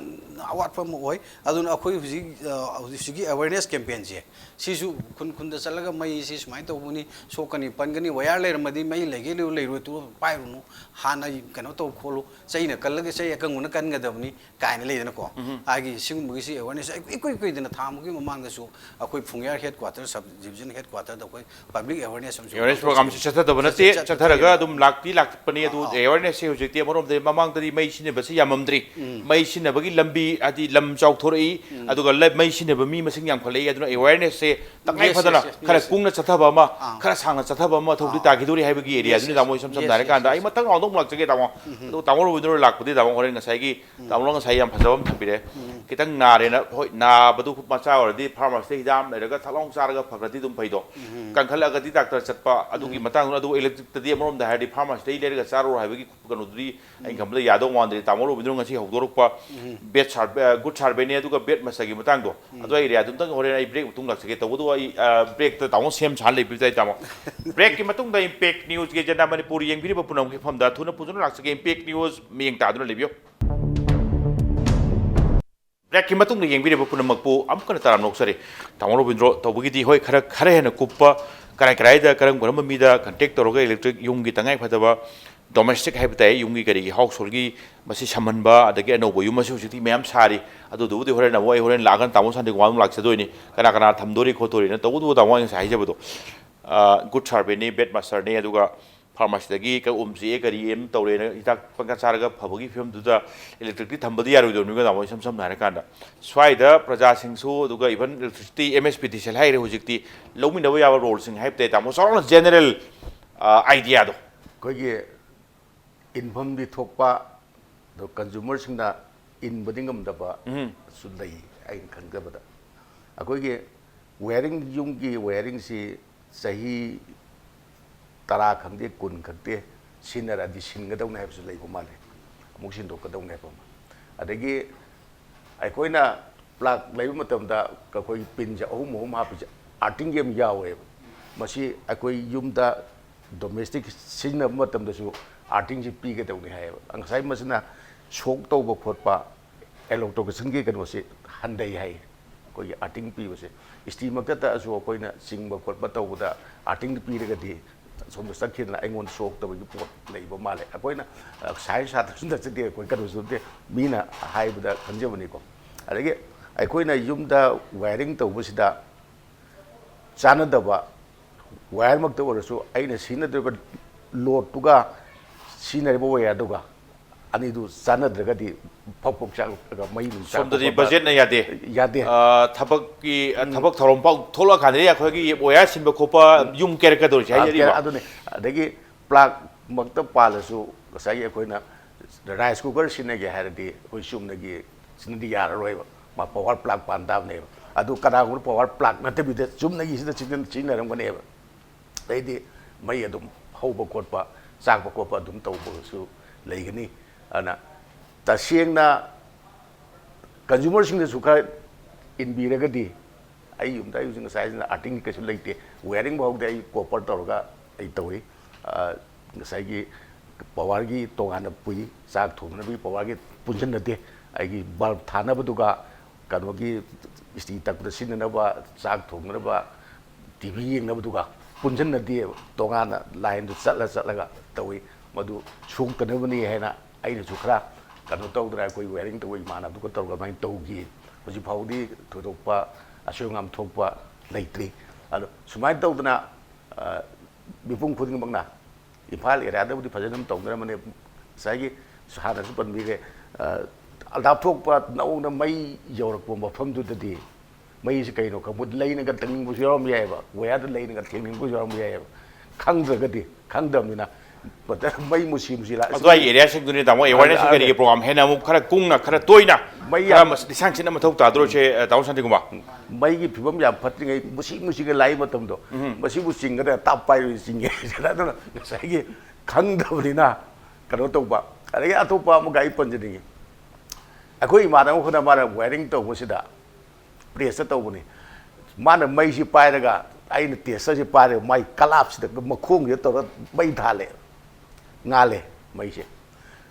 ꯑꯋꯥꯠꯄ ꯑꯃ ꯑꯣꯏ꯫ ꯑꯗꯨꯅ ꯑꯩꯈꯣꯏ ꯍꯧꯖꯤꯛ, ꯑ, ꯍꯧꯖꯤꯛꯁꯤꯒꯤ awareness campaignꯁꯦ, ꯁꯤꯁꯨ ꯈꯨꯟ ꯈꯨꯟꯗ ꯆꯠꯂꯒ ꯃꯩꯁꯤ ꯁꯨꯃꯥꯏꯅ ꯇꯧꯕꯅꯤ, ꯁꯣꯛꯀꯅꯤ, ꯄꯟꯒꯅꯤ, wire ꯂꯩꯔꯝꯃꯗꯤ ꯃꯩ ꯂꯩꯒꯦ ꯂꯩꯔꯣꯏ ꯇꯣꯛꯑꯣ, ꯄꯥꯏꯔꯨꯅꯨ, ꯍꯥꯟꯅ ꯀꯩꯅꯣ ꯇꯧ ꯈꯣꯠꯂꯨ, ꯆꯩꯅ ꯀꯜꯂꯒ ꯆꯩ ꯑꯀꯪꯕꯅ ꯀꯟꯒꯗꯕꯅꯤ ꯀꯥꯏꯅ ꯂꯩꯗꯅꯀꯣ꯫ ꯍꯥꯏꯒꯤ ꯁꯤꯒꯨꯝꯕꯒꯤꯁꯤ awareness ꯑꯩ ꯏꯀꯨꯏ ꯀꯨꯏꯗꯅ ꯊꯥ ꯑꯃꯒꯤ ꯃꯃꯥꯡꯗꯁꯨ ꯑꯩꯈꯣꯏ ꯐꯨꯡꯌꯥꯔ headquarter, sub division headquarterꯗ ꯑꯩꯈꯣꯏ public awareness ꯑꯃꯁꯨ Awareness programꯁꯤ ꯆꯠꯊꯗꯕ ꯅꯠꯇꯦ, ꯆꯠ-, ꯆꯠꯊꯔꯒ ꯑꯗꯨꯝ ꯂꯥꯛꯇꯤ ꯂꯥꯛꯄꯅꯤ, ꯑꯗꯨ ꯑꯥ, ꯑꯥ꯫ Awareness ꯁꯦ ꯍꯧꯖꯤꯛꯇꯤ ꯑꯃꯔꯣꯝꯗꯗꯤ ꯃꯃꯥꯡꯗꯗꯤ ꯃꯩ ꯁꯤꯖꯤꯟꯅꯕꯁꯦ ꯌꯥꯝꯃꯝꯗ꯭ꯔꯤ꯫ ꯎꯝ꯫ ꯃꯩ ꯁꯤꯖꯤꯟꯅꯕꯒꯤ ꯂꯝꯕꯤ, ꯍꯥꯏꯗꯤ ꯂꯝ ꯆꯥꯎꯊꯣꯔꯛꯏ, ꯎꯝ꯫ ꯑꯗꯨꯒ ꯂ-, ꯃꯩ ꯁꯤꯖꯤꯟꯅꯕ ꯃꯤ ꯃꯁꯤꯡ ꯌꯥꯝꯈꯠꯂꯛꯏ, ꯑꯗꯨꯅ awareness ꯁꯦ ꯇꯉꯥꯏ Yes, ꯐꯗꯅ yes, yes, ꯈꯔ yes꯫ ꯀꯨꯡꯅ ꯆꯠꯊꯕ ꯑꯃ, ꯑꯥ꯫ ꯈꯔ ꯁꯥꯡꯅ ꯆꯠꯊꯕ ꯑꯃ ꯊꯧꯗꯤ ꯑꯥ꯫ ꯇꯥꯈꯤꯗꯣꯔꯤ ꯍꯥꯏꯕꯒꯤ area Yes, ꯑꯗꯨꯅꯤ, yes, ꯇꯥꯃꯣ꯫ ꯏꯁꯝ ꯁꯝꯅ yes, ꯍꯥꯏꯔꯀꯥꯟꯗ yes, ꯑꯩ yes꯫ ꯃꯊꯪ round ꯑꯃꯨꯛ ꯂꯥꯛꯆꯒꯦ, ꯇꯥꯃꯣ꯫ ꯎꯝ꯫ ꯑꯗꯣ ꯇꯥꯃꯣ ꯔꯣꯕꯤꯟꯗ꯭ꯔꯣ ꯂꯥꯛꯄꯗꯤ, ꯇꯥꯃꯣ, ꯍꯣꯔꯦꯟ ꯉꯁꯥꯏꯒꯤ ꯎꯝ꯫ ꯇꯥꯃꯣꯅ ꯉꯁꯥꯏ ꯌꯥꯝ ꯐꯖꯕ ꯑꯃ ꯊꯝꯕꯤꯔꯦ꯫ ꯎꯝ꯫ ꯈꯤꯇꯪ ꯅꯥꯔꯦꯅ, ꯍꯣꯏ, ꯅꯥꯕꯗꯨ ꯃꯆꯥ ꯑꯣꯏꯔꯗꯤ pharmacy ꯗ ꯍꯤꯗꯥꯛ ꯑꯃ ꯂꯩꯔꯒ ꯊꯛ ꯂꯥꯎ ꯆꯥꯔꯒ ꯐꯈ꯭ꯔꯗꯤ ꯑꯗꯨꯝ ꯐꯩꯗꯣ꯫ ꯎꯝ꯫ ꯀꯟꯈꯠꯂꯛꯑꯒꯗꯤ doctor ꯆꯠꯄ, ꯑꯗꯨꯒꯤ ꯎꯝ꯫ ꯃꯇꯥꯡꯗꯨꯅ꯫ ꯑꯗꯨꯕꯨ electric ꯇꯗꯤ ꯑꯃꯔꯣꯝꯗ ꯍꯥꯏꯔꯗꯤ pharmacy ꯗꯒꯤ ꯂꯩꯔꯒ ꯆꯥꯔꯣ ꯍꯥꯏꯕꯒꯤ ꯀꯩꯅꯣꯗꯨꯗꯤ ꯑꯩꯅ ꯎꯝ꯫ ꯈꯟꯕꯗ ꯌꯥꯗꯧ ꯃꯥꯟꯗ꯭ꯔꯦ꯫ ꯇꯥꯃꯣ ꯔꯣꯕꯤꯟꯗ꯭ꯔꯣ ꯉꯁꯤ ꯍꯧꯗꯣꯔꯛꯄ ꯎꯝ꯫ Bed survey, ꯑ, Good Survey ꯅꯦ, ꯑꯗꯨꯒ bed master ꯒꯤ ꯃꯇꯥꯡꯗꯣ, ꯎꯝ꯫ ꯑꯗꯨ ꯑꯩ area ꯗꯨꯝꯇꯪ ꯍꯣꯔꯦꯟ ꯑꯩ break ꯃꯇꯨꯡ ꯂꯥꯛꯆꯒꯦ꯫ ꯇꯧꯕꯗꯕꯨ ꯑꯩ, ꯑ, break ꯇ ꯇꯥꯃꯣ ꯁꯦꯝ ꯁꯥꯔ ꯂꯩꯕꯤꯕ ꯇꯥꯏ, ꯇꯥꯃꯣ꯫ Break ꯀꯤ ꯃꯇꯨꯡꯗ Impact News ꯒꯤ agenda ꯃꯅꯤꯄꯨꯔ ꯌꯦꯡꯕꯤꯔꯤꯕ ꯄꯨꯝꯅꯃꯛꯀꯤ ꯃꯐꯝꯗ ꯊꯨꯅ ꯄꯨꯖꯅ ꯂꯥꯛꯆꯒꯦ꯫ Impact News ꯃꯤꯠꯌꯦꯡ ꯇꯥꯗꯨꯅ ꯂꯩꯕꯤꯌꯨ꯫ Break ꯀꯤ ꯃꯇꯨꯡꯗ ꯌꯦꯡꯕꯤꯔꯤꯕ ꯄꯨꯝꯅꯃꯛꯄꯨ ꯑꯃꯨꯛꯀ ꯍꯟꯅ ꯇꯔꯥꯝꯅ ꯑꯣꯛꯆꯔꯤ꯫ ꯇꯥꯃꯣ ꯔꯣꯕꯤꯟꯗ꯭ꯔꯣ, ꯇꯧꯕꯒꯤꯗꯤ ꯍꯣꯏ, ꯈꯔ, ꯈꯔ ꯍꯦꯟꯅ ꯀꯨꯞꯄ, ꯀꯔꯥꯏ ꯀꯔꯥꯏꯗ ꯀꯔꯝ ꯀꯔꯝꯕ ꯃꯤꯗ contact ꯇꯧꯔꯒ electric ꯌꯨꯝꯒꯤ ꯇꯉꯥꯏ ꯐꯗꯕ domestic ꯍꯥꯏꯕ ꯇꯥꯏ, ꯌꯨꯝꯒꯤ ꯀꯔꯤꯒꯤ household ꯒꯤ ꯃꯁꯤ ꯁꯝꯍꯟꯕ, ꯑꯗꯒꯤ ꯑꯅꯧꯕ ꯌꯨꯝ ꯑꯃꯁꯨ ꯍꯧꯖꯤꯛꯇꯤ ꯃꯌꯥꯝ ꯁꯥꯔꯤ꯫ ꯑꯗꯨꯗꯨꯕꯨꯗꯤ ꯍꯣꯔꯦꯟ ꯑꯃꯨꯛ ꯑꯩ ꯍꯣꯔꯦꯟ ꯂꯥꯛꯑꯀꯥꯟꯗ ꯇꯥꯃꯣ ꯁꯥꯟꯗꯤ ꯋꯥ ꯑꯃꯨꯛ ꯂꯥꯛꯆꯗꯣꯏꯅꯤ, ꯀꯅꯥ ꯀꯅꯥ ꯊꯝꯗꯣꯔꯤ ꯈꯣꯠꯇꯣꯔꯤꯅ꯫ ꯇꯧꯕꯇꯕꯨ ꯇꯥꯃꯣ ꯑꯩ ꯉꯁꯥꯏ ꯍꯥꯏꯖꯕꯗꯣ, ꯑ, Good Survey ꯅꯤ, bed master ꯅꯤ, ꯑꯗꯨꯒ pharmacy ꯗꯒꯤ ꯀꯛ ꯎꯝ ꯆꯤꯛꯑꯦ ꯀꯔꯤ ꯑꯦꯝ ꯇꯧꯔꯦꯅ ꯍꯤꯗꯥꯛ ꯄꯪꯆꯥ ꯆꯥꯔꯒ ꯐꯕꯒꯤ ꯐꯤꯕꯝꯗꯨꯗ electric ꯇꯤ ꯊꯝꯕꯗꯤ ꯌꯥꯔꯣꯏꯗꯧꯅꯤꯀꯣ, ꯇꯥꯃꯣ, ꯏꯁꯝ ꯁꯝꯅ ꯍꯥꯏꯔꯀꯥꯟꯗ꯫ ꯁ꯭ꯋꯥꯏꯗ ꯄ꯭ꯔꯖꯥꯁꯤꯡꯁꯨ, ꯑꯗꯨꯒ even electricity, M S P D C L ꯍꯥꯏꯔꯦ ꯍꯧꯖꯤꯛꯇꯤ, ꯂꯧꯃꯤꯟꯅꯕ ꯌꯥꯕ role ꯁꯤꯡ ꯍꯥꯏꯕ ꯇꯥꯏ, ꯇꯥꯃꯣ, ꯆꯥꯎꯔꯥꯛꯅ general, ꯑ, idea ꯗꯣ꯫ ꯑꯩꯈꯣꯏꯒꯤ ꯏꯟꯐꯝꯗꯤ ꯊꯣꯛꯄ, ꯑꯗꯣ consumer ꯁꯤꯡꯅ ꯏꯟꯕꯗꯤ ꯉꯝꯗꯕ ꯎꯝ꯫ ꯁꯨ ꯂꯩ, ꯑꯩꯅ ꯈꯪꯖꯕꯗ꯫ ꯑꯩꯈꯣꯏꯒꯤ wiring, ꯌꯨꯝꯒꯤ wiring ꯁꯤ ꯆꯍꯤ ꯇꯔꯥ ꯈꯪꯗꯦ, ꯀꯨꯟ ꯈꯪꯗꯦ, ꯁꯤꯖꯤꯟꯅꯔꯛꯑꯗꯤ ꯁꯤꯟꯒꯗꯧꯅꯦ ꯍꯥꯏꯕꯁꯨ ꯂꯩꯕ ꯃꯥꯜꯂꯦ, ꯑꯃꯨꯛ ꯁꯤꯟꯗꯣꯛꯀꯗꯧꯅꯦ ꯍꯥꯏꯕ ꯑꯃ꯫ ꯑꯗꯒꯤ ꯑꯩꯈꯣꯏꯅ plug ꯂꯩꯕ ꯃꯇꯝꯗ ꯑꯩꯈꯣꯏ pin ꯁꯦ ꯑꯍꯨꯝ ꯑꯍꯨꯝ ꯍꯥꯞꯄꯤꯁꯦ earthing ꯒꯤ ꯑꯃ ꯌꯥꯎꯋꯦꯕ꯫ ꯃꯁꯤ ꯑꯩꯈꯣꯏ ꯌꯨꯝꯗ domestic ꯁꯤꯖꯤꯟꯅꯕ ꯃꯇꯝꯗꯁꯨ earthing ꯁꯤ ꯄꯤꯒꯗꯧꯅꯤ ꯍꯥꯏꯌꯦꯕ꯫ ꯉꯁꯥꯏ ꯃꯁꯤꯅ shock ꯇꯧꯕ ꯈꯣꯠꯄ, electrocution ꯒꯤ ꯀꯩꯅꯣꯁꯦ ꯍꯟꯊꯩ ꯍꯥꯏ꯫ ꯑꯩꯈꯣꯏꯒꯤ earthing ꯄꯤꯕꯁꯦ, ꯏꯁꯇꯤꯜꯃꯛꯇ ꯇꯛꯑꯁꯨ ꯑꯩꯈꯣꯏꯅ ꯆꯤꯡꯕ ꯈꯣꯠꯄ ꯇꯧꯕꯗ earthing ꯄꯤꯔꯒꯗꯤ ꯁꯣꯝꯗ ꯆꯠꯈꯤꯗꯅ ꯑꯩꯉꯣꯟꯗ ꯁꯣꯛꯇꯕꯒꯤ ꯄꯣꯠ ꯂꯩꯕ ꯃꯥꯜꯂꯦ꯫ ꯑꯩꯈꯣꯏꯅ, ꯑ, science ꯁꯥꯇ꯭ꯔꯁꯨ ꯅꯠꯆꯗꯦ, ꯑꯩꯈꯣꯏ ꯀꯩꯅꯣꯁꯨ ꯅꯠꯇꯦ, ꯃꯤꯅ ꯍꯥꯏꯕꯗ ꯈꯪꯖꯕꯅꯤꯀꯣ꯫ ꯑꯗꯒꯤ ꯑꯩꯈꯣꯏꯅ ꯌꯨꯝꯗ wiring ꯇꯧꯕꯁꯤꯗ ꯆꯥꯟꯅꯗꯕ wire ꯃꯛꯇ ꯑꯣꯏꯔꯁꯨ, ꯑꯩꯅ ꯁꯤꯖꯤꯟꯅꯗꯣꯔꯤꯕ ꯂꯣꯗꯇꯨꯒ ꯁꯤꯖꯤꯟꯅꯔꯤꯕ ꯋꯦꯌꯔꯗꯨꯒ ꯑꯅꯤꯗꯨ ꯆꯥꯟꯅꯗ꯭ꯔꯒꯗꯤ ꯐꯛ ꯐꯛ ꯆꯥꯛꯂꯒ ꯃꯩ ꯑꯗꯨꯝ ꯆꯥꯛꯄ ꯁꯣꯝꯗꯗꯤ ꯈꯣꯠꯄ ꯕꯖꯦꯠꯅ ꯌꯥꯗꯦ꯫ ꯌꯥꯗꯦ꯫ ꯑ, ꯊꯕꯛꯀꯤ ꯑ, ꯊꯕꯛ ꯊꯧꯔꯝ ꯄꯥꯡ ꯊꯣꯛꯂꯛꯑꯀꯥꯟꯗꯗꯤ ꯑꯩꯈꯣꯏꯒꯤ ꯋꯦꯌꯔ ꯁꯤꯟꯕ ꯈꯣꯠꯄ ꯌꯨꯝ ꯀꯦꯔꯛꯀꯗꯧꯔꯤꯁꯦ ꯍꯥꯏꯖꯔꯤꯕ꯫ ꯑꯗꯨꯅꯤ꯫ ꯑꯗꯒꯤ ꯄ꯭ꯂꯥꯛꯃꯛꯇ ꯄꯥꯜꯂꯁꯨ ꯉꯁꯥꯏꯒꯤ ꯑꯩꯈꯣꯏꯅ ꯔꯥꯏꯁ ꯀꯨꯀꯔ ꯁꯤꯖꯤꯟꯅꯒꯦ ꯍꯥꯏꯔꯗꯤ ꯑꯩꯈꯣꯏ ꯆꯨꯝꯅꯒꯤ ꯁꯤꯅꯗꯤ ꯌꯥꯔꯔꯣꯏꯕ꯫ ꯃꯥ ꯄꯋꯥꯔ ꯄ꯭ꯂꯥꯛ ꯄꯥꯟ ꯇꯥꯕꯅꯦꯕ꯫ ꯑꯗꯨ ꯀꯅꯥꯒꯨꯝꯕ ꯄꯋꯥꯔ ꯄ꯭ꯂꯥꯛ ꯅꯠꯇꯕꯤꯗ ꯆꯨꯝꯅꯒꯤ ꯁꯤꯗ ꯁꯤꯖꯤꯟ- ꯁꯤꯖꯤꯟꯅꯔꯝꯒꯅꯦꯕ꯫ ꯑꯗꯩꯗꯤ ꯃꯩ ꯑꯗꯨꯝ ꯍꯧꯕ ꯈꯣꯠꯄ, ꯆꯥꯛꯄ ꯈꯣꯠꯄ ꯑꯗꯨꯝ ꯇꯧꯕꯁꯨ ꯂꯩꯒꯅꯤ꯫ ꯑꯗꯨꯅ ꯇꯁꯦꯡꯅ ꯀꯟꯖꯨꯃꯔꯁꯤꯡꯗꯁꯨ ꯈꯔ ꯏꯟꯕꯤꯔꯒꯗꯤ, ꯑꯩ ꯌꯨꯝꯗ ꯑꯩ ꯍꯧꯖꯤꯛ ꯉꯁꯥꯏꯁꯤꯅ ꯑꯥꯔꯊꯤꯡꯒꯤ ꯀꯩꯁꯨ ꯂꯩꯇꯦ, ꯋꯦꯌꯥꯔꯤꯡ ꯐꯥꯎꯗꯤ ꯑꯩ ꯀꯣꯄꯔ ꯇꯧꯔꯒ ꯑꯩ ꯇꯧꯏ꯫ ꯑ, ꯉꯁꯥꯏꯒꯤ ꯄꯋꯥꯔꯒꯤ ꯇꯣꯉꯥꯟꯅ ꯄꯨꯏ, ꯆꯥꯛ ꯊꯣꯡꯅꯕꯒꯤ ꯄꯋꯥꯔꯒꯤ ꯄꯨꯟꯁꯤꯟꯅꯗꯦ꯫ ꯑꯩꯒꯤ ꯕꯜꯕ ꯊꯥꯅꯕꯗꯨꯒ ꯀꯩꯅꯣꯒꯤ ꯏꯁꯇꯤ ꯇꯛꯄꯗ ꯁꯤꯖꯤꯟꯅꯅꯕ, ꯆꯥꯛ ꯊꯣꯡꯅꯕ, ꯇꯤ ꯚꯤ ꯌꯦꯡꯅꯕꯗꯨꯒ ꯄꯨꯟꯁꯤꯟꯅꯗꯦꯕ꯫ ꯇꯣꯉꯥꯟꯅ ꯂꯥꯏꯟꯗꯨ ꯆꯠꯂ ꯆꯠꯂꯒ ꯇꯧꯏ꯫ ꯃꯗꯨ ꯁꯣꯛꯇꯅꯕꯅꯤ ꯍꯥꯏꯅ ꯑꯩꯅꯁꯨ ꯈꯔ ꯀꯩꯅꯣ ꯇꯧꯗꯅ ꯑꯩꯈꯣꯏ ꯋꯦꯌꯥꯔꯤꯡ ꯇꯧꯕ ꯏꯃꯥꯟꯅꯕꯗꯨꯒ ꯇꯧꯔꯒ ꯑꯗꯨꯃꯥꯏꯅ ꯇꯧꯈꯤ꯫ ꯍꯧꯖꯤꯛ ꯐꯥꯎꯕꯗꯤ ꯊꯣꯏꯗꯣꯛꯄ ꯑꯁꯣꯏ ꯑꯉꯥꯝ ꯊꯣꯛꯄ ꯂꯩꯇ꯭ꯔꯤ꯫ ꯑꯗꯣ ꯁꯨꯃꯥꯏꯅ ꯇꯧꯗꯅ, ꯑ, ꯃꯤꯄꯨꯝ ꯈꯨꯗꯤꯡꯃꯛꯅ ꯏꯝꯐꯥꯜ ꯑꯦꯔꯤꯌꯥꯗꯕꯨꯗꯤ ꯐꯖꯅ ꯑꯗꯨꯝ ꯇꯧꯅꯔꯝꯕꯅꯦ꯫ ꯉꯁꯥꯏꯒꯤ ꯍꯥꯟꯅꯁꯨ ꯄꯟꯕꯤꯈ꯭ꯔꯦ, ꯑ, ꯂꯥꯞꯊꯣꯛꯄ ꯅꯧꯅ ꯃꯩ ꯌꯧꯔꯛꯄ ꯃꯐꯝꯗꯨꯗꯗꯤ ꯃꯩꯁꯤ ꯀꯩꯅꯣ ꯈꯪꯕ ꯂꯩꯅꯒ ꯇꯪꯅꯤꯡꯕꯁꯨ ꯌꯥꯎꯔꯝꯕ ꯌꯥꯏꯑꯕ, ꯋꯦꯌꯥꯔꯗ ꯂꯩꯅꯒ ꯊꯦꯡꯅꯤꯡꯕꯁꯨ ꯌꯥꯎꯔꯝꯕ ꯌꯥꯏꯑꯕ꯫ ꯈꯪꯗ꯭ꯔꯒꯗꯤ, ꯈꯪꯗꯕꯅꯤꯅ ꯃꯩ ꯃꯨꯁꯤ ꯃꯨꯁꯤ ꯂꯥꯛ- ꯑꯗꯨꯋꯥꯏꯒꯤ ꯑꯦꯔꯤꯌꯥꯁꯤꯡꯗꯨꯅꯤ ꯇꯥꯃꯣ ꯑꯦꯋꯥꯔꯅꯦꯁ ꯑꯗꯨ- ꯀꯔꯤꯒꯤ ꯄ꯭ꯔꯣꯒ꯭ꯔꯥꯝ ꯍꯦꯟꯅ ꯑꯃꯨꯛ ꯈꯔ ꯀꯨꯡꯅ, ꯈꯔ ꯇꯣꯏꯅ, ꯃꯩ ꯈꯔ ꯌꯥꯝ- ꯃꯁ- ꯂꯤꯁꯥꯡ ꯁꯤꯠꯅ ꯃꯊꯧ ꯇꯥꯗꯣꯔꯤꯁꯦ, ꯑ, ꯇꯥꯃꯣ ꯁꯥꯟꯇꯤꯀꯨꯃꯥꯔ? ꯃꯩꯒꯤ ꯐꯤꯕꯝ ꯌꯥꯝ ꯐꯠꯇ꯭ꯔꯤꯉꯩ ꯃꯨꯁꯤ ꯃꯨꯁꯤꯒ ꯂꯥꯛꯏ ꯃꯇꯝꯗꯣ, ꯃꯁꯤꯕꯨ ꯆꯤꯡꯒꯗ꯭ꯔꯥ, ꯇꯥꯞ ꯄꯥꯏꯔꯣꯏ ꯆꯤꯡꯉꯦ ꯍꯥꯏꯗꯅ, ꯑꯗꯨꯅ ꯉꯁꯥꯏꯒꯤ ꯈꯪꯗꯕꯅꯤꯅ ꯀꯩꯅꯣ ꯇꯧꯕ꯫ ꯑꯗꯒꯤ ꯑꯇꯣꯞꯄ ꯑꯃꯒ ꯑꯩ ꯄꯟꯖꯅꯤꯡꯉꯤ꯫ ꯑꯩꯈꯣꯏ ꯏꯃꯥꯟꯅꯕ ꯑꯃꯈꯛꯅ ꯃꯥꯅ ꯋꯦꯌꯥꯔꯤꯡ ꯇꯧꯕꯁꯤꯗ, ꯄ꯭ꯔꯦꯁꯇ ꯇꯧꯕꯅꯤ, ꯃꯥꯅ ꯃꯩꯁꯤ ꯄꯥꯏꯔꯒ, ꯑꯩꯅ ꯇꯦꯁꯇꯔꯁꯤ ꯄꯥꯏꯔꯒ ꯃꯥꯏ ꯀꯂꯥꯞꯁꯤꯗ ꯃꯈꯣꯡꯁꯤꯗ ꯇꯧꯔꯒ ꯃꯩ ꯊꯥꯜꯂꯦ, ꯉꯥꯜꯂꯦ ꯃꯩꯁꯦ꯫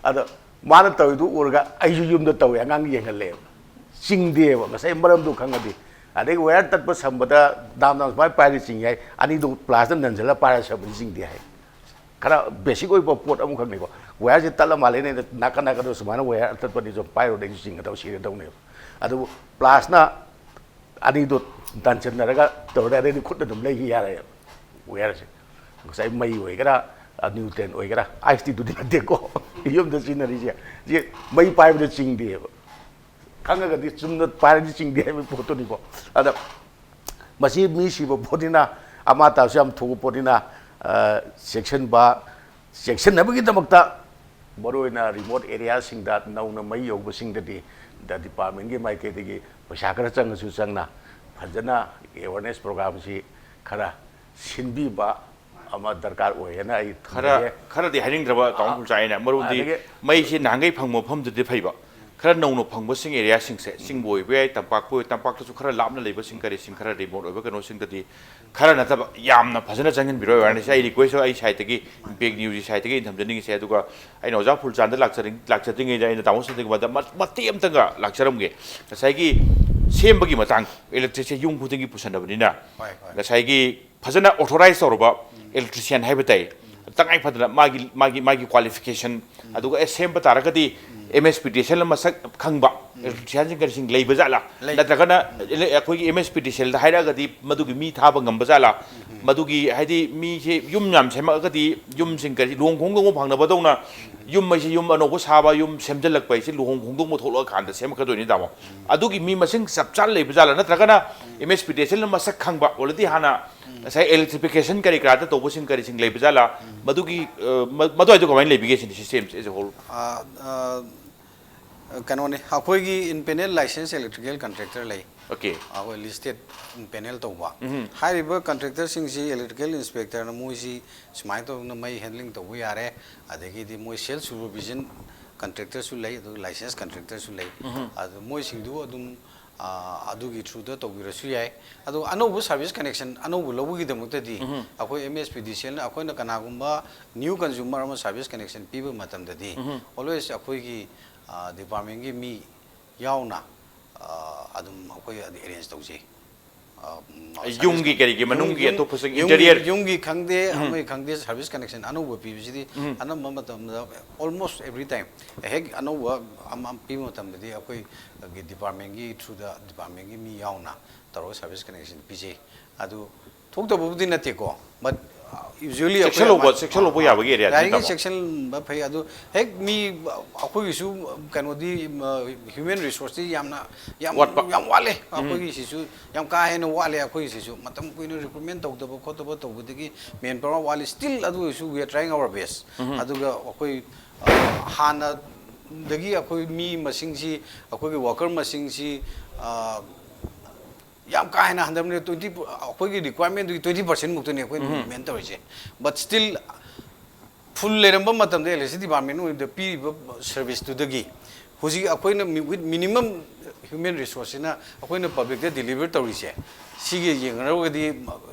ꯑꯗ ꯃꯥꯅ ꯇꯧꯔꯤꯗꯨ ꯎꯔꯒ ꯑꯩꯁꯨ ꯌꯨꯝꯗ ꯇꯧꯋꯦ, ꯑꯉꯥꯡ ꯌꯦꯡꯍꯜꯂꯦꯕ꯫ ꯆꯤꯡꯗꯦꯕ, ꯉꯁꯥꯏ ꯃꯔꯝꯗꯨ ꯈꯪꯉꯗꯤ꯫ ꯑꯗꯩ ꯋꯦꯌꯥꯔ ꯇꯠꯄ ꯁꯝꯕꯗ ꯗꯥꯝ ꯗꯥꯝ ꯁꯨꯃꯥꯏꯅ ꯄꯥꯏꯔꯗꯤ ꯆꯤꯡ ꯌꯥꯏ, ꯑꯅꯤꯗꯨ ꯄ꯭ꯂꯥꯁꯇ ꯅꯟꯁꯤꯜꯂꯒ ꯄꯥꯏꯔꯒ ꯁꯝꯕꯗꯤ ꯆꯤꯡꯗꯦ ꯍꯥꯏ꯫ ꯈꯔ ꯕꯦꯁꯤꯛ ꯑꯣꯏꯕ ꯄꯣꯠ ꯑꯃꯈꯛꯅꯤꯀꯣ꯫ ꯋꯦꯌꯥꯔꯁꯦ ꯇꯠꯂ ꯃꯥꯜꯂꯦꯅꯦ, ꯅꯥꯀꯟ ꯅꯥꯀꯟꯗ ꯁꯨꯃꯥꯏꯅ ꯋꯦꯌꯥꯔ ꯑꯇꯠꯄꯅꯤ ꯁꯨꯝ ꯄꯥꯏꯔꯨꯔꯗꯤ ꯑꯩꯁꯨ ꯆꯤꯡꯒꯗꯧ ꯁꯤꯒꯗꯧꯅꯦꯕ꯫ ꯑꯗꯨꯕꯨ ꯄ꯭ꯂꯥꯁꯅ ꯑꯅꯤꯗꯣ ꯗꯥꯟꯁꯤꯟꯅꯔꯒ ꯇꯧꯔꯗꯤ ꯑꯗꯩꯗꯤ ꯈꯨꯠꯅ ꯑꯗꯨꯝ ꯂꯩꯈꯤ ꯌꯥꯔꯦꯕ ꯋꯦꯌꯔꯁꯦ꯫ ꯉꯁꯥꯏ ꯃꯩ ꯑꯣꯏꯒꯦꯔꯥ, ꯅ꯭ꯌꯨꯇꯟ ꯑꯣꯏꯒꯦꯔꯥ, ꯑꯥꯏꯟꯁꯇꯤꯟꯗꯨꯗꯤ ꯅꯠꯇꯦꯀꯣ꯫ ꯌꯨꯝꯗ ꯁꯤꯖꯤꯟꯅꯔꯤꯁꯦ, ꯁꯤ ꯃꯩ ꯄꯥꯏꯕꯗ ꯆꯤꯡꯗꯦꯕ꯫ ꯈꯪꯉꯒꯗꯤ ꯆꯨꯝꯅ ꯄꯥꯏꯔꯗꯤ ꯆꯤꯡꯗꯦ ꯍꯥꯏꯕꯒꯤ ꯄꯣꯠꯇꯨꯅꯤꯀꯣ꯫ ꯑꯗ ꯃꯁꯤ ꯃꯤ ꯁꯤꯕ ꯄꯣꯠꯅꯤꯅ, ꯑꯃꯥꯡ ꯑꯇꯥꯁꯨ ꯌꯥꯝ ꯊꯣꯛꯄ ꯄꯣꯠꯅꯤꯅ, ꯑ, ꯆꯦꯛꯁꯤꯟꯕ, ꯆꯦꯛꯁꯤꯟꯅꯕꯒꯤꯗꯃꯛꯇ ꯃꯔꯨꯑꯣꯏꯅ ꯔꯤꯃꯣꯠ ꯑꯦꯔꯤꯌꯥꯁꯤꯡꯗ ꯅꯧꯅ ꯃꯩ ꯌꯧꯕꯁꯤꯡꯗꯗꯤ ꯗ ꯗꯤꯄꯥꯔꯠꯃꯦꯟꯒꯤ ꯃꯥꯏꯀꯩꯗꯒꯤ ꯄꯩꯁꯥ ꯈꯔ ꯆꯪꯉꯁꯨ ꯆꯪꯅ ꯐꯖꯅ ꯑꯦꯋꯥꯔꯅꯦꯁ ꯄ꯭ꯔꯣꯒ꯭ꯔꯥꯝꯁꯤ ꯈꯔ ꯁꯤꯟꯕꯤꯕ ꯑꯃ ꯗꯔꯀꯥꯔ ꯑꯣꯏꯌꯦꯅ ꯑꯩ ꯈꯔ ꯊꯝꯖꯒꯦ꯫ ꯈꯔꯗꯤ ꯍꯥꯏꯅꯤꯡꯗ꯭ꯔꯕ ꯇꯥꯃꯣ ꯈꯨꯜꯆꯥ ꯑꯩꯅ, ꯃꯔꯨꯗꯤ ꯑꯗꯒꯤ ꯃꯩꯁꯤ ꯅꯍꯥꯟꯈꯩ ꯐꯪꯕ ꯃꯐꯝꯗꯨꯗꯤ ꯐꯩꯕ, ꯈꯔ ꯅꯧꯅ ꯐꯪꯕꯁꯤꯡ ꯑꯦꯔꯤꯌꯥꯁꯤꯡꯁꯦ, ꯆꯤꯡꯕꯨ ꯑꯣꯏꯕ ꯌꯥꯏ, ꯇꯝꯄꯥꯛꯄꯨ ꯑꯣꯏ, ꯇꯝꯄꯥꯛꯇꯁꯨ ꯈꯔ ꯂꯥꯞꯅ ꯂꯩꯕꯁꯤꯡ ꯀꯔꯤꯁꯤꯡ, ꯈꯔ ꯔꯤꯃꯣꯠ ꯑꯣꯏꯕ ꯀꯩꯅꯣꯁꯤꯡꯗꯗꯤ ꯈꯔ ꯅꯠꯇꯕ ꯌꯥꯝꯅ ꯐꯖꯅ ꯆꯪꯍꯟꯕꯤꯔꯣ ꯑꯦꯋꯥꯔꯅꯦꯁꯁꯦ꯫ ꯑꯩ ꯔꯤꯀ꯭ꯋꯦꯁ ꯑꯩ ꯁꯥꯏꯠꯇꯒꯤ, ꯕꯦꯛ ꯅ꯭ꯌꯨꯁꯀꯤ ꯁꯥꯏꯠꯇꯒꯤ ꯑꯩꯅ ꯊꯝꯖꯅꯤꯡꯉꯤꯁꯦ꯫ ꯑꯗꯨꯒ ꯑꯩꯅ ꯑꯣꯖꯥ ꯐꯨꯜꯆꯥꯟꯗ ꯂꯥꯛꯆꯔꯤ-, ꯂꯥꯛꯆꯗ꯭ꯔꯤꯉꯩꯗ ꯑꯩꯅ ꯇꯥꯃꯣ ꯁꯟꯗꯒꯤ ꯃꯇꯝ ꯃ-, ꯃꯇꯦꯛ ꯑꯃꯇꯪꯒ ꯂꯥꯛꯆꯔꯝꯒꯦ꯫ ꯉꯁꯥꯏꯒꯤ ꯁꯦꯝꯕꯒꯤ ꯃꯇꯥꯡ, ꯏꯂꯦꯛꯇ꯭ꯔꯤꯛꯁꯦ ꯌꯨꯝ ꯈꯨꯗꯤꯡꯒꯤ ꯄꯨꯁꯟꯅꯕꯅꯤꯅ, ꯍꯣꯏ, ꯍꯣꯏ꯫ ꯉꯁꯥꯏꯒꯤ ꯐꯖꯅ ꯑꯣꯊꯣꯔꯥꯏꯁ ꯇꯧꯔꯕ ꯏꯂꯦꯛꯇ꯭ꯔꯤꯁꯤꯌꯥꯟ ꯍꯥꯏꯕ ꯇꯥꯏ, ꯇꯉꯥꯏ ꯐꯗꯅ ꯃꯥꯒꯤ, ꯃꯥꯒꯤ, ꯃꯥꯒꯤ ꯀ꯭ꯋꯥꯂꯤꯐꯤꯀꯦꯁꯟ, ꯑꯗꯨꯒ ꯑꯦ, ꯁꯦꯝꯕ ꯇꯥꯔꯒꯗꯤ M S P D S ꯑꯦꯜꯅ ꯃꯁꯛ ꯈꯪꯕ ꯏꯂꯦꯛꯇ꯭ꯔꯤꯁꯤꯌꯥꯟꯁꯤꯡ ꯀꯔꯤꯁꯤꯡ ꯂꯩꯕ ꯖꯥꯠꯂꯥ? ꯂꯩ꯫ ꯅꯠꯇ꯭ꯔꯒꯅ ꯏꯂꯦ-, ꯑꯩꯈꯣꯏꯒꯤ M S P D S ꯑꯦꯜꯗ ꯍꯥꯏꯔꯛꯑꯒꯗꯤ ꯃꯗꯨꯒꯤ ꯃꯤ ꯊꯥꯕ ꯉꯝꯕ ꯖꯥꯠꯂꯥ? ꯃꯗꯨꯒꯤ, ꯍꯥꯏꯗꯤ, ꯃꯤꯁꯦ ꯌꯨꯝ ꯌꯥꯝ ꯁꯦꯝꯃꯛꯑꯒꯗꯤ, ꯌꯨꯝꯁꯤꯡ ꯀꯔꯤ ꯂꯨꯍꯣꯡ ꯈꯣꯡꯗꯣꯡꯕ ꯐꯪꯅꯕꯗꯧꯅ ꯌꯨꯝ ꯍꯥꯏꯁꯦ, ꯌꯨꯝ ꯑꯅꯧꯕ ꯁꯥꯕ, ꯌꯨꯝ ꯁꯦꯝꯖꯤꯜꯂꯛꯄ ꯍꯥꯏꯁꯦ ꯂꯨꯍꯣꯡ ꯈꯣꯡꯗꯣꯡꯕ ꯊꯣꯛꯂꯛꯑꯀꯥꯟꯗ ꯁꯦꯝꯃꯛꯀꯗꯣꯏꯅꯤ, ꯇꯥꯃꯣ꯫ ꯑꯗꯨꯒꯤ ꯃꯤ ꯃꯁꯤꯡ ꯆꯞ ꯆꯥꯅ ꯂꯩꯕ ꯖꯥꯠꯂꯥ? ꯅꯠꯇ꯭ꯔꯒꯅ M S P D S ꯑꯦꯜꯅ ꯃꯁꯛ ꯈꯪꯕ, ꯑꯣꯜꯔꯦꯗꯤ ꯍꯥꯟꯅ ꯉꯁꯥꯏ ꯏꯂꯦꯛꯇ꯭ꯔꯤꯐꯤꯀꯦꯁꯟ ꯀꯔꯤ ꯀꯔꯥꯗ ꯇꯧꯕꯁꯤꯡ ꯀꯔꯤꯁꯤꯡ ꯂꯩꯕ ꯖꯥꯠꯂꯥ? ꯃꯗꯨꯒꯤ, ꯑ, ꯃ-, ꯃꯗꯨꯋꯥꯏꯗꯣ ꯀꯃꯥꯏꯅ ꯂꯩꯕꯤꯒꯦ ꯁꯤꯅꯤ, ꯁꯤꯁꯇꯦꯝꯁꯦ as a whole? ꯑ, ꯑ, ꯀꯩꯅꯣꯅꯤ, ꯑꯩꯈꯣꯏꯒꯤ ꯏꯝꯄꯦꯅꯦꯜ ꯂꯥꯏꯁꯦꯟꯁ ꯏꯂꯦꯛꯇ꯭ꯔꯤꯀꯦꯜ ꯀꯟꯇ꯭ꯔꯦꯛꯇꯔ ꯂꯩ꯫ ꯑꯣꯀꯦ꯫ ꯑꯩꯈꯣꯏ ꯂꯤꯁꯇꯦꯠ ꯏꯝꯄꯦꯅꯦꯜ ꯇꯧꯕ꯫ ꯎꯝ꯫ ꯍꯥꯏꯔꯤꯕ ꯀꯟꯇ꯭ꯔꯦꯛꯇꯔꯁꯤꯡꯁꯤ ꯏꯂꯦꯛꯇ꯭ꯔꯤꯀꯦꯜ ꯏꯟꯁꯄꯦꯛꯇꯔꯅ ꯃꯣꯏꯁꯤ ꯁꯨꯃꯥꯏꯅ ꯇꯧꯗꯅ ꯃꯩ ꯍꯦꯟꯗꯂꯤꯡ ꯇꯧꯕ ꯌꯥꯔꯦ, ꯑꯗꯒꯤꯗꯤ ꯃꯣꯏ ꯁꯦꯜꯐ ꯁꯨꯄꯔꯚꯤꯖꯟ ꯀꯟꯇ꯭ꯔꯦꯛꯇꯔꯁꯨ ꯂꯩ, ꯑꯗꯨꯒ ꯂꯥꯏꯁꯦꯟꯁ ꯀꯟꯇ꯭ꯔꯦꯛꯇꯔꯁꯨ ꯂꯩ꯫ ꯎꯝ꯫ ꯑꯗꯨ ꯃꯣꯏꯁꯤꯡꯗꯨ ꯑꯗꯨꯝ, ꯑ, ꯑꯗꯨꯒꯤ ꯊ꯭ꯔꯨꯗ ꯇꯧꯕꯤꯔꯁꯨ ꯌꯥꯏ꯫ ꯑꯗꯣ ꯑꯅꯧꯕ ꯁꯥꯔꯚꯤꯁ ꯀꯅꯦꯛꯁꯟ ꯑꯅꯧꯕ ꯂꯧꯕꯒꯤꯗꯃꯛꯇꯗꯤ ꯎꯝ꯫ ꯑꯩꯈꯣꯏ ꯑꯦꯝ ꯑꯦꯁ ꯄꯤ ꯗꯤ ꯁꯤ ꯑꯦꯜꯅ ꯑꯩꯈꯣꯏꯅ ꯀꯅꯥꯒꯨꯝꯕ ꯅ꯭ꯌꯨ ꯀꯟꯖꯨꯃꯔ ꯑꯃ ꯁꯥꯔꯚꯤꯁ ꯀꯅꯦꯛꯁꯟ ꯄꯤꯕ ꯃꯇꯝꯗꯗꯤ ꯎꯝ꯫ ꯑꯣꯜꯋꯦꯁ ꯑꯩꯈꯣꯏꯒꯤ, ꯑ, ꯗꯤꯄꯥꯔꯠꯃꯦꯟꯒꯤ ꯃꯤ ꯌꯥꯎꯅ, ꯑ, ꯑꯗꯨꯝ ꯑꯩꯈꯣꯏ ꯑꯦꯔꯦꯟꯖ ꯇꯧꯖꯩ꯫ ꯑ, ꯎꯝ, ꯌꯨꯝꯒꯤ ꯁꯥꯔꯚꯤꯁ ꯀꯔꯤꯒꯤ ꯃꯅꯨꯡꯒꯤ ꯌꯨꯝ-, ꯑꯇꯣꯞꯄꯁꯤꯡ ꯌꯨꯝꯒꯤ, ꯏꯟꯇꯤꯔꯤꯌꯔ? ꯌꯨꯝꯒꯤ ꯈꯪꯗꯦ, ꯎꯝ꯫ ꯑꯃꯒꯤ ꯈꯪꯗꯦ, ꯁꯥꯔꯚꯤꯁ ꯀꯅꯦꯛꯁꯟ ꯑꯅꯧꯕ ꯄꯤꯕꯁꯤꯗꯤ ꯎꯝ꯫ ꯑꯅꯝꯕ ꯃꯇꯝꯗ almost every time ꯍꯦꯛ ꯑꯅꯧꯕ ꯑꯃ ꯄꯤꯕ ꯃꯇꯝꯗꯗꯤ ꯑꯩꯈꯣꯏꯒꯤ ꯗꯤꯄꯥꯔꯠꯃꯦꯟꯒꯤ ꯊ꯭ꯔꯨꯗ ꯗꯤꯄꯥꯔꯠꯃꯦꯟꯒꯤ ꯃꯤ ꯌꯥꯎꯅ ꯇꯧꯔꯒ ꯁꯥꯔꯚꯤꯁ ꯀꯅꯦꯛꯁꯟ ꯄꯤꯖꯩ꯫ ꯑꯗꯨ ꯊꯣꯛꯇꯕꯕꯨꯗꯤ ꯅꯠꯇꯦꯀꯣ, but Usually ꯑꯩꯈꯣꯏ ꯆꯦꯛꯁꯤꯜꯍꯧꯕ ꯑꯗꯨꯃꯥꯏꯅ ꯆꯦꯛꯁꯤꯜꯍꯧꯕ ꯌꯥꯕꯒꯤ area ꯗꯨꯅꯤ ꯌꯥꯔꯤꯉꯩ ꯇꯥꯃꯣ꯫ ꯆꯦꯛꯁꯤꯟꯕ ꯐꯩ꯫ ꯑꯗꯨ ꯍꯦꯛ ꯃꯤ ꯑꯩꯈꯣꯏꯒꯤꯁꯨ ꯀꯩꯅꯣꯗꯤ human resource ꯇꯤ ꯌꯥꯝꯅ ꯌꯥꯝ ꯋꯥꯠꯄ꯫ ꯌꯥꯝ ꯋꯥꯠꯂꯦ꯫ ꯑꯩꯈꯣꯏꯒꯤꯁꯤꯁꯨ ꯌꯥꯝ ꯀꯥ ꯍꯦꯟꯅ ꯋꯥꯠꯂꯦ꯫ ꯑꯩꯈꯣꯏꯒꯤꯁꯤꯁꯨ ꯃꯇꯝ ꯀꯨꯏꯅ recruitment ꯇꯧꯗꯕ ꯈꯣꯠꯇꯕ ꯇꯧꯕꯗꯒꯤ manpower ꯋꯥꯠꯂꯤ꯫ Still ꯑꯗꯨ ꯑꯣꯏꯔꯁꯨ we are trying our best꯫ ꯑꯗꯨꯒ ꯑꯩꯈꯣꯏ ꯑ, ꯍꯥꯟꯅꯗꯒꯤ ꯑꯩꯈꯣꯏ ꯃꯤ ꯃꯁꯤꯡꯁꯤ, ꯑꯩꯈꯣꯏꯒꯤ worker ꯃꯁꯤꯡꯁꯤ ꯑ, ꯌꯥꯝ ꯀꯥ ꯍꯦꯟꯅ ꯍꯟꯊꯕꯅꯤ꯫ Twenty ꯑꯩꯈꯣꯏꯒꯤ requirement ꯇꯨꯒꯤ twenty percent ꯃꯨꯛꯇꯅꯤ ꯑꯩꯈꯣꯏꯅ implement ꯇꯧꯔꯤꯁꯦ꯫ But still full ꯂꯩꯔꯝꯕ ꯃꯇꯝꯗ electricity department ꯑꯣꯏꯕꯗ ꯄꯤꯔꯤꯕ service ꯇꯨꯗꯒꯤ ꯍꯧꯖꯤꯛ ꯑꯩꯈꯣꯏꯅ with minimum human resource ꯁꯤꯅ ꯑꯩꯈꯣꯏꯅ public ꯇ deliver ꯇꯧꯔꯤꯁꯦ, ꯁꯤꯒꯤ ꯌꯦꯡꯅꯔꯨꯔꯒꯗꯤ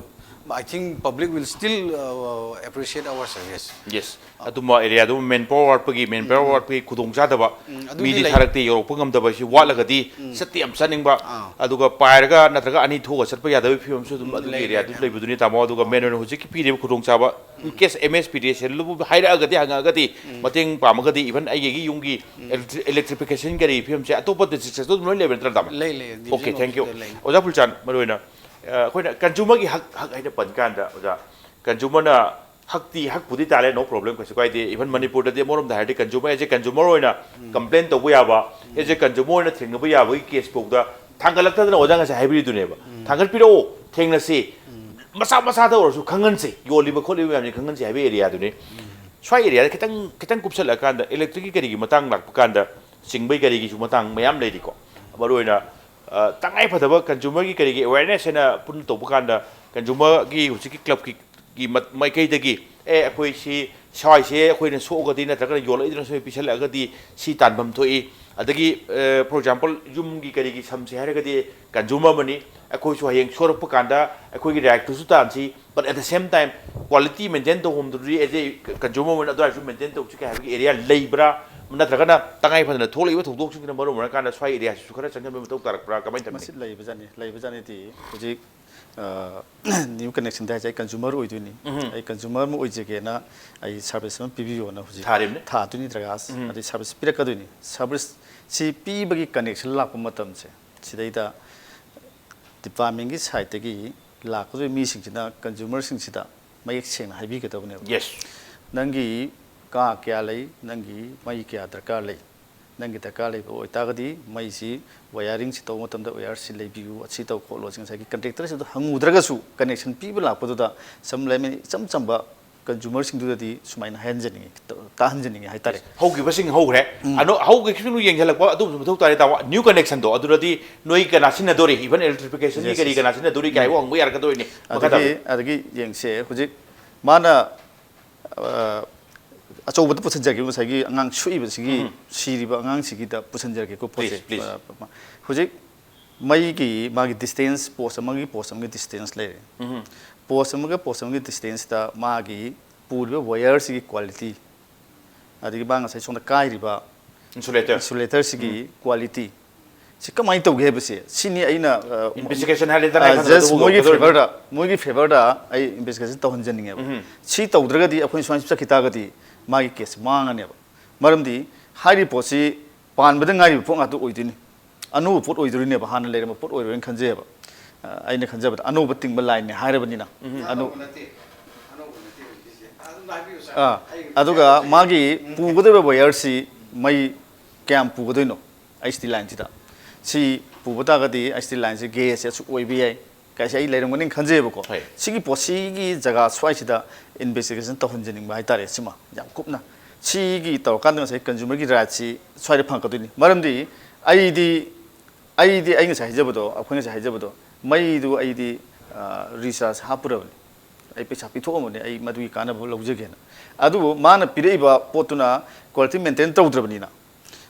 I think public will still appreciate our service꯫ Yes꯫ ꯑꯗꯨꯝꯕ area ꯗꯨ manpower ꯋꯥꯠꯄꯒꯤ, manpower ꯋꯥꯠꯄꯒꯤ ꯈꯨꯗꯣꯡꯆꯥꯗꯕ, ꯑꯗꯨꯗꯤ ꯃꯤꯗꯤ ꯂꯩ꯫ ꯊꯥꯔꯛꯇꯦ, ꯌꯧꯔꯛꯄ ꯉꯝꯗꯕ, ꯁꯤ ꯋꯥꯠꯂꯒꯗꯤ ꯆꯠꯇꯤ ꯌꯥꯝ ꯆꯠꯅꯤꯡꯕ, ꯑꯗꯨꯒ ꯄꯥꯏꯔꯒ ꯅꯠꯇ꯭ꯔꯒ ꯑꯅꯤ ꯊꯣꯛꯑꯒ ꯆꯠꯄ ꯌꯥꯗꯕꯒꯤ ꯐꯤꯕꯝꯁꯨ ꯑꯗꯨꯝ ꯑꯗꯨꯒꯤ ꯂꯩ, area ꯂꯩ, ꯗꯨ ꯂꯩ꯫ ꯂꯩꯕꯗꯨꯅꯤ ꯇꯥꯃꯣ꯫ ꯑꯗꯨꯒ main ꯑꯣꯏꯅ ꯍꯧꯖꯤꯛꯀꯤ ꯄꯤꯔꯤꯕ ꯈꯨꯗꯣꯡꯆꯥꯕ, in case M S P D C L ꯕꯨ ꯍꯥꯏꯔꯛꯑꯒꯗꯤ, ꯍꯪꯉꯛꯑꯒꯗꯤ ꯃꯇꯦꯡ ꯄꯥꯝꯃꯒꯗꯤ, even ꯑꯩꯒꯤ ꯌꯨꯝꯒꯤ electrification ꯀꯔꯤ ꯐꯤꯕꯝꯁꯦ ꯑꯇꯣꯞꯄ district ꯇꯁꯨ ꯑꯗꯨꯝ ꯂꯣꯏ ꯂꯩꯕ ꯅꯠꯇ꯭ꯔꯥ ꯇꯥꯃꯣ? ꯂꯩ, ꯂꯩ꯫ Okay, Division thank you꯫ office ꯇ ꯂꯩ꯫ ꯑꯣꯖꯥ ꯐꯨꯜꯆꯥꯟ, ꯃꯔꯨꯑꯣꯏꯅ ꯑ, ꯑꯩꯈꯣꯏꯅ consumer ꯒꯤ ꯍꯛ, ꯍꯛ ꯍꯥꯏꯅ ꯄꯟ ꯀꯥꯟꯗ, ꯑꯣꯖꯥ, consumer ꯅ ꯍꯛꯇꯤ ꯍꯛꯄꯨꯗꯤ ꯇꯥꯜꯂꯦ, no problem, ꯀꯩꯁꯨ ꯀꯥꯏꯗꯦ꯫ Even ꯃꯅꯤꯄꯨꯔꯗꯗꯤ ꯑꯃꯔꯣꯝꯗ ꯍꯥꯏꯔꯗꯤ consumer as a consumer ꯑꯣꯏꯅ complain ꯇꯧꯕ ꯌꯥꯕ, as a consumer ꯑꯣꯏꯅ ꯊꯦꯡꯅꯕ ꯌꯥꯕꯒꯤ case ꯐꯥꯎꯗ ꯊꯥꯡꯒꯠꯂꯛꯇꯗꯅ ꯑꯣꯖꯥ ꯉꯁꯥꯏ ꯍꯥꯏꯕꯤꯔꯤꯗꯨꯅꯦꯕ꯫ ꯊꯥꯡꯒꯠꯄꯤꯔꯛꯑꯣ, ꯊꯦꯡꯅꯁꯤ, ꯃꯆꯥ ꯃꯆꯥꯗ ꯑꯣꯏꯔꯁꯨ ꯈꯪꯍꯟꯁꯤ, ꯌꯣꯜꯂꯤꯕ ꯈꯣꯠꯂꯤꯕ ꯃꯌꯥꯝꯁꯤ ꯈꯪꯍꯟꯁꯤ ꯍꯥꯏꯕ area ꯗꯨꯅꯤ꯫ ꯁ꯭ꯋꯥꯏ area ꯗ ꯈꯤꯇꯪ, ꯈꯤꯇꯪ ꯀꯨꯞꯁꯜꯂꯛꯑꯀꯥꯟꯗ electric ꯀꯤ ꯀꯔꯤꯒꯤ ꯃꯇꯥꯡ ꯂꯥꯛꯄ ꯀꯥꯟꯗ ꯆꯤꯡꯕꯒꯤ ꯀꯔꯤꯒꯤꯁꯨ ꯃꯇꯥꯡ ꯃꯌꯥꯝ ꯂꯩꯔꯤꯀꯣ꯫ ꯃꯔꯨꯑꯣꯏꯅ ꯑ, ꯇꯉꯥꯏ ꯐꯗꯕ consumer ꯒꯤ ꯀꯔꯤꯒꯤ awareness ꯍꯥꯏꯅ ꯄꯨꯟꯅ ꯇꯧꯕ ꯀꯥꯟꯗ consumer ꯒꯤ ꯍꯧꯖꯤꯛꯀꯤ club ꯀꯤ, ꯒꯤ ꯃ-, ꯃꯥꯏꯀꯩꯗꯒꯤ, ꯑꯦ, ꯑꯩꯈꯣꯏ ꯁꯤ ꯁ꯭ꯋꯥꯏꯁꯦ ꯑꯩꯈꯣꯏꯅ ꯁꯣꯛꯑꯒꯗꯤ ꯅꯠꯇ꯭ꯔꯒꯅ ꯌꯣꯜꯂꯛꯏꯗꯅ ꯁꯣꯏ ꯄꯤꯁꯜꯂꯛꯑꯒꯗꯤ ꯁꯤ ꯇꯥꯟꯐꯝ ꯊꯣꯛꯏ꯫ ꯑꯗꯒꯤ, ꯑ, for example, ꯌꯨꯝꯒꯤ ꯀꯔꯤꯒꯤ ꯁꯝꯁꯦ ꯍꯥꯏꯔꯒꯗꯤ consumer ꯑꯃꯅꯤ, ꯑꯩꯈꯣꯏꯁꯨ ꯍꯌꯦꯡ ꯁꯣꯔꯛꯄ ꯀꯥꯟꯗ ꯑꯩꯈꯣꯏꯒꯤ right ꯇꯨꯁꯨ ꯇꯥꯟꯁꯤ, but at the same time quality maintain ꯇꯧꯐꯝꯗꯨꯗꯤ as a consumer ꯑꯣꯏꯅ ꯑꯗꯨꯋꯥꯏꯁꯨ maintain ꯇꯧꯁꯤ ꯀꯥꯏ ꯍꯥꯏꯕꯒꯤ area ꯂꯩꯕ꯭ꯔꯥ? ꯅꯠꯇ꯭ꯔꯒꯅ ꯇꯉꯥꯏ ꯐꯗꯅ ꯊꯣꯛꯂꯛꯏꯕ ꯊꯧꯗꯣꯛꯁꯤꯡꯁꯤꯅ ꯃꯔꯝ ꯑꯣꯏꯔꯀꯥꯟꯗ ꯁ꯭ꯋꯥꯏ area ꯁꯤꯁꯨ ꯈꯔ ꯆꯪꯁꯤꯟꯕ ꯃꯊꯧ ꯇꯥꯔꯛꯄ꯭ꯔꯥ? ꯀꯃꯥꯏꯅ ꯇꯧꯅꯤ? ꯃꯁꯤ ꯂꯩꯕꯖꯥꯠꯅꯤ꯫ ꯂꯩꯕꯖꯥꯠꯅꯤꯗꯤ ꯍꯧꯖꯤꯛ, ꯑ, new connection ꯗ ꯍꯥꯏꯁꯦ ꯑꯩ consumer ꯑꯣꯏꯗꯣꯏꯅꯤ꯫ ꯑꯩ consumer ꯑꯃ ꯑꯣꯏꯖꯒꯦꯅ ꯑꯩ service ꯑꯃ ꯄꯤꯕꯤꯌꯣꯅ ꯍꯧꯖꯤꯛ ꯊꯥꯔꯤꯕꯅꯤ꯫ ꯊꯥꯗꯣꯏꯅꯤ ꯗꯔꯀꯥꯁ꯫ ꯑꯗꯩ service ꯄꯤꯔꯛꯀꯗꯣꯏꯅꯤ꯫ Service ꯁꯤ ꯄꯤꯕꯒꯤ connection ꯂꯥꯛꯄ ꯃꯇꯝꯁꯦ ꯁꯤꯗꯩꯗ department ꯀꯤ side ꯇꯒꯤ ꯂꯥꯛꯀꯗꯧꯔꯤꯕ ꯃꯤꯁꯤꯡꯁꯤꯅ consumer ꯁꯤꯡꯁꯤꯗ ꯃꯌꯦꯛ ꯁꯦꯡꯅ ꯍꯥꯏꯕꯤꯒꯗꯕꯅꯦꯕ꯫ Yes. ꯅꯪꯒꯤ ꯀꯥ ꯀꯌꯥ ꯂꯩ, ꯅꯪꯒꯤ ꯃꯩ ꯀꯌꯥ ꯗꯔꯀꯥꯔ ꯂꯩ, ꯅꯪꯒꯤ ꯗꯔꯀꯥꯔ ꯂꯩꯕ ꯑꯣꯏꯇꯥꯔꯒꯗꯤ ꯃꯩꯁꯤ wiring ꯁꯤ ꯇꯧꯕ ꯃꯇꯝꯗ wire ꯁꯤ ꯂꯩꯕꯤꯌꯨ, ꯑꯁꯤ ꯇꯧ ꯈꯣꯠꯂꯣ, ꯁꯤ ꯉꯁꯥꯏꯒꯤ contractor ꯁꯤꯗ ꯍꯪꯉꯨꯗ꯭ꯔꯒꯁꯨ connection ꯄꯤꯕ ꯂꯥꯛꯄꯗꯨꯗ ꯁꯝ ꯂꯩꯃꯤ ꯏꯆꯝ ꯆꯝꯕ consumer ꯁꯤꯡꯗꯨꯗꯗꯤ ꯁꯨꯃꯥꯏꯅ ꯍꯥꯏꯍꯟꯖꯅꯤꯡꯉꯤ, ꯇꯥꯍꯟꯖꯅꯤꯡꯉꯤ ꯍꯥꯏꯇꯥꯔꯦ꯫ ꯍꯧꯈꯤꯕꯁꯤꯡ ꯍꯧꯈ꯭ꯔꯦ꯫ ꯑꯅꯧ ꯍꯧꯈꯤꯕꯁꯤꯡꯗꯨ ꯌꯦꯡꯁꯤꯜꯂꯛꯄ ꯑꯗꯨꯝꯁꯨ ꯃꯊꯧ ꯇꯥꯔꯦ ꯇꯥꯃꯣ꯫ New connection ꯗꯣ ꯑꯗꯨꯗꯗꯤ ꯅꯣꯏ ꯀꯅꯥ ꯁꯤꯖꯤꯟꯅꯗꯣꯔꯤ? Even electrification ꯒꯤ Yes, ꯀꯔꯤ yes. ꯀꯅꯥ ꯁꯤꯖꯤꯟꯅꯗꯣꯔꯤ ꯀꯥꯏꯕ ꯍꯪꯕ ꯌꯥꯔꯛꯀꯗꯣꯏꯅꯤ꯫ ꯃꯈꯥ ꯑꯗꯒꯤ ꯇꯥꯕꯤꯌꯨ꯫ ꯑꯗꯒꯤ ꯌꯦꯡꯁꯦ, ꯍꯧꯖꯤꯛ ꯃꯥꯅ ꯑ, ꯑꯆꯧꯕꯗ ꯄꯨꯁꯤꯟꯖꯔꯒꯦ, ꯉꯁꯥꯏꯒꯤ ꯑꯉꯥꯡ ꯁꯣꯛꯏꯕꯁꯤꯒꯤ, ꯁꯤꯔꯤꯕ ꯑꯉꯥꯡꯁꯤꯒꯤꯗ ꯄꯨꯁꯤꯟꯖꯔꯒꯦꯀꯣ ꯄꯣꯠꯁꯦ꯫ Please, please. ꯑ, ꯍꯧꯖꯤꯛ ꯃꯩꯒꯤ ꯃꯥꯒꯤ distance, post ꯑꯃꯒꯤ post ꯑꯃꯒꯤ distance ꯂꯩꯔꯦ꯫ Post ꯑꯃꯒ post ꯑꯃꯒꯤ distance ꯇ ꯃꯥꯒꯤ ꯄꯨꯔꯤꯕ wire ꯁꯤꯒꯤ quality, ꯑꯗꯒꯤ ꯃꯥ ꯉꯁꯥꯏ ꯁꯣꯝꯗ ꯀꯥꯏꯔꯤꯕ Insulator. insulator ꯁꯤꯒꯤ quality ꯁꯤ ꯀꯃꯥꯏꯅ ꯇꯧꯒꯦ ꯍꯥꯏꯕꯁꯦ, ꯁꯤꯅꯤ ꯑꯩꯅ, ꯑ, Investigation ꯍꯥꯏꯔꯗꯤ ꯑ, ꯇꯉꯥꯏ ꯐꯗꯅ just ꯑꯗꯨꯕꯨ ꯃꯣꯏꯒꯤ ꯍꯧꯒꯗꯧꯔꯤꯕꯅꯤ꯫ favour ꯗ, ꯃꯣꯏꯒꯤ favour ꯗ ꯑꯩ investigation ꯇꯧꯍꯟꯖꯅꯤꯡꯉꯦꯕ꯫ ꯁꯤ ꯇꯧꯗ꯭ꯔꯒꯗꯤ, ꯑꯩꯈꯣꯏꯅ ꯁꯨꯃꯥꯏꯅ ꯆꯠꯈꯤ ꯇꯥꯔꯒꯗꯤ ꯃꯥꯒꯤ case ꯁꯦ ꯃꯥꯡꯉꯅꯦꯕ꯫ ꯃꯔꯝꯗꯤ ꯍꯥꯏꯔꯤꯕ ꯄꯣꯠꯁꯤ ꯄꯥꯟꯕꯗ ꯉꯥꯏꯔꯤꯕ ꯄꯣꯠ ꯉꯥꯛꯇ ꯑꯣꯏꯗꯣꯏꯅꯤ, ꯑꯅꯧꯕ ꯄꯣꯠ ꯑꯣꯏꯗꯣꯔꯤꯅꯦꯕ, ꯍꯥꯟꯅ ꯂꯩꯔꯝꯕ ꯄꯣꯠ ꯑꯣꯏꯔꯣꯏꯅ ꯈꯟꯖꯩꯕ꯫ ꯑ, ꯑꯩꯅ ꯈꯟꯖꯕꯗ ꯑꯅꯧꯕ ꯇꯤꯡꯕ line ꯅꯤ ꯍꯥꯏꯔꯕꯅꯤꯅ꯫ ꯑꯅꯧ- ꯑꯅꯧꯕ ꯅꯠꯇꯦ, ꯑꯅꯧꯕ ꯅꯠꯇꯦ ꯑꯣꯏꯗꯣꯏꯁꯦ꯫ ꯑꯗꯨꯝ ꯍꯥꯏꯕꯤꯌꯨ sir꯫ ꯑꯥ, ꯑꯩ ꯑꯗꯨꯒ ꯃꯥꯒꯤ ꯄꯨꯒꯗꯧꯔꯤꯕ wire ꯁꯤ ꯃꯩ ꯀꯌꯥꯝ ꯄꯨꯒꯗꯣꯏꯅꯣ? ICT line ꯁꯤꯗ ꯁꯤ ꯄꯨꯕ ꯇꯥꯔꯒꯗꯤ ICT line ꯁꯤ gauge ꯁꯦ ꯑꯁꯨꯛ ꯑꯣꯏꯕ ꯌꯥꯏ ꯀꯥꯏꯁꯦ ꯑꯩ ꯂꯩꯔꯝꯒꯅꯤ ꯈꯟꯖꯩꯕꯀꯣ꯫ ꯍꯣꯏ꯫ ꯁꯤꯒꯤ ꯄꯣꯠꯁꯤꯒꯤ ꯖꯒꯥ ꯁ꯭ꯋꯥꯏꯁꯤꯗ investigation ꯇꯧꯍꯟꯖꯅꯤꯡꯕ ꯍꯥꯏꯇꯥꯔꯦ꯫ ꯁꯤꯃ ꯌꯥꯝ ꯀꯨꯞꯅ ꯁꯤꯒꯤ ꯇꯧꯔꯀꯥꯟꯗ ꯉꯁꯥꯏ consumer ꯒꯤ right ꯁꯤ ꯁ꯭ꯋꯥꯏꯗ ꯐꯪꯉꯛꯀꯗꯣꯏꯅꯤ꯫ ꯃꯔꯝꯗꯤ ꯑꯩꯗꯤ, ꯑꯩꯗꯤ ꯑꯩ ꯉꯁꯥꯏ ꯍꯥꯏꯖꯕꯗꯣ, ꯑꯩꯈꯣꯏ ꯉꯁꯥꯏ ꯍꯥꯏꯖꯕꯗꯣ, ꯃꯩꯗꯨ ꯑꯩꯗꯤ, ꯑ, recharge ꯍꯥꯞꯄꯨꯔꯕꯅꯤ, ꯑꯩ ꯄꯩꯁꯥ ꯄꯤꯊꯣꯛꯑꯝꯕꯅꯤ, ꯑꯩ ꯃꯗꯨꯒꯤ ꯀꯥꯟꯅꯕ ꯂꯧꯖꯒꯦꯅ꯫ ꯑꯗꯨꯕꯨ ꯃꯥꯅ ꯄꯤꯔꯛꯏꯕ ꯄꯣꯠꯇꯨꯅ quality maintain ꯇꯧꯗ꯭ꯔꯕꯅꯤꯅ,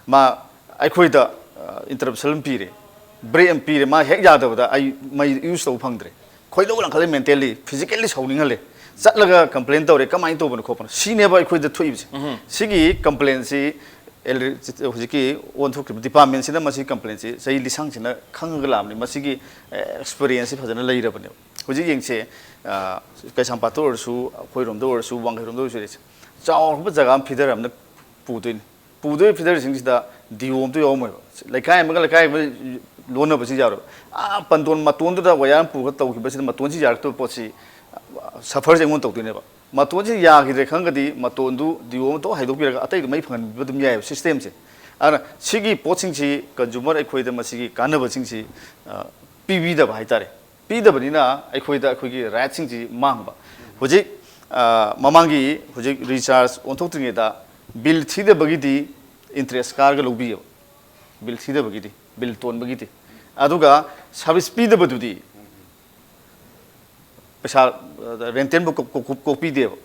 ꯃꯥ ꯑꯩꯈꯣꯏꯗ, ꯑ, interruption ꯑꯃ ꯄꯤꯔꯦ, break ꯑꯃ ꯄꯤꯔꯦ, ꯃꯥ ꯍꯦꯛ ꯌꯥꯗꯕꯗ ꯑꯩ ꯃꯩ use ꯇꯧꯕ ꯐꯪꯗ꯭ꯔꯦ꯫ ꯈꯣꯏꯗꯧ ꯂꯪꯈꯠꯂꯦ, mentally, physically ꯁꯥꯎꯅꯤꯡꯍꯜꯂꯦ꯫ ꯆꯠꯂꯒ complain ꯇꯧꯔꯦ, ꯀꯃꯥꯏꯅ ꯇꯧꯕꯅꯣ ꯈꯣꯠꯄꯅꯣ, ꯁꯤꯅꯦꯕ ꯑꯩꯈꯣꯏꯗ ꯊꯣꯛꯏꯕꯁꯦ꯫ ꯁꯤꯒꯤ complain ꯁꯤ ꯑꯦꯂꯦ-, ꯍꯧꯖꯤꯛꯀꯤ ꯑꯣꯟꯊꯣꯛꯈꯤꯕ department ꯁꯤꯅ ꯃꯁꯤ complain ꯁꯤ ꯆꯍꯤ ꯂꯤꯁꯥꯡ ꯁꯤꯅ ꯈꯪꯉꯒ ꯂꯥꯛꯑꯕꯅꯤ꯫ ꯃꯁꯤꯒꯤ, ꯑꯦ, experience ꯁꯤ ꯐꯖꯅ ꯂꯩꯔꯕꯅꯦꯕ꯫ ꯍꯧꯖꯤꯛ ꯌꯦꯡꯁꯦ, ꯑ, ꯀꯩꯁꯥꯝꯄꯥꯠꯇ ꯑꯣꯏꯔꯁꯨ, ꯑꯩꯈꯣꯏꯔꯣꯝꯗ ꯑꯣꯏꯔꯁꯨ, ꯋꯥꯡꯈꯩꯔꯣꯝꯗ ꯑꯣꯏꯔꯁꯨ ꯂꯩꯁꯦ, ꯆꯥꯎꯔꯕ ꯖꯒꯥ ꯑꯃ ꯐꯤꯗꯔ ꯑꯃꯅ ꯄꯨꯗꯣꯏꯅꯤ꯫ ꯄꯨꯗꯣꯏ ꯐꯤꯗꯔꯁꯤꯡꯁꯤꯗ ꯗꯤꯑꯣ ꯑꯝꯇ ꯌꯥꯎꯔꯝꯃꯣꯏꯕ꯫ ꯂꯩꯀꯥꯏ ꯑꯃꯒ ꯂꯩꯀꯥꯏ ꯑꯃꯒ ꯂꯣꯟꯅꯕꯁꯤ ꯌꯥꯔꯣꯏ꯫ ꯑꯥ, ꯄꯟꯗꯣꯟ ꯃꯇꯣꯟꯗꯨꯗ ꯋꯥꯌꯥꯔ ꯑꯃ ꯄꯨꯔꯒ ꯇꯧꯈꯤꯕꯁꯤꯗ ꯃꯇꯣꯟꯁꯤ ꯌꯥꯔꯛꯇꯕ ꯄꯣꯠꯁꯤ, ꯁꯐꯔꯁꯦ ꯑꯩꯉꯣꯟꯗ ꯇꯧꯗꯣꯏꯅꯦꯕ꯫ ꯃꯇꯣꯟꯁꯤ ꯌꯥꯈꯤꯗ꯭ꯔꯦ ꯈꯪꯒꯗꯤ ꯃꯇꯣꯟꯗꯨ ꯗꯤꯑꯣ ꯑꯃ ꯇꯣꯛ ꯍꯥꯏꯗꯣꯛꯄꯤꯔꯒ ꯑꯇꯩꯗꯨ ꯃꯩ ꯐꯪꯍꯟꯕꯤꯕ ꯑꯗꯨꯝ ꯌꯥꯏꯑꯕ ꯁꯤꯁꯇꯦꯝꯁꯦ꯫ ꯑꯗꯨꯅ ꯁꯤꯒꯤ ꯄꯣꯠꯁꯤꯡꯁꯤ ꯀꯟꯖꯨꯃꯔ ꯑꯩꯈꯣꯏꯗ ꯃꯁꯤꯒꯤ ꯀꯥꯟꯅꯕꯁꯤꯡꯁꯤ ꯄꯤꯕꯤꯗꯕ ꯍꯥꯏꯇꯥꯔꯦ꯫ ꯄꯤꯗꯕꯅꯤꯅ ꯑꯩꯈꯣꯏꯗ ꯑꯩꯈꯣꯏꯒꯤ ꯔꯥꯏꯠꯁꯤꯡꯁꯤ ꯃꯥꯡꯕ꯫ ꯍꯧꯖꯤꯛ ꯃꯃꯥꯡꯒꯤ ꯍꯧꯖꯤꯛ ꯔꯤꯆꯥꯔꯖ ꯑꯣꯟꯊꯣꯛꯇ꯭ꯔꯤꯉꯩꯗ ꯕꯤꯜ ꯊꯤꯗꯕꯒꯤꯗꯤ ꯏꯟꯇꯔꯦꯁ ꯀꯥꯔꯒ ꯂꯧꯕꯤꯌꯦꯕ꯫ Bill ꯊꯤꯗꯕꯒꯤꯗꯤ, bill ꯇꯣꯟꯕꯒꯤꯗꯤ꯫ ꯑꯗꯨꯒ ꯁꯥꯔꯚꯤꯁ ꯄꯤꯗꯕꯗꯨꯗꯤ ꯄꯩꯁꯥ ꯔꯦꯟꯇꯦꯟꯕꯨ ꯀꯣꯛꯄꯤꯗꯦꯕ꯫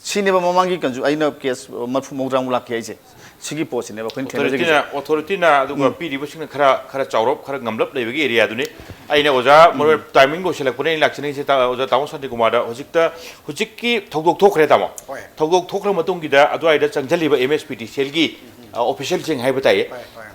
ꯁꯤꯅꯦꯕ ꯃꯃꯥꯡꯒꯤ ꯀꯟꯖꯨ ꯑꯩꯅ ꯀꯦꯁ ꯃꯔꯐꯨ ꯃꯧꯗ꯭ꯔꯥꯃꯨꯛ ꯂꯥꯛꯈꯤ ꯍꯥꯏꯁꯦ꯫ ꯁꯤꯒꯤ ꯄꯣꯠꯁꯤꯅꯦꯕ ꯑꯩꯈꯣꯏꯅ ꯊꯦꯡꯅꯖꯔꯤꯁꯦ꯫ ꯑꯣꯊꯣꯔꯤꯇꯤꯅ ꯑꯗꯨꯒ ꯄꯤꯔꯤꯕꯁꯤꯡꯅ ꯈꯔ ꯈꯔ ꯆꯥꯎꯔꯞ ꯈꯔ ꯉꯝꯂꯞ ꯂꯩꯕꯒꯤ ꯑꯦꯔꯤꯌꯥꯗꯨꯅꯤ꯫ ꯑꯩꯅ ꯑꯣꯖꯥ ꯃꯔꯨꯞ ꯇꯥꯏꯃꯤꯡ ꯂꯣꯏꯁꯤꯜꯂꯛꯄꯅ ꯑꯩꯅ ꯂꯥꯛꯆꯅꯤꯡꯉꯤꯁꯦ ꯑꯣꯖꯥ ꯇꯥꯃꯣ ꯁꯥꯟꯇꯤꯀꯨꯃꯥꯔꯗ꯫ ꯍꯧꯖꯤꯛꯇ ꯍꯧꯖꯤꯛꯀꯤ ꯊꯧꯗꯣꯛ ꯊꯣꯛꯈ꯭ꯔꯦ ꯇꯥꯃꯣ꯫ ꯊꯧꯗꯣꯛ ꯊꯣꯛꯈ꯭ꯔ ꯃꯇꯨꯡꯒꯤꯗ ꯑꯗꯨꯋꯥꯏꯗ ꯆꯪꯁꯤꯜꯂꯤꯕ ꯑꯦꯝ ꯑꯦꯁ ꯄꯤ ꯗꯤ ꯁꯤ ꯑꯦꯜꯒꯤ ꯑꯣꯐꯤꯁꯤꯌꯦꯜꯁꯤꯡ ꯍꯥꯏꯕ ꯇꯥꯏꯌꯦ꯫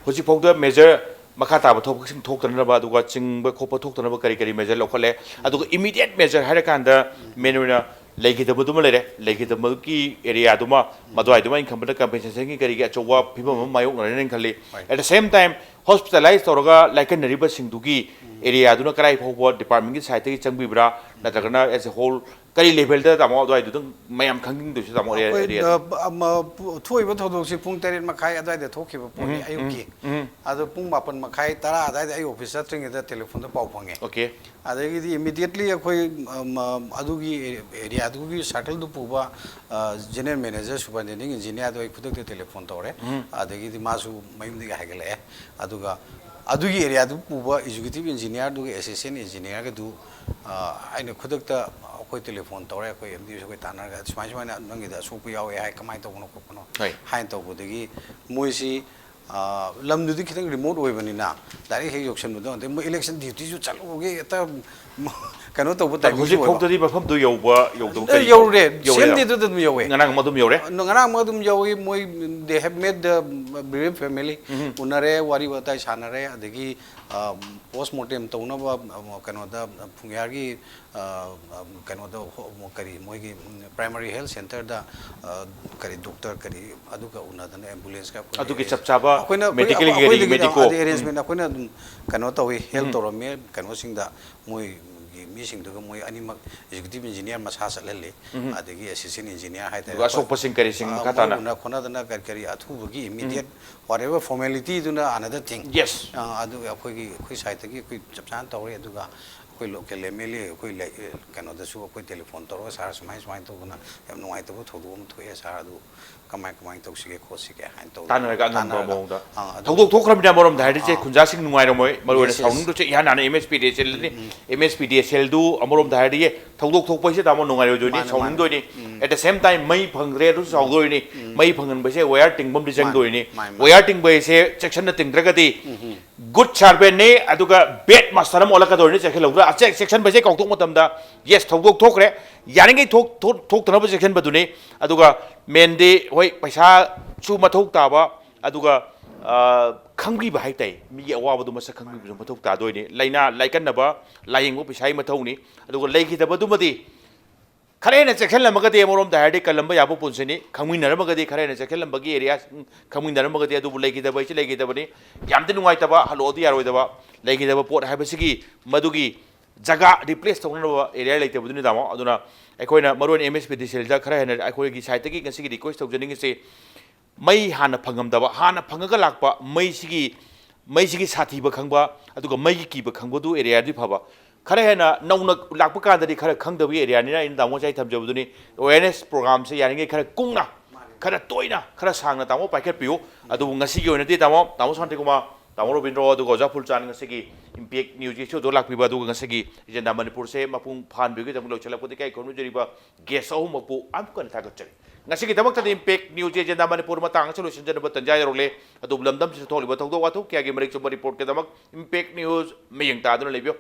ꯍꯧꯖꯤꯛꯐꯥꯎꯗ ꯃꯦꯖꯔ ꯃꯈꯥ ꯇꯥꯕ ꯊꯕꯛꯁꯤꯡ ꯊꯣꯛꯇꯅꯕ ꯑꯗꯨꯒ ꯆꯤꯡꯕ ꯈꯣꯠꯄ ꯊꯣꯛꯇꯅꯕ ꯀꯔꯤ ꯀꯔꯤ ꯃꯦꯖꯔ ꯂꯧꯈꯠꯂꯦ? ꯑꯗꯨꯒ ꯏꯃꯤꯗꯤꯌꯦꯠ ꯃꯦꯖꯔ ꯍꯥꯏꯔꯀꯥꯟꯗ ꯃꯦꯟ ꯑꯣꯏꯅ ꯂꯩꯈꯤꯗꯕꯗꯨꯃ ꯂꯩꯔꯦ꯫ ꯂꯩꯈꯤꯗꯕꯒꯤ ꯑꯦꯔꯤꯌꯥꯗꯨꯃ ꯃꯗꯨꯋꯥꯏꯗꯨꯃ ꯑꯩꯅ ꯈꯟꯕꯗ ꯀꯝꯄꯦꯟꯁꯦꯁꯟꯒꯤ ꯀꯔꯤꯒꯤ ꯑꯆꯧꯕ ꯐꯤꯕꯝ ꯑꯃ ꯃꯥꯌꯣꯛꯅꯔꯅꯤꯅ ꯈꯜꯂꯤ꯫ ꯑꯦꯠ ꯗ ꯁꯦꯝ ꯇꯥꯏꯝ ꯍꯣꯁꯄꯤꯇꯥꯂꯥꯏꯁ ꯇꯧꯔꯒ ꯂꯥꯏꯀꯠꯅꯔꯤꯕꯁꯤꯡꯗꯨꯒꯤ ꯑꯦꯔꯤꯌꯥꯗꯨꯅ ꯀꯗꯥꯏ ꯐꯥꯎꯕ ꯗꯤꯄꯥꯔꯠꯃꯦꯟꯒꯤ ꯁꯥꯏꯠꯇꯒꯤ ꯆꯪꯕꯤꯕ꯭ꯔꯥ, ꯅꯠꯇ꯭ꯔꯒꯅ ꯑꯦꯁ ꯑꯦ ꯍꯣꯜ ꯀꯔꯤ ꯂꯦꯚꯦꯜꯗ ꯇꯥꯃꯣ ꯑꯗꯨꯋꯥꯏꯗꯨꯗꯪ ꯃꯌꯥꯝ ꯈꯪꯅꯤꯡꯗꯣꯏꯁꯦ ꯇꯥꯃꯣ? ꯑꯩꯈꯣꯏ ꯑꯦꯔꯤꯌꯥꯗ ꯊꯣꯛꯏꯕ ꯊꯧꯗꯣꯛꯁꯤ ꯄꯨꯡ ꯇꯔꯦꯠ ꯃꯈꯥꯏ ꯑꯗꯨꯋꯥꯏꯗ ꯊꯣꯛꯈꯤꯕ ꯄꯣꯠꯅꯤ ꯑꯌꯨꯛꯀꯤ꯫ ꯑꯗꯣ ꯄꯨꯡ ꯃꯥꯄꯟ ꯃꯈꯥꯏ ꯇꯔꯥ ꯑꯗꯨꯋꯥꯏꯗ ꯑꯩ ꯑꯣꯐꯤꯁ ꯆꯠꯇ꯭ꯔꯤꯉꯩꯗ ꯇꯦꯂꯤꯐꯣꯟꯗ ꯄꯥꯎ ꯐꯪꯉꯦ꯫ ꯑꯣꯀꯦ꯫ ꯑꯗꯒꯤꯗꯤ ꯏꯃꯤꯗꯤꯌꯦꯠꯂꯤ ꯑꯩꯈꯣꯏ ꯑꯗꯨꯒꯤ ꯑꯦꯔꯤꯌꯥꯗꯨꯒꯤ ꯁꯥꯔꯀꯜꯗꯨ ꯄꯨꯕ ꯖꯦꯅꯔꯦꯜ ꯃꯦꯅꯦꯖꯔ ꯁꯨꯄꯔꯤꯟꯇꯦꯟꯗꯤꯡ ꯏꯟꯖꯤꯅꯤꯌꯥꯔꯗꯣ ꯑꯩ ꯈꯨꯗꯛꯇ ꯇꯦꯂꯤꯐꯣꯟ ꯇꯧꯔꯦ꯫ ꯑꯗꯒꯤꯗꯤ ꯃꯥꯁꯨ ꯃꯌꯨꯝꯗꯒꯤ ꯍꯥꯏꯒꯠꯂꯛꯑꯦ꯫ ꯑꯗꯨꯒ ꯑꯗꯨꯒꯤ ꯑꯦꯔꯤꯌꯥꯗꯨ ꯄꯨꯕ ꯑꯦꯛꯖꯤꯀ꯭ꯌꯨꯇꯤꯚ ꯏꯟꯖꯤꯅꯤꯌꯥꯔꯗꯨꯒ ꯑꯦꯁꯤꯁꯇꯦꯟ ꯏꯟꯖꯤꯅꯤꯌꯥꯔꯒꯗꯨ ꯑꯩꯅ ꯈꯨꯗꯛꯇ ꯑꯩꯈꯣꯏ ꯇꯦꯂꯤꯐꯣꯟ ꯇꯧꯔꯦ, ꯑꯩꯈꯣꯏ ꯑꯦꯝ ꯗꯤ ꯑꯩꯈꯣꯏ ꯇꯥꯟꯅꯔꯒ ꯁꯨꯃꯥꯏ ꯁꯨꯃꯥꯏꯅ ꯅꯪꯒꯤꯗ ꯑꯁꯣꯛꯄ ꯌꯥꯎꯋꯦ ꯍꯥꯏ, ꯀꯃꯥꯏꯅ ꯇꯧꯕꯅꯣ ꯈꯣꯠꯄꯅꯣ ꯍꯥꯏꯅ ꯇꯧꯕꯗꯒꯤ ꯃꯣꯏꯁꯤ ꯂꯝꯗꯨꯗꯤ ꯈꯤꯇꯪ ꯔꯤꯃꯣꯠ ꯑꯣꯏꯕꯅꯤꯅ ꯗꯥꯏꯔꯦꯛ ꯍꯦꯛ ꯌꯧꯁꯟꯕꯗꯣ, ꯑꯗꯩ ꯃꯣꯏ ꯏꯂꯦꯛꯁꯟ ꯗ꯭ꯌꯨꯇꯤꯁꯨ ꯆꯠꯂꯨꯕꯒꯤ ꯍꯦꯛꯇ ꯀꯩꯅꯣ ꯇꯧꯕ ꯇꯥꯏꯃꯤꯡꯁꯨ ꯑꯣꯏꯕ꯫ ꯍꯧꯖꯤꯛꯐꯥꯎꯗꯗꯤ ꯃꯐꯝꯗꯨ ꯌꯧꯕ ꯌꯧꯗꯕ ꯀꯔꯤ ꯌꯧꯔꯦ, ꯌꯧꯔꯦ? ꯁꯦꯝ ꯗꯦꯗꯨꯗ ꯑꯗꯨꯝ ꯌꯧꯋꯦ꯫ ꯉꯔꯥꯡ ꯑꯃ ꯑꯗꯨꯝ ꯌꯧꯔꯦ? ꯉꯔꯥꯡ ꯑꯃ ꯑꯗꯨꯝ ꯌꯧꯋꯤ꯫ ꯃꯣꯏ they have made the bereaved family ꯎꯅꯔꯦ, ꯋꯥꯔꯤ ꯋꯥꯇꯥꯏ ꯁꯥꯟꯅꯔꯦ, ꯑꯗꯒꯤ ꯄꯣꯁ ꯃꯣꯔꯇꯦꯝ ꯇꯧꯅꯕ ꯀꯩꯅꯣꯗ ꯐꯨꯡꯌꯥꯔꯒꯤ ꯀꯩꯅꯣꯗ ꯀꯔꯤ ꯃꯣꯏꯒꯤ ꯄ꯭ꯔꯥꯏꯃꯥꯔꯤ ꯍꯦꯜꯊ ꯁꯦꯟꯇꯔꯗ ꯀꯔꯤ ꯗꯣꯛꯇꯔ ꯀꯔꯤ ꯑꯗꯨꯒ ꯎꯅꯗꯅ ꯑꯦꯝꯕꯨꯂꯦꯟꯁꯀ ꯑꯩꯈꯣꯏꯅ ꯑꯗꯨꯒꯤ ꯆꯞ ꯆꯥꯕ ꯑꯩꯈꯣꯏꯅ medical ꯀꯔꯤ ꯑꯩꯈꯣꯏꯗꯒꯤ medical ꯑꯗꯨ ꯑꯦꯔꯦꯟꯖꯃꯦꯟ ꯑꯩꯈꯣꯏꯅ ꯑꯗꯨꯝ ꯀꯩꯅꯣ ꯇꯧꯋꯤ, ꯍꯦꯜꯞ ꯇꯧꯔꯝꯃꯤ꯫ ꯀꯩꯅꯣꯁꯤꯡꯗ ꯃꯣꯏ ꯃꯤꯁꯤꯡꯗꯨꯒ ꯃꯣꯏ ꯑꯅꯤꯃꯛ executive engineer ꯃꯁꯥ ꯆꯠꯍꯜꯂꯤ꯫ ꯑꯗꯒꯤ assistant engineer ꯍꯥꯏꯇꯥꯔꯦ꯫ ꯑꯗꯨꯒ ꯑꯁꯣꯛꯄꯁꯤꯡ ꯀꯔꯤꯁꯤꯡ ꯃꯈꯥ ꯇꯥꯅ? ꯃꯣꯏ ꯎꯅ ꯈꯣꯠꯅꯗꯅ ꯀꯔꯤ ꯀꯔꯤ ꯑꯊꯨꯕꯒꯤ immediate whatever formalityꯗꯨꯅ another thing꯫ Yes. ꯑꯗꯨꯒ ꯑꯩꯈꯣꯏꯒꯤ, ꯑꯩꯈꯣꯏ sideꯇꯒꯤ ꯑꯩꯈꯣꯏ ꯆꯞ ꯆꯥꯅ ꯇꯧꯔꯦ꯫ ꯑꯗꯨꯒ ꯑꯩꯈꯣꯏ local MLA, ꯑꯩꯈꯣꯏ ꯂꯩ-, ꯀꯩꯅꯣꯗꯁꯨ ꯑꯩꯈꯣꯏ telephone ꯇꯧꯔꯒ, "Sir, ꯁꯨꯃꯥꯏ ꯁꯨꯃꯥꯏꯅ ꯇꯧꯗꯅ ꯌꯥꯝ ꯅꯨꯡꯉꯥꯏꯇꯕ ꯊꯧꯗꯣꯛ ꯑꯃ ꯊꯣꯛꯑꯦ sir, ꯑꯗꯨ ꯀꯃꯥꯏ ꯀꯃꯥꯏꯅ ꯇꯧꯁꯤꯒꯦ ꯈꯣꯠꯁꯤꯒꯦ?" ꯍꯥꯏꯅ ꯇꯧꯗꯅ ꯇꯥꯟꯅꯔꯒ ꯑꯉꯝꯕ ꯇꯥꯟꯅꯔꯒ, ꯃꯑꯣꯡꯗ꯫ ꯑꯥ, ꯑꯗꯨ ꯊꯧꯗꯣꯛ ꯊꯣꯛꯈ꯭ꯔꯕꯅꯤꯅ ꯑꯃꯔꯣꯝꯗ ꯍꯥꯏꯔꯗꯤ ꯏꯆꯦ, ꯑꯥ꯫ ꯈꯨꯟꯖꯥꯁꯤꯡ ꯅꯨꯡꯉꯥꯏꯔꯝꯃꯣꯏ, ꯃꯔꯨ ꯑꯣꯏꯅ Yes, yes. ꯁꯥꯎꯅꯤꯡꯗꯣꯏꯁꯦ ꯏꯍꯥꯟ ꯍꯥꯟꯅ MSPDCLꯅꯤ꯫ MSPDCLꯗꯨ ꯑꯃꯔꯣꯝꯗ ꯍꯥꯏꯔꯗꯤ, ꯑꯦ, ꯊꯧꯗꯣꯛ ꯊꯣꯛꯄ ꯍꯥꯏꯁꯦ ꯇꯥꯃꯣ ꯅꯨꯡꯉꯥꯏꯔꯣꯏꯗꯣꯏꯅꯤ, ꯃꯥꯅꯦ, ꯃꯥꯅꯦ꯫ ꯁꯥꯎꯅꯤꯡꯗꯣꯏꯅꯤ꯫ At the same time ꯃꯩ ꯐꯪꯗ꯭ꯔꯦ, ꯑꯗꯨꯁꯨ ꯁꯥꯎꯗꯣꯏꯅꯤ꯫ ꯃꯩ ꯐꯪꯍꯟꯕꯁꯦ wire ꯇꯤꯡꯐꯝꯗꯤ ꯃꯥꯅꯦ, ꯆꯪꯗꯣꯏꯅꯤ꯫ ꯃꯥꯅꯦ, ꯃꯥꯅꯦ꯫ Wire ꯇꯤꯡꯕ ꯍꯥꯏꯁꯦ ꯆꯦꯛꯁꯤꯟꯅ ꯇꯤꯡꯗ꯭ꯔꯒꯗꯤ good servantꯅꯤ, ꯑꯗꯨꯒ bad master ꯑꯃ ꯑꯣꯜꯂꯛꯀꯗꯧꯔꯤꯅꯤ ꯆꯦꯛꯁꯤꯜꯍꯧꯗ꯭ꯔꯥ꯫ ꯑꯆꯦꯛ-, ꯆꯦꯛꯁꯤꯟꯕꯁꯦ ꯀꯥꯎꯊꯣꯛ ꯃꯇꯝꯗ, yes, ꯊꯧꯗꯣꯛ ꯊꯣꯛꯈ꯭ꯔꯦ, ꯌꯥꯔꯤꯉꯩ ꯊꯣꯛ-, ꯊꯣꯛ-, ꯊꯣꯛꯇꯅꯕ ꯆꯦꯛꯁꯤꯟꯕꯗꯨꯅꯤ꯫ ꯑꯗꯨꯒ mainꯗꯤ, ꯍꯣꯏ, ꯄꯩꯁꯥꯁꯨ ꯃꯊꯧ ꯇꯥꯕ, ꯑꯗꯨꯒ, ꯑ, ꯈꯪꯕꯤꯕ ꯍꯥꯏ ꯇꯥꯏ, ꯃꯤꯒꯤ ꯑꯋꯥꯕꯗꯨ ꯃꯁꯛ ꯈꯪꯕꯤꯕꯁꯨ ꯃꯊꯧ ꯇꯥꯗꯣꯏꯅꯤ꯫ ꯂꯥꯏꯅꯥ ꯂꯥꯏꯀꯠꯅꯕ, ꯂꯥꯏꯌꯦꯡꯕ ꯄꯩꯁꯥꯒꯤ ꯃꯊꯧꯅꯤ꯫ ꯑꯗꯨꯒ ꯂꯩꯈꯤꯗꯕꯗꯨꯃꯗꯤ ꯈꯔ ꯍꯦꯟꯅ ꯆꯦꯛꯁꯤꯜꯂꯝꯃꯒꯗꯤ, ꯑꯃꯔꯣꯝꯗ ꯍꯥꯏꯔꯗꯤ ꯀꯜꯂꯝꯕ ꯌꯥꯕ ꯄꯣꯠꯁꯤꯅꯤ꯫ ꯈꯪꯃꯤꯟꯅꯔꯝꯃꯒꯗꯤ, ꯈꯔ ꯍꯦꯟꯅ ꯆꯦꯛꯁꯤꯜꯂꯝꯕꯒꯤ areaꯁꯤꯡ ꯈꯪꯃꯤꯟꯅꯔꯝꯃꯒꯗꯤ, ꯑꯗꯨꯕꯨ ꯂꯩꯈꯤꯗꯕ ꯍꯥꯏꯁꯤ ꯂꯩꯈꯤꯗꯕꯅꯤ꯫ ꯌꯥꯝꯗꯤ ꯅꯨꯡꯉꯥꯏꯇꯕ, ꯍꯜꯂꯛꯑꯣꯗꯤ ꯌꯥꯔꯣꯏꯗꯕ, ꯂꯩꯈꯤꯗꯕ ꯄꯣꯠ ꯍꯥꯏꯕꯁꯤꯒꯤ ꯃꯗꯨꯒꯤ ꯖꯒꯥ replace ꯇꯧꯅꯅꯕ area ꯂꯩꯇꯕꯗꯨꯅꯤ, ꯇꯥꯃꯣ꯫ ꯑꯗꯨꯅ ꯑꯩꯈꯣꯏꯅ ꯃꯔꯨ ꯑꯣꯏꯅ MSPDCLꯗ ꯈꯔ ꯍꯦꯟꯅ ꯑꯩꯈꯣꯏꯒꯤ sideꯇꯒꯤ ꯉꯁꯤꯒꯤ request ꯇꯧꯖꯅꯤꯡꯉꯤꯁꯤ, ꯃꯩ ꯍꯥꯟꯅ ꯐꯪꯉꯝꯗꯕ, ꯍꯥꯟꯅ ꯐꯪꯉꯒ ꯂꯥꯛꯄ, ꯃꯩꯁꯤꯒꯤ, ꯃꯩꯁꯤꯒꯤ ꯁꯥꯊꯤꯕ ꯈꯪꯕ, ꯑꯗꯨꯒ ꯃꯩꯒꯤ ꯀꯤꯕ ꯈꯪꯕꯗꯨ areaꯗꯤ ꯐꯕ꯫ ꯈꯔ ꯍꯦꯟꯅ ꯅꯧꯅ ꯂꯥꯛꯄ ꯀꯥꯟꯗꯗꯤ ꯈꯔ ꯈꯪꯗꯕꯒꯤ areaꯅꯤꯅ ꯑꯩꯅ ꯇꯥꯃꯣ ꯉꯁꯥꯏ ꯊꯝꯖꯕꯗꯨꯅꯤ, awareness programꯁꯦ ꯌꯥꯔꯤꯉꯩ ꯈꯔ ꯀꯨꯡꯅ, ꯈꯔ ꯇꯣꯏꯅ, ꯈꯔ ꯁꯥꯡꯅ ꯇꯥꯃꯣ ꯄꯥꯏꯈꯠꯄꯤꯌꯨ꯫ ꯑꯗꯨꯕꯨ ꯉꯁꯤꯒꯤ ꯑꯣꯏꯅꯗꯤ ꯇꯥꯃꯣ, ꯇꯥꯃꯣ ꯁꯥꯟꯇꯤꯀꯨꯃꯥꯔ, ꯇꯥꯃꯣ ꯔꯣꯕꯤꯟꯗ꯭ꯔꯣ, ꯑꯗꯨꯒ ꯑꯣꯖꯥ ꯐꯨꯜꯆꯥꯟ ꯉꯁꯤꯒꯤ Impact Newsꯀꯤ show ꯗ ꯂꯥꯛꯄꯤꯕ, ꯑꯗꯨꯒ ꯉꯁꯤꯒꯤ Agenda ꯃꯅꯤꯄꯨꯔꯁꯦ ꯃꯄꯨꯡ ꯐꯥꯍꯟꯕꯤꯕꯒꯤꯗꯃꯛ ꯂꯣꯏꯁꯤꯜꯂꯛꯄꯗ ꯏꯀꯥꯏ ꯈꯨꯝꯅꯖꯔꯤꯕ guest ꯑꯍꯨꯝꯃꯛꯄꯨ ꯑꯃꯨꯛꯀ ꯍꯟꯅ ꯊꯥꯒꯠꯆꯔꯤ꯫ ꯉꯁꯤꯒꯤꯗꯃꯛꯇꯗꯤ Impact News Agenda ꯃꯅꯤꯄꯨꯔ ꯃꯇꯥꯡ ꯑꯁꯤ ꯂꯣꯏꯁꯤꯟꯖꯅꯕ ꯇꯟꯖꯥ ꯌꯧꯔꯛꯂꯦ꯫ ꯑꯗꯨꯕꯨ ꯂꯝꯗꯝꯁꯤꯗ ꯊꯣꯛꯂꯤꯕ ꯊꯧꯗꯣꯛ ꯋꯥꯊꯣꯛ ꯀꯌꯥꯒꯤ ꯃꯔꯤꯛ ꯆꯨꯝꯕ reportꯀꯤꯗꯃꯛ Impact News ꯃꯤꯠꯌꯦꯡ ꯇꯥꯗꯨꯅ ꯂꯩꯕꯤꯌꯨ꯫